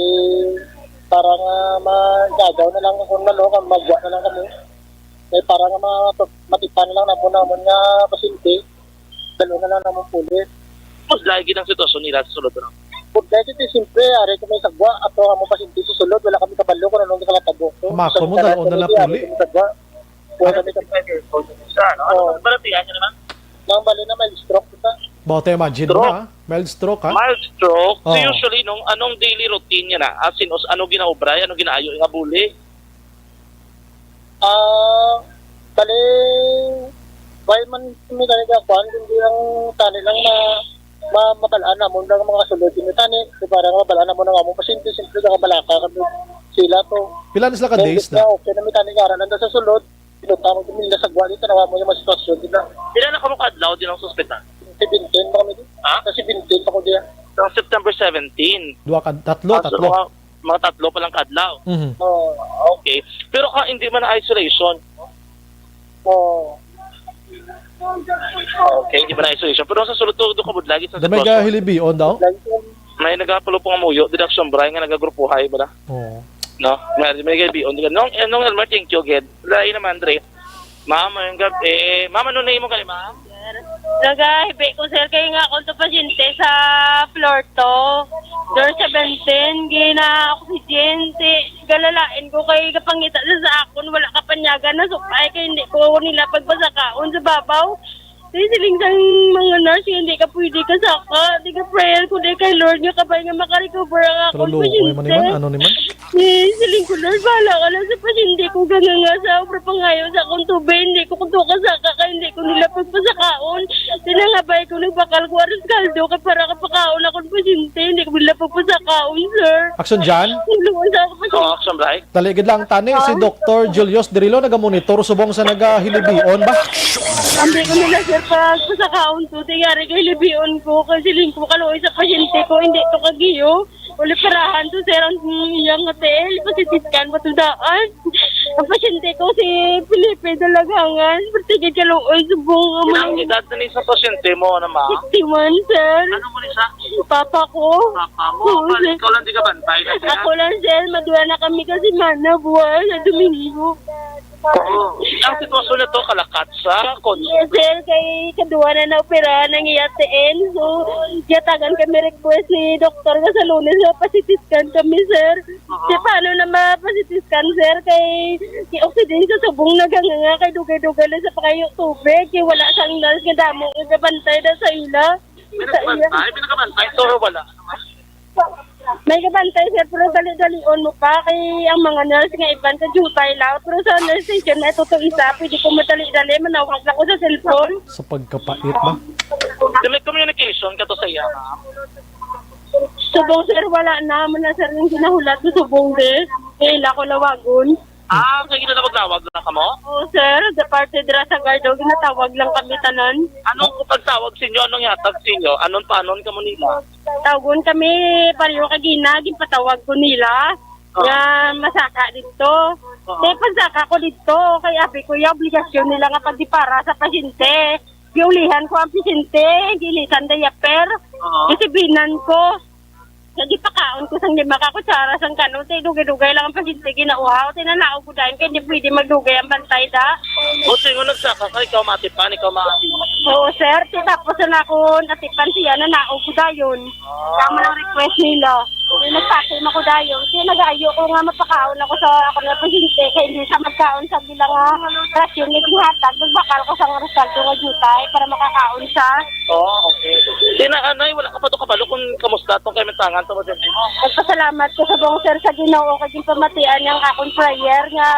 para nga magagaw na lang kung ano, kung magwa na lang kami. Kay para nga ma-, matipan na lang na po naman nga pasyente. Dalo na lang namon puli. Pudlay gid ang sitwasyon nila sa sulod, no? Pudlay gid, eh, siyempre, ari kung may sagwa, ato ang among pasyente sa sulod, wala kami kabalo kung anong nakalatabo. Mako mo, dalo na lang puli. Sagwa. Wala kami kab- Sa, no? Ano Oo. Ang balatian niya naman? Nang bali na may stroke kita. Bote, imagine mo Stroke. Na, mild stroke, ha? Mild stroke. So, Oo. Usually, nung anong daily routine niya na? As in, us-, ano ginaobray? Ano ginaayo nga buli? Ah, bali, why man mi tani ka kuan, kundi ang tani lang ma-, ma-, mabalaan namon lang mga sulod. Hindi tani, di ba, lang mabalaan namon ang among pasyente, siyempre, nakabalaka kami sila to. Pila na sila ka Then, days na? Okay na mi tani nga, aran lang sa sulod, pinutang ko nila sa gwali, tanawa mo yung mga sitwasyon, di ba? Pila na kamo ka adlaw din ang sa ospital? Seventeen pa kami din. Ha? Sa seventeen pa ko diya. Sa September seventeen. Dua ka, tatlo, Ah, so, tatlo. Mga, mga tatlo pa lang ka adlaw. Mhm. Oo. Okay. Pero ka, hindi man na isolation. Oo. Okay, hindi man na isolation. Pero sa sulod to, doon ka budlagi sa Da may sitwasyon. Gahilibion daw? Like, um, May nagapulupong amuyo, deduction bray nga nagagrupuhay, bala. Oo. No? May, may gahilibion. Di ka, nung, eh, nung Elmer, thank you, gid. Lain naman, Dre. Ma'am, mayong gabi. Ma'am, ano name mo kani, ma'am? Sir, nagahibi ko, sir, kay nga akong to pasyente sa floor two, door seventeen, gina-oxygen, si, galalain ko kay kapangita na sa akon, wala kapanyagan na supay, kay hindi ko nila pagbasakaon sa babaw. Di siling sang mga nurse, hindi ka pwede kasaka, di ka prayer ko, di kay Lord nga kabay nga makarecover ang akong Troloko, pasyente. Ano ni man? Eh, siling ko, Lord, bahala ka na sa pasyente ko, ganganga sa obra pangayo sa akong tubig. Hindi ko kuto kasaka, kay hindi ko nila pagpasakaon. Tinangabay ko, nagbakal ko, aros kaldo, kay para kapakaon akong pasyente, hindi ko nila pagpasakaon, sir. Action dyan? Tulungan sa akong pasyente. Oh, action, Bray. Dali gid lang, tani, si Ah. Doktor Julius Dirilo nagamonitor subong sa nagahilibion ba? Hindi ko nila, sir, pagpasakaon to. Tingari kay libion ko, kay siling ko, kaluoy sa pasyente ko, hindi to kagiyo. Uli parahan to, sir, ang iyang hotel. Pasitiskan, matundaan. Ang pasyente ko, si Felipe Dalagangan. Pertigid ka luoy, subong. Ilang edad na ni sa pasyente mo, ano, ma? Sixty-one, sir. Ano mo ni sa? Papa ko. Papa mo? Oo, Papa, sir. Ikaw lang di ka bantay na siya? Ako lang, sir. Madula na kami kasi mana, buwan sa Domingo. Oo. Ang sitwasyon na to, kalakat sa kotse. Yes, sir. Kay kaduwa na naoperahan ang iya T N. So, yatagan kami request ni doktor nga sa Lunes nga pasitiskan kami, sir. Oo. Kay paano na mapasitiskan, sir? Kay si oxygen sa subong naganganga kay dugay-dugay lang sa pakayo tubig. Kay wala sang nurse nga damo nga gabantay na sa ila. May nakabantay? May nakabantay? Ito wala. May gabantay, sir, pero dali-dalion mo pa. Kay ang mga nurse nga iban ka jutay lang. Pero sa nurse station, may tuto isa. Pwede ko madali-dali. Manawag lang ko sa cellphone. Sa pagkapait ba? Di may communication ka to sa iya, ma'am? Subong, sir, wala na. Muna, sir, yung ginahulat ko subong, sir. Kaya ila ko lawagon. Ah, kay ginatawag-tawag na kamo? Oo, sir. The party dira sa guard, oh, ginatawag lang kami tanan. Anong pagtawag sa inyo? Anong yatag sa inyo? Anon pa anon kamo nila? Tawgon kami, pareho kagina, ginpatawag ko nila Ah. nga masaka dito. Ah. Kaya pagsaka ko dito, kay abi ko, yung obligasyon nila nga pagdipara sa pasyente. Giulihan ko ang pasyente, gilisan diaper, Ah. gisibinan ko. Nga gipakaon ko sang lima ka kutsara sang kanon, tay dugay-dugay lang ang pasyente ginauhaw, tay nanaog ko dayon, kay hindi pwede magdugay ang bantay da. O, so, ingon nagsaka ka, ikaw matipan, ikaw ma- Oo, sir. Ti-, tapos na ako natipan siya, nanaog ko dayon. Ah. Tama lang request nila. Yung nagpati na ko dayon. Kaya nag-ayo ko nga mapakaon ako sa ako nga pasyente, kay hindi sa magkaon sa bilang nga rasyon nga ginhatag. Nagbakal ko sa nga Rosaldo nga jutay para makakaon sa Oo, okay. Di na, anay, wala ka pa to kabalo kung kamusta tong kaimantangan sa pasyente mo? Nagpasalamat ko sa buong, sir, sa Ginoo kay ginpamatian niya ang akon prayer nga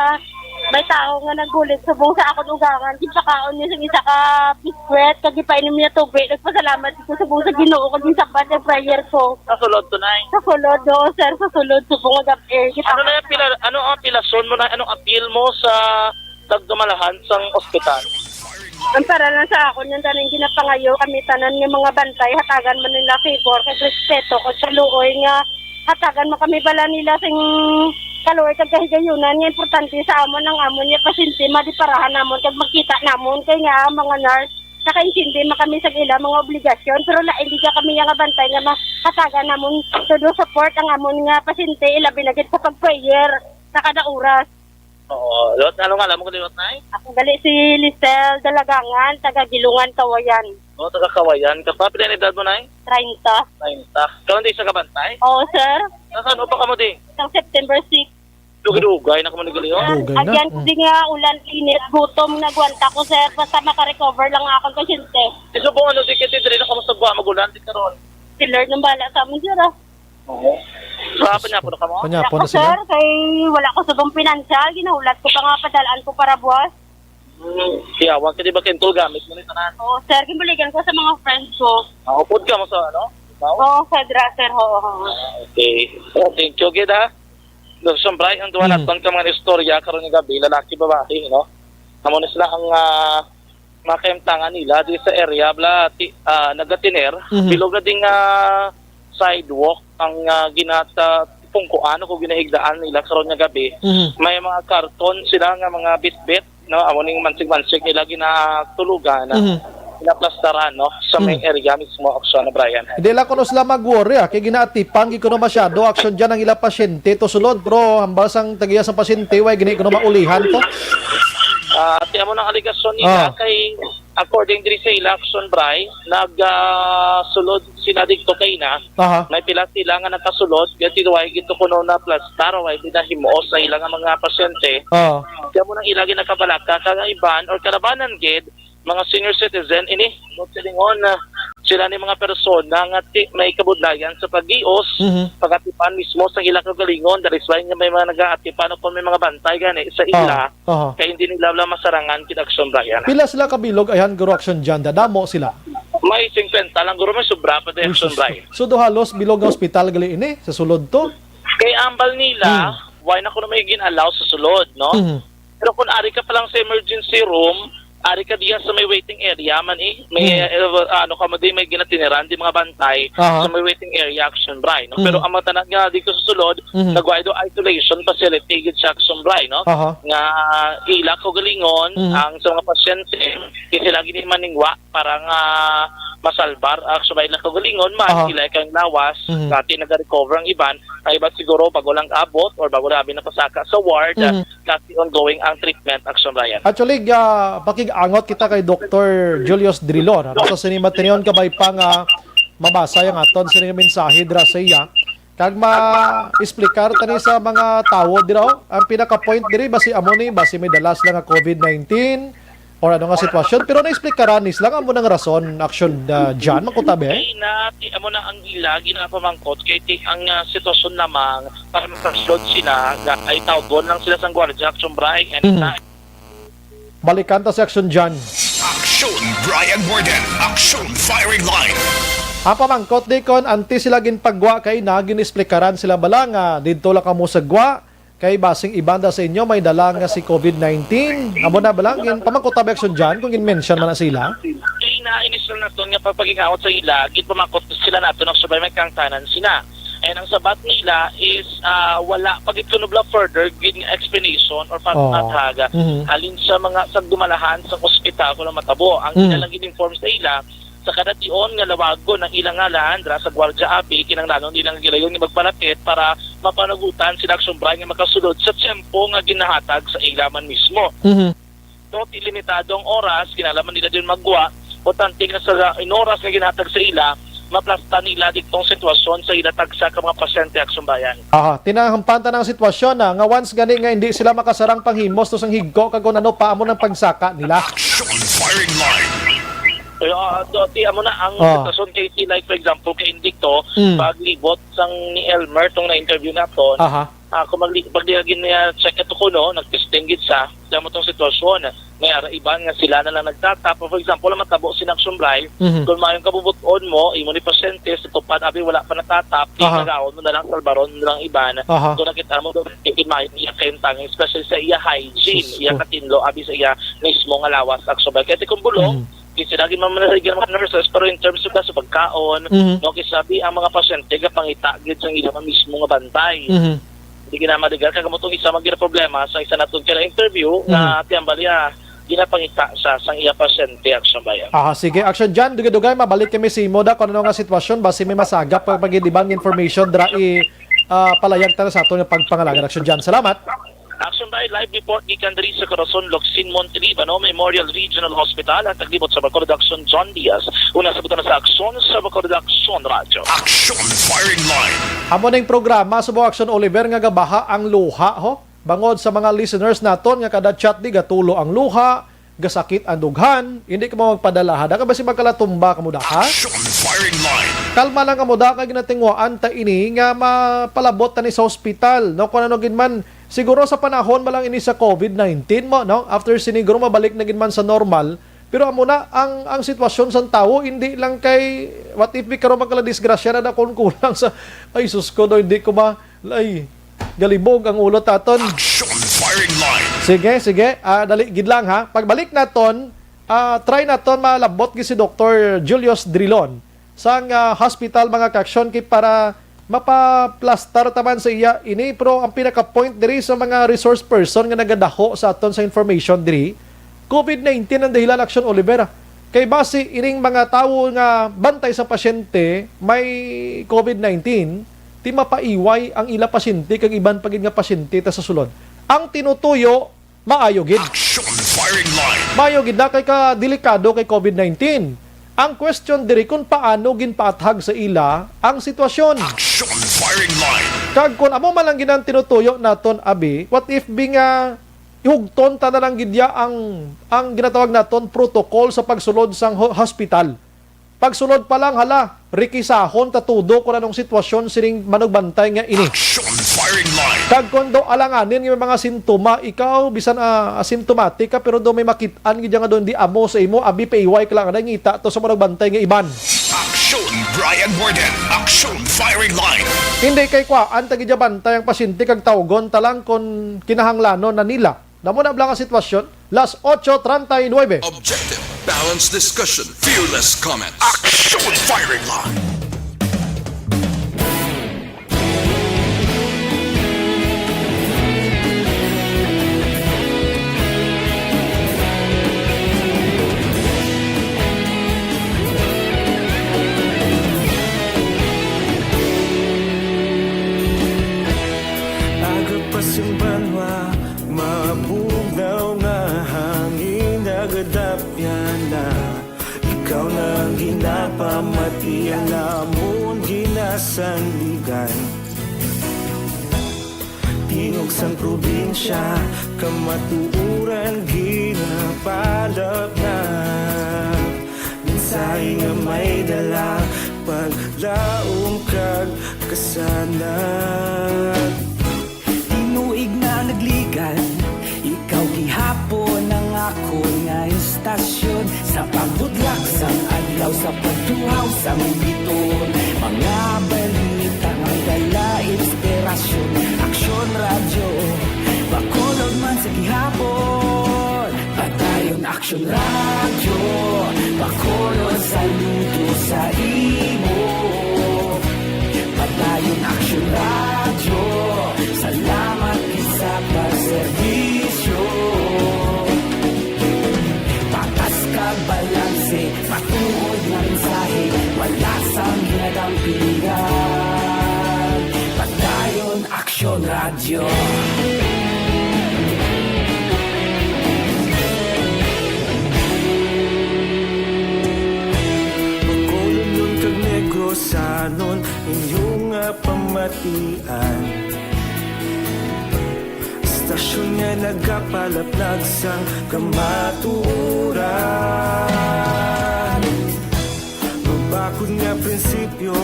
may tawo nga nagbulig subong sa akon ugangan. Gipakaon niya sa isa ka biskwit, kag gipainom niya tubig. Nagpasalamat ko subong sa Ginoo kag ginsabat ang prayer ko. Sa sulod to, Nay? Sa sulod, oo, sir, sa sulod, subong nga gab-, eh, Ano na yung pila, ano ang pilasyon mo na, anong appeal mo sa nagdumalahan sang ospital? Ang para lang sa akon, yung tanan ginapangayo, kami tanan nga mga bantay, hatagan man nila favor kag respeto kag kaluoy nga hatagan man kami bala nila sing kaluoy kag kahigayunan nga importante sa amon ang amon nga pasyente, madiparahan namon kag makita namon kay nga ang mga nurse nakaintindi man kami sa ila mga obligasyon, pero lain di ka kami nga bantay nga mahatagan namon todo support ang amon nga pasyente, ilabi na gid sa pag-prayer sa kada oras. Oo. Lot, ano nga alam mo kung liwat na eh? Ako gali si Lisel Dalagangan, taga Gilungan, Kawayan. Oo, taga Kawayan ka pa. Pila ang edad mo, Nay? Treinta. Treinta. Ikaw hindi sa kabantay? Oo, sir. Nasaan pa ka mo di? Sa September six. Dugay-dugay na ka mo ni Galion? Dugay na. Agyan ko Mm. di nga ulan, init, gutom, nagwanta ko, sir. Basta makarecover lang ang akong pasyente. Di subong ano, di kita diri na kamusta ba? Magulan, di karon. Si Lord nang bala sa amon, sir, ah. Oo. Sa Diyos Panyapo ko. na ka mo? Panyapo Ako, na sila? sir, kay wala ko subong pinansyal. Ginahulat ko pa nga padalaan ko para buwas. Hmm. Siyawan ka, di ba, Kentol? Gamit mo ni tanan. Oo, sir. Gibuligan ko sa mga friends ko. Ah, upod ka mo sa, ano? Ikaw? Oo, Fedra, sir. Oo, oo. Ah, okay. Oh, thank you, gid, ha? No, siyempre, ang duha Mm. naton ka mga istorya karon nga gabi, lalaki, babae, no? Amo na sila ang, ah, mga kaimtangan nila di sa area, bla, ti-, ah, nagatiner, Mhm. bilog na ding, ah, sidewalk ang, ah, ginata-, pungkuan o ginahigdaan nila karon nga gabi. Mhm. May mga karton sila nga mga bitbit, no? Amo ning mansig-mansig nila ginatulugan, Mhm. ginaplastaran, no? Sa may Mhm. area mismo, Action, Brian. Hindi lang kuno sila mag-worry, ah, kay ginaatipan gid kuno masyado, Action, dyan ang ila pasyente to sulod, pero hambal sang tagiya sang pasyente, way gini kuno maulihan to. Ah, ti amo nang aligasyon nila Ah. kay according diri sa ila, Action, Bray, nag, ah, sulod sila dito kay na. Aha. May pila sila nga nakasulod, kaya tinuway gito kuno na plastar, way di na himuos sa ila nga mga pasyente. Ah. Kaya mo nang ila ginakabalaka, kag ang iban or kalabanan gid, mga senior citizen, ini, no, silingon na, sila ni mga persona nga ti-, may kabudlayan sa pag-ios, Mhm. pag-atipan mismo sa ila kaugalingon, that is why nga may mga nag-aatipan o kung may mga bantay gani sa Ah, ila, aha. kay hindi nila wala masarangan kid Action Brian. Pila sila ka bilog ayhan, Guro Action John? Dadamo sila? May singkwenta lang, guro, may sobra pa din Uy, Action sus. Brian. So, do halos bilog nga ospital gali ini sa sulod to? Kay ambal nila, Hmm. why na kuno may gin-allow sa sulod, no? Mhm. Pero kung ari ka pa lang sa emergency room, ari ka diya sa may waiting area man eh. May, Hmm. eh, ano ka mo di, may ginatiniran di mga bantay Aha. sa may waiting area, Action Brian, no? Pero Mhm. ang mga tanan nga dito sa sulod, Mhm. nagway do isolation facility gid sa Action Brian, no? Aha. Nga ila kaugalingon, Mhm. ang sa mga pasyente, kay sila gini maningwa para nga masalbar, ah, subay lang kaugalingon man, Aha. sila kang lawas, Mhm. dati nag-recover ang iban, ang iban siguro bago lang abot or bago lang abi napasaka sa ward, Mhm. dati ongoing ang treatment, Action Brian. Actually, ga-, pakig-angot kita kay Doktor Julius Drilon, ano, sa sini matinyon kabay pa nga mabasa yung aton sini nga mensahe dira sa iya. Kag ma-explicar tani sa mga tawo dira, oh. Ang pinaka-point diri, basi amo ni, basi may dala sila nga covid nineteen, or ano nga sitwasyon. Pero na-explikaran ni sila nga amo nang rason, Action, uh, John, makutabi? Ay, na, ti, amo na ang ila, ginapamangkot, kay ti, ang, ah, sitwasyon lamang, para makasulod sila, ga, ay tawgon lang sila sang gwardiya, Action Brian, and Mhm. na Balikan ta si Action John. Action Brian Warden, Action Firing Line. Ang pamangkot di kon antes sila ginpagwa kay na gin-explikaran sila bala nga didto lang kamo sa gwa kay basing iban da sa inyo may dala nga si covid nineteen. Amo na bala, gin-, pamangkot ta ba, Action John, kung gin-mention man na sila? Kay na inisal naton nga pagpagingawat sa ila, ginpamangkot sila nato nang subay may kangtanan sila. And ang sabat nila is, ah, wala pa gid kuno bala further gid nga explanation or pa-, Oh. pamathag Mhm. halin sa mga sa dumalahan sa ospital kung matabo. Ang Mhm. ila lang gin-inform sa ila, sa kada tion nga lawagon ang ilang ngalan dira sa gwardiya abi, kinahanglanon nila nga gilayon nga magpalapit para mapanugutan sila Action Brian nga makasulod sa tiyempo nga ginahatag sa ila man mismo. Mhm. To, ti limitado ang oras, kinahanglan nila din magwa, importante nga sa in oras nga ginahatag sa ila, maplastar nila ditong sitwasyon sa ila tagsa ka mga pasyente, Action Brian. Aha, tinahampan ta ng sitwasyon na nga once gani nga hindi sila makasarang panghimos to sang higko kag kung ano pa amo nang pagsaka nila. Action Firing Line. Pero, ah, do, ti, amo na ang Ah. sitwasyon kay ti, like, for example, kay Indicto, Mm. paglibot sang ni Elmer tong na-interview naton, Aha. ah, kung magli-, pag di lagi niya check ito kuno, nag-testing gid sa, damo tong sitwasyon. May ara iban nga sila na lang nagtatap. For example, ang matabo si Action Brian, Mhm. kung mayong kabubuton mo, imo ni pasyente, sa tupad, abi, wala pa natatap, di Aha. nagaon mo na lang, salbaron mo lang iban. Aha. Kung nakita mo, di mayo iya kayong tangin, especially sa iya hygiene, Sus iya ko. katinlo, abi sa iya mismo nga lawas, Action Brian. Kaya ti kung bulo, Mhm. di sila gid mamanaligan mga nurses, pero in terms of sa pagkaon, Mhm. no, kay sabi ang mga pasyente, gapangita gid sa ila mismo nga bantay. Mhm. Hindi ginamaligan, kag amo tong isa man gid nga problema sa isa naton ka interview nga Mhm. tiyambal iya, ginapangita sa sang iya pasyente, Action Brian. Ah, sige, Action John, dugay-dugay, mabalik kami sa imo da kung ano nga sitwasyon, basi may masagap pa pag ibang information dra i, ah, palayag ta sa aton nga pagpangalagan, Action John. Salamat. Action Brian, live report gikan diri sa Corazon, Locsin, Montelibano Memorial Regional Hospital, ang taglibot sa Bacolod Action, John Diaz. Una sa buta na sa Action sa Bacolod Action Radio. Action Firing Line. Amo ning programa, Subo Action Oliver, nga gabaha ang luha, ho? Bangod sa mga listeners naton nga kada chat di gatulo ang luha, gasakit ang dughan, hindi ka mo magpadala, ha? Da ka ba si magkalatumba ka mo da, ha? Action Firing Line. Kalma lang ka mo da, kay ginatingwaan ta ini nga mapalabot ta ni sa ospital, no? Kung ano gid man, siguro sa panahon ba lang ini sa covid nineteen mo, no? After siniguro mabalik na gid man sa normal, pero amo na ang, ang sitwasyon sang tawo, hindi lang kay, what if, karon magkaladisgrasya na, na kung kulang sa, ay, sus ko, no, hindi ko ma-, ay, galibog ang ulo taton. Action Firing Line. Sige, sige. Ah, dali gid lang, ha. Pagbalik naton, ah, try naton malabot gid si Doktor Julius Drilon sang, ah, hospital, mga ka-action, kay para mapaplastar taman sa iya ini. Pero ang pinaka-point diri sa mga resource person nga nagadaho sa aton sa information diri, covid nineteen ang dahilan, Action Oliver. Kay basi ining mga tawo nga bantay sa pasyente may covid nineteen, ti mapaiway ang ila pasyente kag iban pa gid nga pasyente ta sa sulod. Ang tinutuyo, maayo gid. Action Firing Line. Maayo gid na kay ka delikado kay covid nineteen. Ang question diri kung paano ginpaathag sa ila ang sitwasyon. Action Firing Line. Kag kung amo man lang gid ang tinutuyo naton, abi, what if bi nga ihugton ta na lang gid ya ang, ang ginatawag naton protocol sa pagsulod sang ho-, hospital? Pagsulod pa lang, hala, rikisahon ta tudo kon anong sitwasyon sining manugbantay nga ini. Action firing line. Kag kon daw alanganin nga may mga sintoma, ikaw, bisan, ah, asymptomatic ka, pero daw may makit-an gid nga daw hindi amo sa imo, abi, paiway ka lang, anay ngita to sa manugbantay nga iban. Action Brian Warden. Action firing line. Hindi kay kwaan ta gid bantay ang pasyente kag tawgon ta lang kon kinahanglanon na nila. Namo na bala nga sitwasyon, las ocho treinta y nueve. Objective, balanced discussion, fearless comments. Action firing line. Aga pa sing banwa, mabugnaw nga hangin, nagadapyan na. Ikaw na ang ginapamati, ang amon ginasandigan. Tingog sang probinsya, kamatuoran ginapalapnap. Mensahe nga may dala, paglaom kag kasanag. Tinuig na nagligan, ikaw gihapon ang akon nga istasyon. Sa pagbudlak sang adlaw, sa pagtuhaw sang bituon, mga balita may dala inspirasyon. Aksyon Radyo, Bacolod man sa gihapon. Padayon Aksyon Radyo, Bacolod, saludo sa imo. Padayon Aksyon Radyo, salamat gid sa pagserbisyo. Patas kag balanse, matuod nga mensahe, wala sang ginadampigan. Padayon Aksyon Radyo. Bacolodnon kag Negrosanon, inyo nga pamatian. Istasyon nga nagapalapnag sang kamatuoran. Mabakod nga prinsipyo,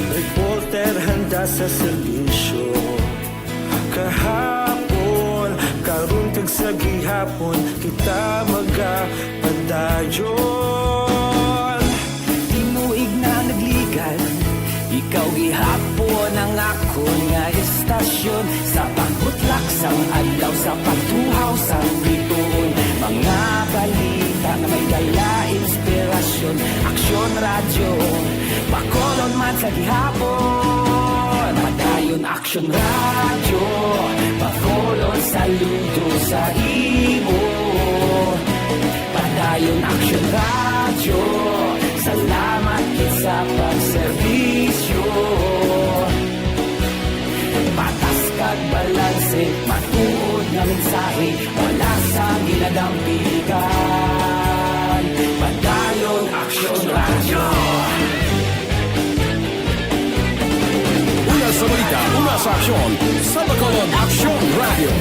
reporter handa sa serbisyo. Kahapon, karon kag sa gihapon, kita magapadayon. Tinuig na nagligan, ikaw gihapon ang akon nga istasyon. Sa pagbutlak sang adlaw, sa pagtuhaw sang bituon, mga balita nga may dala inspirasyon. Aksyon Radyo, Bacolod man sa gihapon. Padayon Aksyon Radyo, Bacolod, saludo sa imo. Padayon Aksyon Radyo, salamat gid sa pagserbisyo. Patas kag balanse, matuod nga mensahe, wala sang ginadampigan. Padayon Aksyon Radyo. Una sa balita, una sa aksyon, sa Bacolod Aksyon Radyo.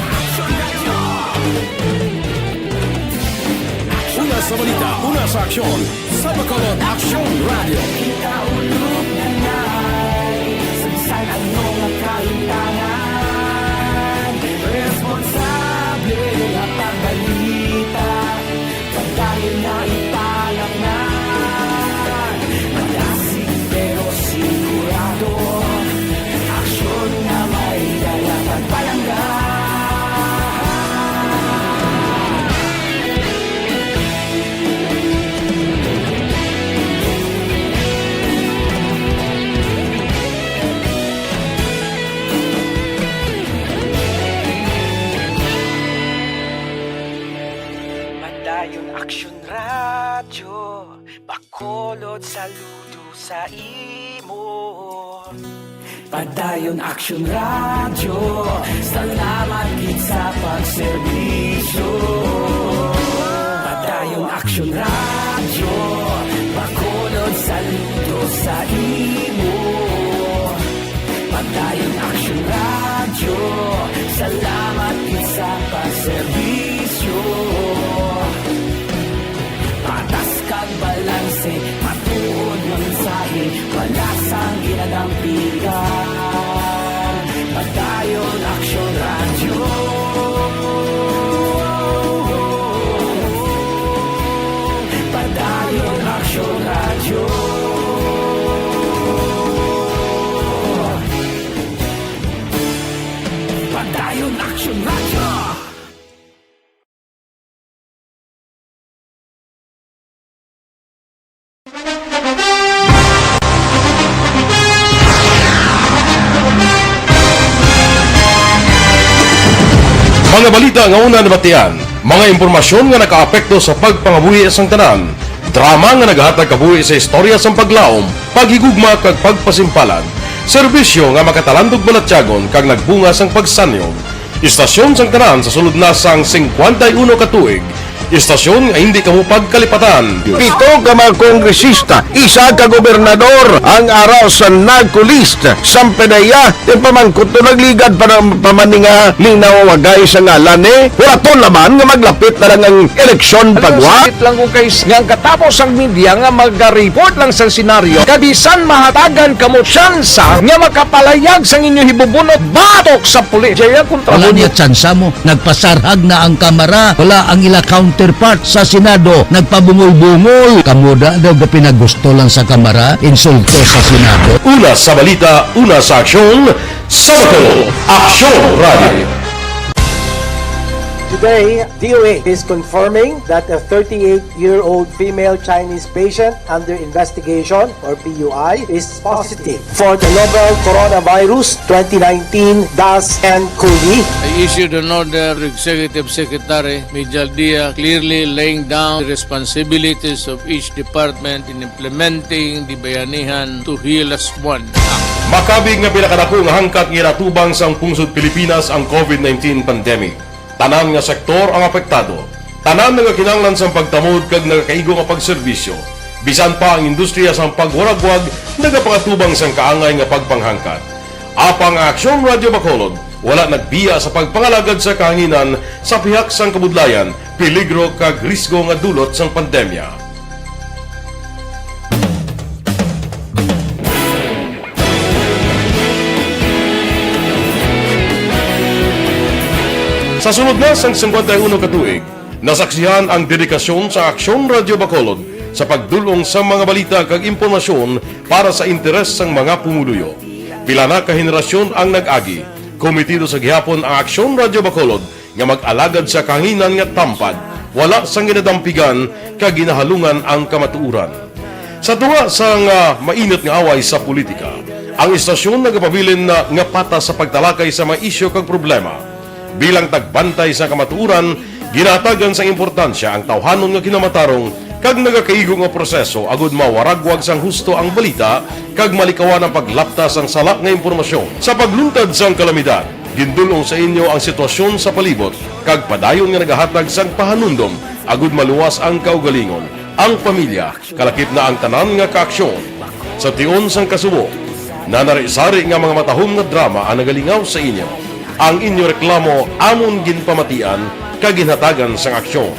Una sa balita, una sa aksyon, sa Bacolod Aksyon Radyo. Kita ulog na nai, sa bisan ano nga kahimtangan, responsable nga pagbalita. Padayon na ipalapngan, madasig pero sigurado. Aksyon nga may dala pagpalangga. Padayon Aksyon Radyo, Bacolod, saludo sa imo. Padayon Aksyon Radyo, salamat gid sa pagserbisyo. Padayon Aksyon Radyo, Bacolod, saludo sa imo. Padayon Aksyon Radyo, salamat gid sa pagserbisyo. Patas kag balanse, matuod Mga balita nga una nabatian, mga impormasyon nga nakaapekto sa pagpangabuhi sang tanan, drama nga nagahatag kabuhi sa istorya sang paglaom, paghigugma kag pagpasimpalan, serbisyo nga makatalandog balatyagon kag nagbunga sang pagsanyog. Istasyon sang tanan sa sulod na sang singkwenta y uno ka tuig, istasyon nga hindi kamo pagkalipatan. Pito ka mga kongresista, isa ka gobernador ang ara sa NARCO list. Sampanaya, ipamangkot to, nagligad pa na, pa man ni nga linawagay sa ngalan, eh. Hulaton naman nga maglapit na lang ang eleksyon. Alam mo, pagwa. Sakit lang kung kay s-, nga ang katapos ang media nga maga-report lang sa senaryo, kag bisan mahatagan kamo tsansa nga makapalayag sang inyo hibubunot batok sa pulis. Jaya kontra. Wala mo niya tsansa mo. Nagpasarhag na ang Kamara. Wala ang ila counterpart sa Senado. Nagpabungol-bungol. Kamo da daw gapinagusto lang sa Kamara, insulto sa Senado. Una sa balita, una sa aksyon, sa Bacolod, Aksyon Radio. Today, D O A is confirming that a thirty-eight-year-old female Chinese patient under investigation, or P U I, is positive for the novel coronavirus twenty nineteen dash N cov. I issued an order to Executive Secretary Mijal Dia, clearly laying down the responsibilities of each department in implementing the Bayanihan to Heal Us One Act. Makabig nga pinakadako nga hangkat nga ginatubang sang pungsod Pilipinas ang covid nineteen pandemic. Tanan nga sektor ang apektado. Tanan nagakinahanglan sang pagtamod kag nagakaigo nga pagserbisyo. Bisan pa ang industriya sang pagwaragwag nagapangatubang sang kaangay nga pagpanghangkat. Apang ang Aksyon Radio Bacolod wala nagbiya sa pagpangalagad sa kahanginan sa pihak sang kabudlayan, peligro kag risgo nga dulot sang pandemya. Sa sulod na sang singkwenta y uno ka tuig, nasaksihan ang dedikasyon sa Aksyon Radio Bacolod sa pagdul-ong sa mga balita kag impormasyon para sa interes sang mga pumuluyo. Pila na ka henerasyon ang nag-agi. Komitido sa gihapon ang Aksyon Radio Bacolod nga mag-alagad sa kahanginan nga tampad, wala sang ginadampigan kag ginahalungan ang kamatuoran. Sa tunga sang, ah, mainit nga away sa politika, ang istasyon nagapabilin na nga patas sa pagtalakay sa mga isyu kag problema. Bilang tagbantay sa kamatuoran, ginahatagan sang importansya ang tawhanon nga kinamatarong kag nagakaigo nga proseso agud mawaragwag sang husto ang balita kag malikawan ang paglapta sang sala nga impormasyon. Sa pagluntad sang kalamidad, gindul-ong sa inyo ang sitwasyon sa palibot kag padayon nga nagahatag sang pahanumdom agud maluwas ang kaugalingon, ang pamilya, kalakip na ang tanan nga kaaksyon. Sa tion sang kasubo, nanari-sari nga mga matahom nga drama ang nagalingaw sa inyo. Ang inyo reklamo amon ginpamatian kag ginhatagan sang aksyon.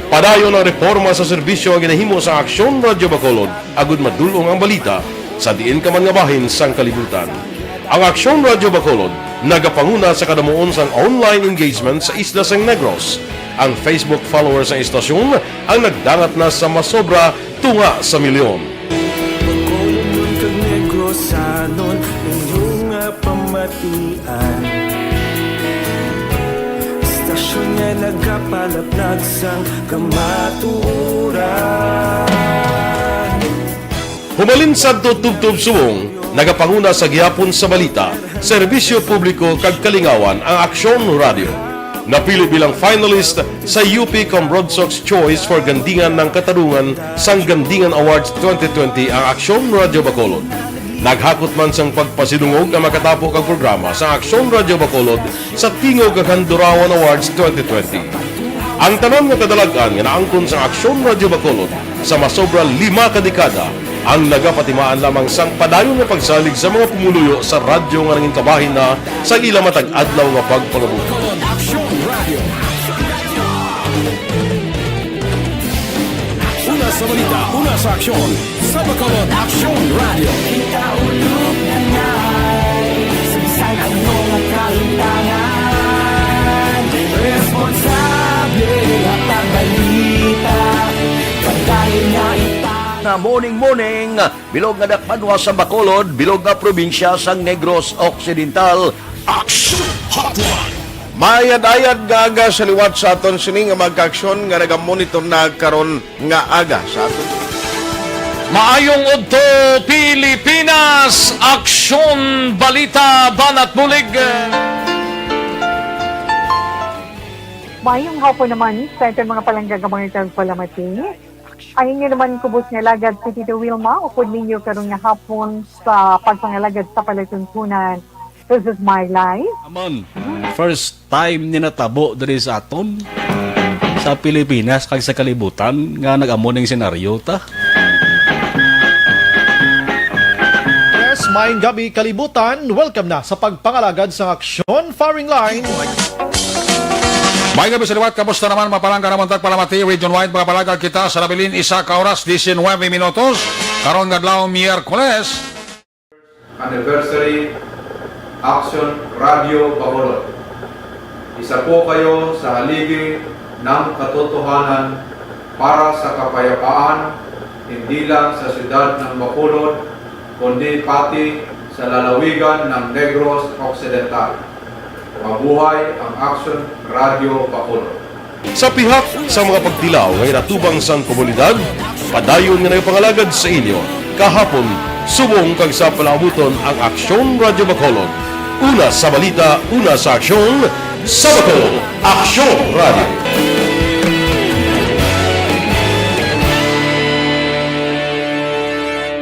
Padayon ang reporma sa serbisyo nga ginahimo sang Aksyon Radio Bacolod agud madul-ong ang balita sa diin ka man nga bahin sang kalibutan. Ang Aksyon Radio Bacolod nagapanguna sa kadamuon sang online engagement sa isla sang Negros. Ang Facebook followers sang istasyon ang nagdangat na sa masobra tunga sa milyon. Bacolodnon kag Negrosanon, inyo nga pamatian. Istasyon nga nagapalaplag sang kamatuoran. Hubalin sadto tubtob subong, nagapanguna sa gihapon sa balita, serbisyo publiko kag kalingawan ang Aksyon Radio. Napili bilang finalist sa U P Cambrodsoc's Choice for Gandingan ng Katarungan sang Gandingan Awards twenty twenty ang Aksyon Radio Bacolod. Naghakot man sang pagpasidungog ang makatapo kag programa sa Aksyon Radio Bacolod sa Tingog kag Handurawan Awards twenty twenty. Ang tanan nga kadalag-an nga naangkon sa Aksyon Radio Bacolod sa masobra lima ka dekada ang nagapatimaan lamang sang padayon nga pagsalig sa mga pumuluyo sa radyo nga nangin kabahin na sa ila matag adlaw nga pagpangabuhi. Bacolod Aksyon Radio. Una sa balita, una sa aksyon, sa Bacolod Aksyon Radio. Kita ulog na ngay, sa bisan ano nga kahimtangan, responsable nga pagbalita, padayon nga ita- Na morning, morning. Bilog nga dakbanwa sa Bacolod, bilog nga probinsya sang Negros Occidental. Action Hotline. Maayad-ayad nga aga sa liwat sa aton sini nga mga kaaksyon nga nagamonitor na karon nga aga sa aton. Maayong udto, Pilipinas! Aksyon, balita, banat bulig. Mayong hapon naman sa aton mga palangga nga mga tagpalamati. Ang inyo naman kubos nga alagad si Tito Wilma, upod ninyo karon nga hapon sa pagpangalagad sa palatuntunan. This is my life. Aman, first time ni natabo diri sa aton, sa Pilipinas kag sa kalibutan nga nag-amo ning senaryo ta. Yes, maayong gabi, kalibutan. Welcome na sa pagpangalagad sang Aksyon Firing Line. May gabi sa liwat, kamusta naman, mapalangga naman tagpalamati, region-wide, mga palagad kita sa nabilin, isa ka oras, diecinuebe minutos, karon nga adlaw, Miyerkules. Anniversary, Action Radio Bacolod. Isa po kayo sa haligi ng katotohanan para sa kapayapaan, hindi lang sa siyudad ng Bacolod, kundi pati sa lalawigan ng Negros Occidental. Mabuhay ang Action Radio Bacolod. Sa pihak sa mga pagtilaw nga ginatubang sang komunidad, padayon nga nagapangalagad sa inyo kahapon, subong kag sa palaabuton ang Aksyon Radio Bacolod. Una sa balita, una sa aksyon, sa Bacolod, Aksyon Radio.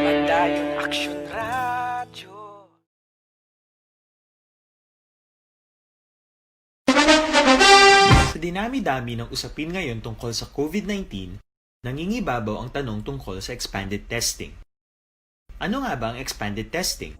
Padayon Aksyon Radio. Sa dinami-dami ng usapin ngayon tungkol sa COVID nineteen, nangingibabaw ang tanong tungkol sa expanded testing. Ano nga ba ang expanded testing?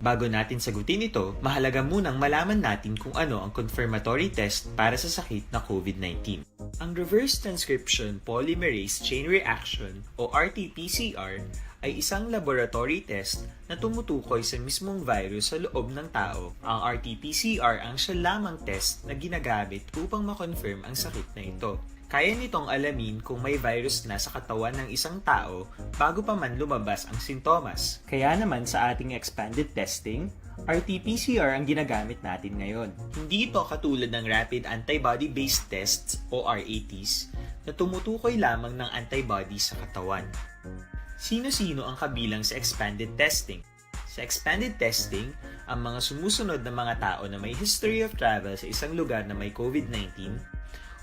Bago natin sagutin ito, mahalaga munang malaman natin kung ano ang confirmatory test para sa sakit na COVID nineteen. Ang reverse transcription polymerase chain reaction o R T P C R ay isang laboratory test na tumutukoy sa mismong virus sa loob ng tao. Ang R T P C R ang siya lamang test na ginagamit upang ma-confirm ang sakit na ito. Kaya nitong alamin kung may virus na sa katawan ng isang tao bago pa man lumabas ang sintomas. Kaya naman sa ating expanded testing, R T P C R ang ginagamit natin ngayon. Hindi ito katulad ng rapid antibody-based tests o R A Ts na tumutukoy lamang ng antibody sa katawan. Sino-sino ang kabilang sa expanded testing? Sa expanded testing, ang mga sumusunod na mga tao na may history of travel sa isang lugar na may COVID nineteen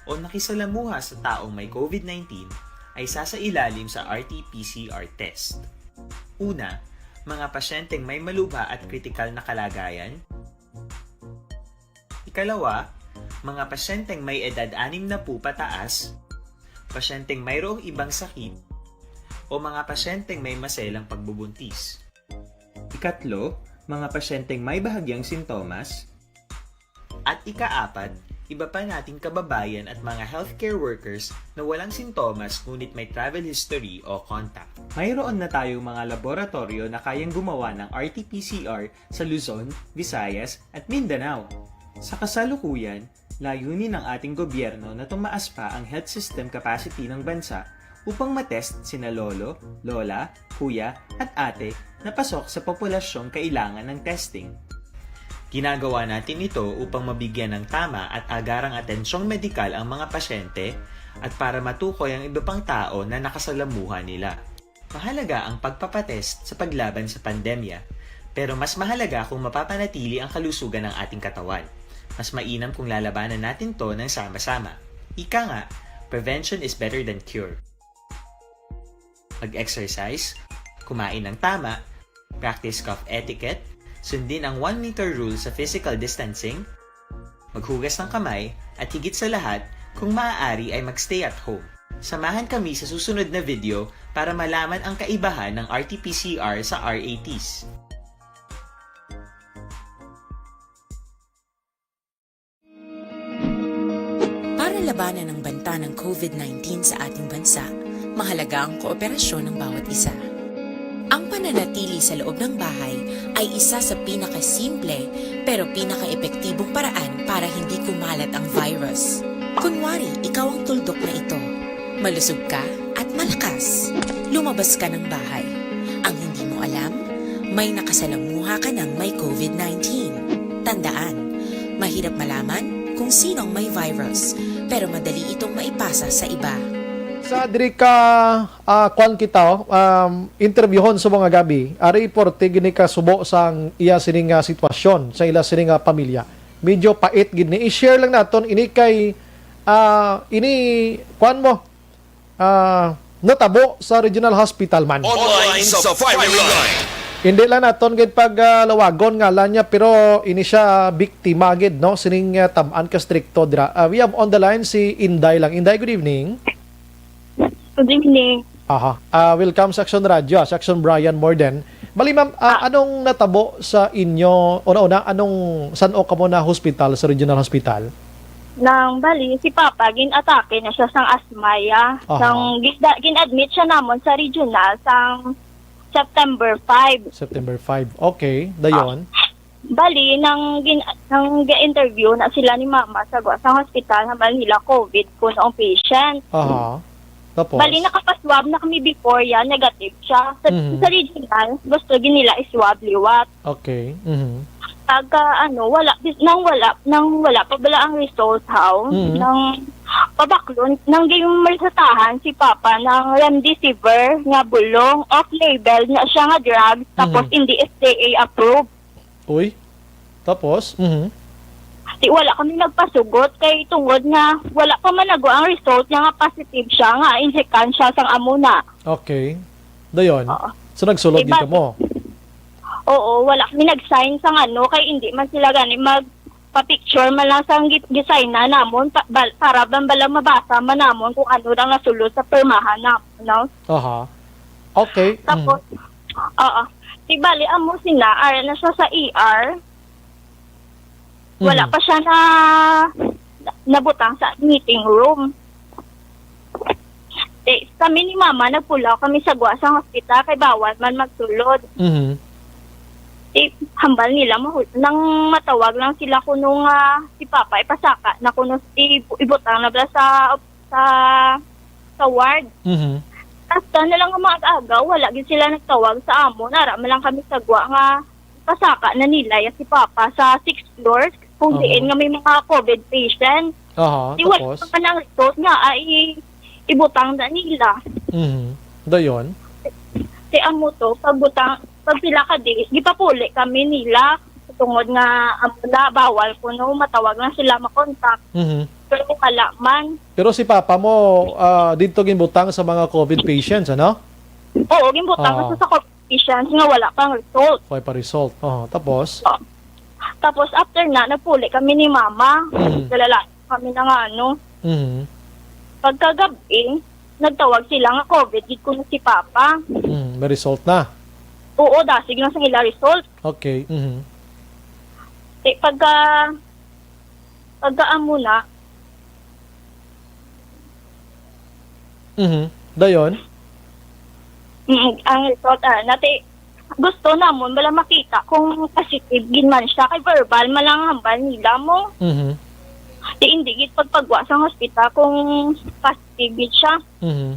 o nakisalamuha sa taong may COVID nineteen ay sasailalim sa R T P C R test. Una, mga pasyenteng may malubha at kritikal na kalagayan. Ikalawa, mga pasyenteng may edad anim na po pataas, pasyenteng mayroong ibang sakit, o mga pasyenteng may maselang pagbubuntis. Ikatlo, mga pasyenteng may bahagyang sintomas. At ikaapat, iba pa nating kababayan at mga healthcare workers na walang sintomas ngunit may travel history o contact. Mayroon na tayong mga laboratoryo na kayang gumawa ng R T P C R sa Luzon, Visayas, at Mindanao. Sa kasalukuyan, layunin ng ating gobyerno na tumaas pa ang health system capacity ng bansa upang matest sina lolo, lola, kuya, at ate na pasok sa populasyong kailangan ng testing. Ginagawa natin ito upang mabigyan ng tama at agarang atensyong medikal ang mga pasyente at para matukoy ang iba pang tao na nakasalamuha nila. Mahalaga ang pagpapatest sa paglaban sa pandemya, pero mas mahalaga kung mapapanatili ang kalusugan ng ating katawan. Mas mainam kung lalabanan natin 'to ng sama-sama. Ika nga, prevention is better than cure. Mag-exercise, kumain ng tama, practice cough etiquette, sundin ang one meter rule sa physical distancing, maghugas ng kamay, at higit sa lahat, kung maaari ay mag-stay at home. Samahan kami sa susunod na video para malaman ang kaibahan ng R T P C R sa R A Ts. Para labanan ang banta ng COVID nineteen sa ating bansa, mahalaga ang kooperasyon ng bawat isa. Ang pananatili sa loob ng bahay ay isa sa pinakasimple pero pinakaepektibong paraan para hindi kumalat ang virus. Kunwari, ikaw ang tuldok na ito. Malusog ka at malakas. Lumabas ka ng bahay. Ang hindi mo alam, may nakasalamuha ka ng may COVID nineteen. Tandaan, mahirap malaman kung sino ang may virus, pero madali itong maipasa sa iba. Sa diri ka, ah, kwan kita, um, interviewhon sa mga gabi, ari porte gini ka subo sang iya sini nga sitwasyon, sa ila sini nga pamilya. Medyo pait gid ni. I-share lang naton ini kay Ah, ini, kuwan mo, ah, natabo sa Regional Hospital man. Online sa firing line. Hindi lang naton gid pag, ah, lawagon ngalan niya, pero ini siya biktima gid, no, sining, ah, tam-an ka strikto dira. Ah, we have on the line si Inday lang. Inday, good evening. Good evening. Aha. Ah, welcome sa Action Radio, ah, sa Action Brian Morden. Bali, ma'am, ah, Ah. anong natabo sa inyo? Una-una, anong, san-o kamo na hospital, sa Regional Hospital? Nang bali, si Papa, gin-atake na siya sang asma, ya. Aha. Nang gin-, gin-admit siya namon sa regional sang September five. September five. Okay, dayon? Ah, bali, nang gin-, nang ga-interview na sila ni Mama sa gwa sang hospital, hambal nila COVID kuno ang patient. Aha. Tapos? Bali, nakapaswab na kami before yan, negative siya. Sa, Mhm. sa regional, gusto gid nila iswab liwat. Okay. Mhm. Pagka, ano, wala, bis-, nang wala, nang wala pa bala ang result, how? Mhm. Nang pabaklon, nang di may satahan si Papa ng remdesivir nga bulong, off-label na siya nga drug, tapos Mhm. hindi F D A approved. Uy. Tapos? Mhm. Di, wala kami nagpasugot kay tungod nga wala pa man nagwa ang result niya nga positive siya, nga injekan siya sang amo na. Okay. Dayon? Oo. So, nagsulod Di ba, gid kamo? Oo, wala kami nag-sign sang ano, kay hindi man sila gani magpa-picture man lang sang gi-, gi-sign na namon pa, bal-, para man bala mabasa man namon kung ano lang nasulod sa permahan namon, no? Aha. Okay. Tapos, Mm. oo. Di bali, amo sina, ara na siya sa E R. Wala Mhm. pa siya na, na, nabutang sa admitting room. Eh, kami ni Mama, nagpulaw kami sa gwa sang hospital kay bawal man magsulod. Mhm. Eh, hambal nila, mahul-, nang matawag lang sila kuno nga si Papa, ipasaka na kuno, i-, ibutang na bala sa, sa, sa ward. Mhm. Hasta na lang nga maaga-aga, wala gid sila nagtawag sa amon. Ara man lang kami sa gwa nga pasaka na nila ya si Papa sa sixth floor kung Aha. diin nga may mga COVID patient. Aha, Di wala tapos? pa man ang result nga ay ibutang na nila. Mhm. Dayon? Di amo to, pagbutang, pag pila ka days, gipapuli kami nila. Tungod nga amo na, bawal kuno, matawag lang sila makontak. Mhm. Pero wala man. Pero si Papa mo, ah, didto ginbutang sa mga COVID patients, ano? Oo, ginbutang Ah. sa, sa COVID patients nga wala pang result. Wala pa result. Oh, tapos? Oh. Tapos after na, nagpuli kami ni Mama. Mhm. Dalala kami na nga ano. Mhm. Pagkagabi, nagtawag sila nga COVID gid kuno si Papa. Mhm, may result na. Oo, dasig lang sa ila result. Okay. Mhm. Eh, pagka, pagka amo na, Mhm. Dayon? Mm, ang result, ah, nati-, gusto namon bala makita kung positive gid man siya, kay verbal man lang hambal nila mo. Mhm. Di, hindi gid pagpagwa sa hospital kung positive gid siya. Mhm.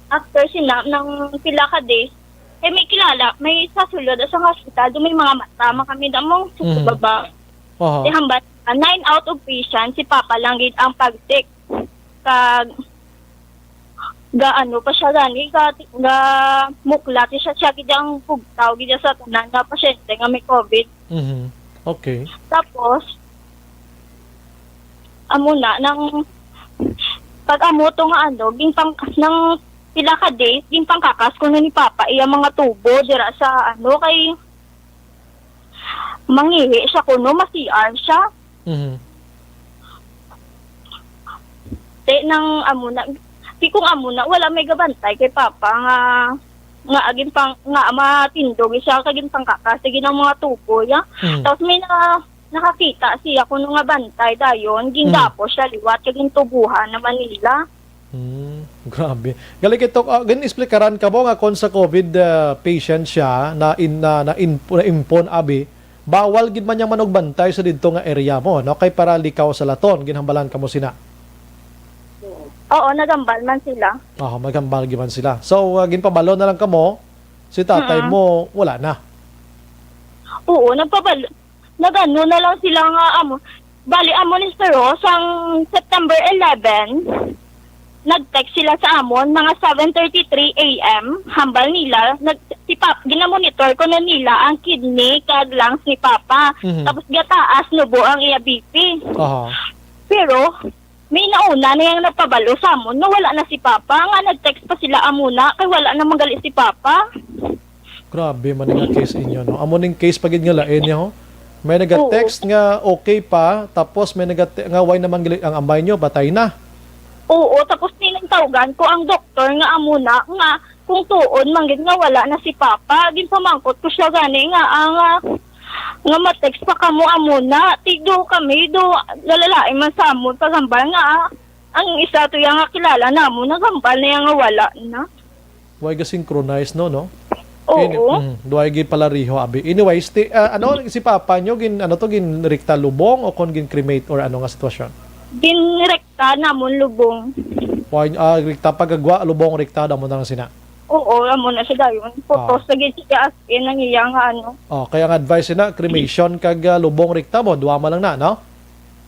After sina, ng pila ka days, eh, may kilala, may sa sulod sa hospital, do may mga mata man kami damo, sa Mhm. baba. Aha. Di hambal, ah, nine out of patient, si Papa lang gid ang pag-sick. Kag, ga ano pa siya gani, ga, ga muklat siya, siya gid ang bugtaw gid sa tanan nga pasyente nga may COVID. Mhm. Okay. Tapos, amo na, nang, pag amo to nga ano, ginpang-, nang pila ka days, ginpangkakas kuno ni Papa iya mga tubo dira sa ano, kay mangihi siya kuno, ma-C R siya. Mhm. Te, nang amo na, di kung amo na, wala may gabantay kay Papa nga, nga agin pang, nga matindog siya, kay ginpangkakas, sige ng mga tubo, ya. Mhm. Tapos may na, nakakita siya kuno nga bantay dayon, Mm. ginggapo siya liwat, kay gintubuhan naman nila. Hmm, grabe. Gali kay Tok, ah, gin-explikaran ka mo nga kon sa COVID, ah, patient siya na in-, na, na in-, na-impon abi, bawal gid man niyang manugbantay sa didto nga area mo, no? Kay para likaw sa laton, ginhambalan kamo sina. Oo, nagambal man sila. Oo, magambal gid man sila. So, ah, ginpabalo na lang kamo, si tatay Mm. mo, wala na. Oo, nagpabal-, nagano na lang sila nga amo. Bali, amo ni Sir Ro, sang September eleven, nag-text sila sa amon, mga seven thirty-three A M, hambal nila, nag-, si Pap-, ginamonitor ko na nila ang kidney kag lungs ni Papa. Mhm. Tapos gataas nubo ang iya B P. Aha. Pero may nauna na yang nagpabalo sa amon nga wala na si Papa, nga nag-text pa sila amuna kay wala na man gali si Papa. Grabe man nga case inyo, no? Amo ning case pa gid nga lain niya, ho. May naga-text Oo. nga okay pa, tapos may naga-, nga why naman gali ang amay niyo, patay na. Oo, tapos tinatawgan ko ang doktor nga amuna nga kung tuod man gid nga wala na si Papa. Ginpamangkot ko siya gani nga, ah, nga, nga ma-text pa kamo amuna. Ti do kami, do lalalain man sa amon paghambal nga, ah, ang isa to yang nga kilala namon, naghambal na yang nga wala na. Way ga-synchronize, no, no? Oo. Ini-, mm, way gi pala riho, abi. Anyways, ti-, ah, ano, si papa nyo, gin-, ano to, ginrekta lubong o kon gin-cremate or ano nga sitwasyon? Ginrekta namon lubong. Way, ah, rekta pagagwa, lubong rekta, damo na lang sina. Oo, amo na siya dayon. Putos Ah. lagi siya as in ang iya nga ano. Oh, kaya ang advice na, cremation kag, ah, lubong rekta mo, duha man lang na, no?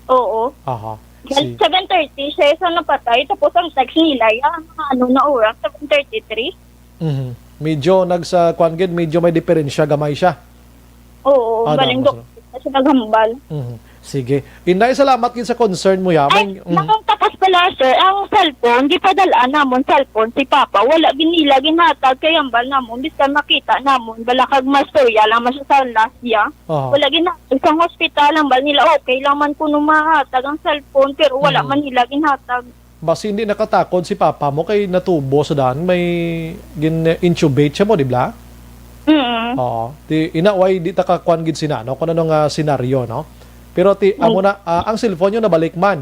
Oo. Aha. Well, Si seven thirty siya sa napatay, tapos ang text nila, ya, mga ano na oras, seven thirty-three. Mhm. Medyo nagsa-, kwan gid, medyo may diferensya, gamay siya. Oo, Ah, baling damo doktor na siya naghambal. Mhm. Sige. Inday, salamat gid sa concern mo, ya. Ay, May, mm. Nang tapos pala, sir, ang cellphone, gipadala namon cellphone si Papa. Wala gid nila ginhatag kay hambal namon, bisan makita namon, bala kag mastorya lang man siya sa last, ya. Aha. Wala gid na, isang hospital, ang bal nila, okay lang man kuno mahatag ang cellphone, pero wala Mm. man nila ginhatag. Basi hindi nakatakod si papa mo kay natubo sa daan, may gin-intubate siya mo, di ba? Mm. Oo. Di, ina, why di ta kakuan gid sina, no? Kung ano nga senaryo, no? Pero ti, amo Mm. na, ah, ang cellphone nyo nabalik man.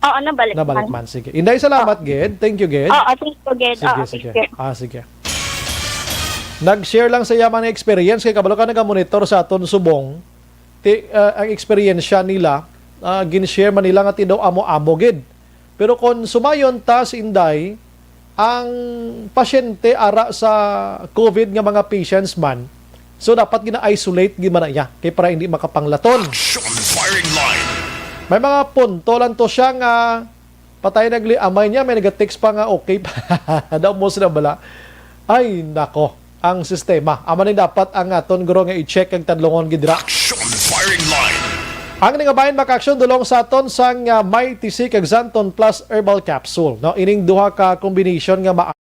Oo, nabalik Nabalik man. man, sige. Inday, salamat, Oo. gid. Thank you, gid. Oo, thank you, gid. Sige, Oo, sige. thank you. Ah, sige. Nag-share lang sa iya mga experience kay kabalo ka naga-monitor sa aton subong. Ti, ah, ang eksperyensya nila, ah, gin-share man nila nga ti daw amo-amo gid. Pero kon sumayon ta si Inday, ang pasyente ara sa COVID nga mga patients man, so dapat gina-isolate gid man na iya kay para hindi makapanglaton. Action firing line. May mga punto lang to siya nga patay nagli-, amay niya, may nag-text pa nga okay pa. Daw mo sila bala. Ay, nako. Ang sistema. Amo ni dapat ang aton guro nga i-check kag tadlongon gid dira. Action firing line. Ang ningabayan makaaksyon dulong sa aton sang, ah, Mighty C kag Xanthone Plus Herbal Capsule, no? Ining duha ka combination nga ma-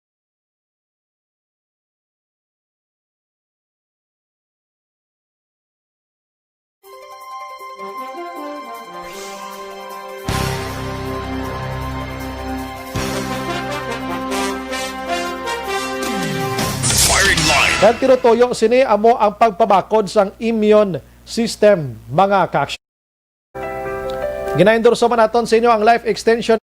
Firing line. Ang tinutuyo sini amo ang pagpabakod sang immune system, mga ka-action. Ginaendorso man naton sa inyo ang life extension.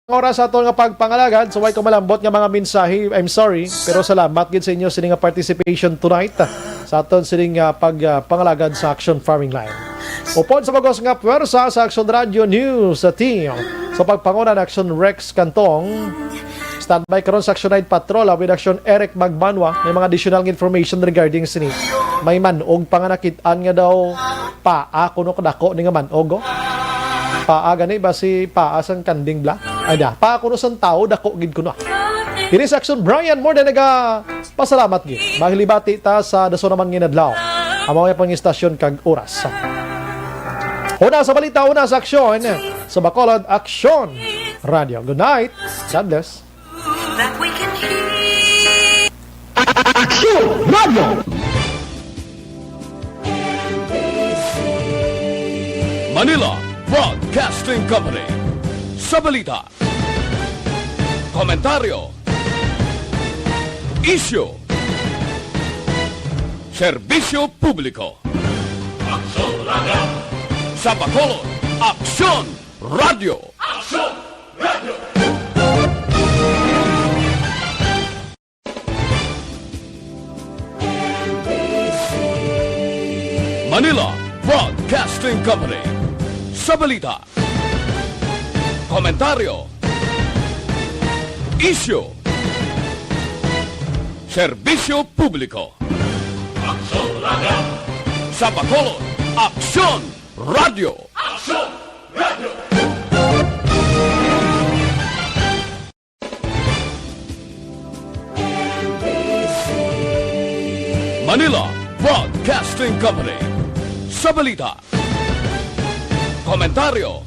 Ang oras sa aton nga pagpangalagad, so way ko malambot nga mga mensahe, I'm sorry, pero salamat gid sa inyo sini nga participation tonight sa aton sini nga pag, ah, pangalagad sa Action Firing Line. Upod sa bugos nga pwersa sa Action Radio News sa team, sa pagpanguna ni Action Rex Cantong, standby karon sa Action Night Patrol, ah, with Action Eric Magbanwa. May mga additional nga information regarding sini. May manog pa nga nakit-an nga daw paa kuno kadako ni nga manog, oh. Paa gani ba si paa sang kanding bla? Ay da, paa kuno sang tawo dako gid kuno. Diri sa Action Brian, more than naga pasalamat gid. Maghilibati ta sa dason naman nga adlaw. Amo nga pang istasyon kag oras. Una sa balita, una sa aksyon, sa Bacolod, Aksyon Radio. Good night. God bless. That we can hear. Aksyon Radio. Manila Broadcasting Company. Sa balita, komentaryo, isyu, serbisyo publiko. Aksyon Radio. Sa Bacolod, Aksyon Radio. Aksyon Radio. Manila Broadcasting Company. Sa balita, komentaryo, isyu, serbisyo publiko. Aksyon Radio! Sa Bacolod, Aksyon Radio! Aksyon Radio! Manila Broadcasting Company. Sa balita, komentaryo,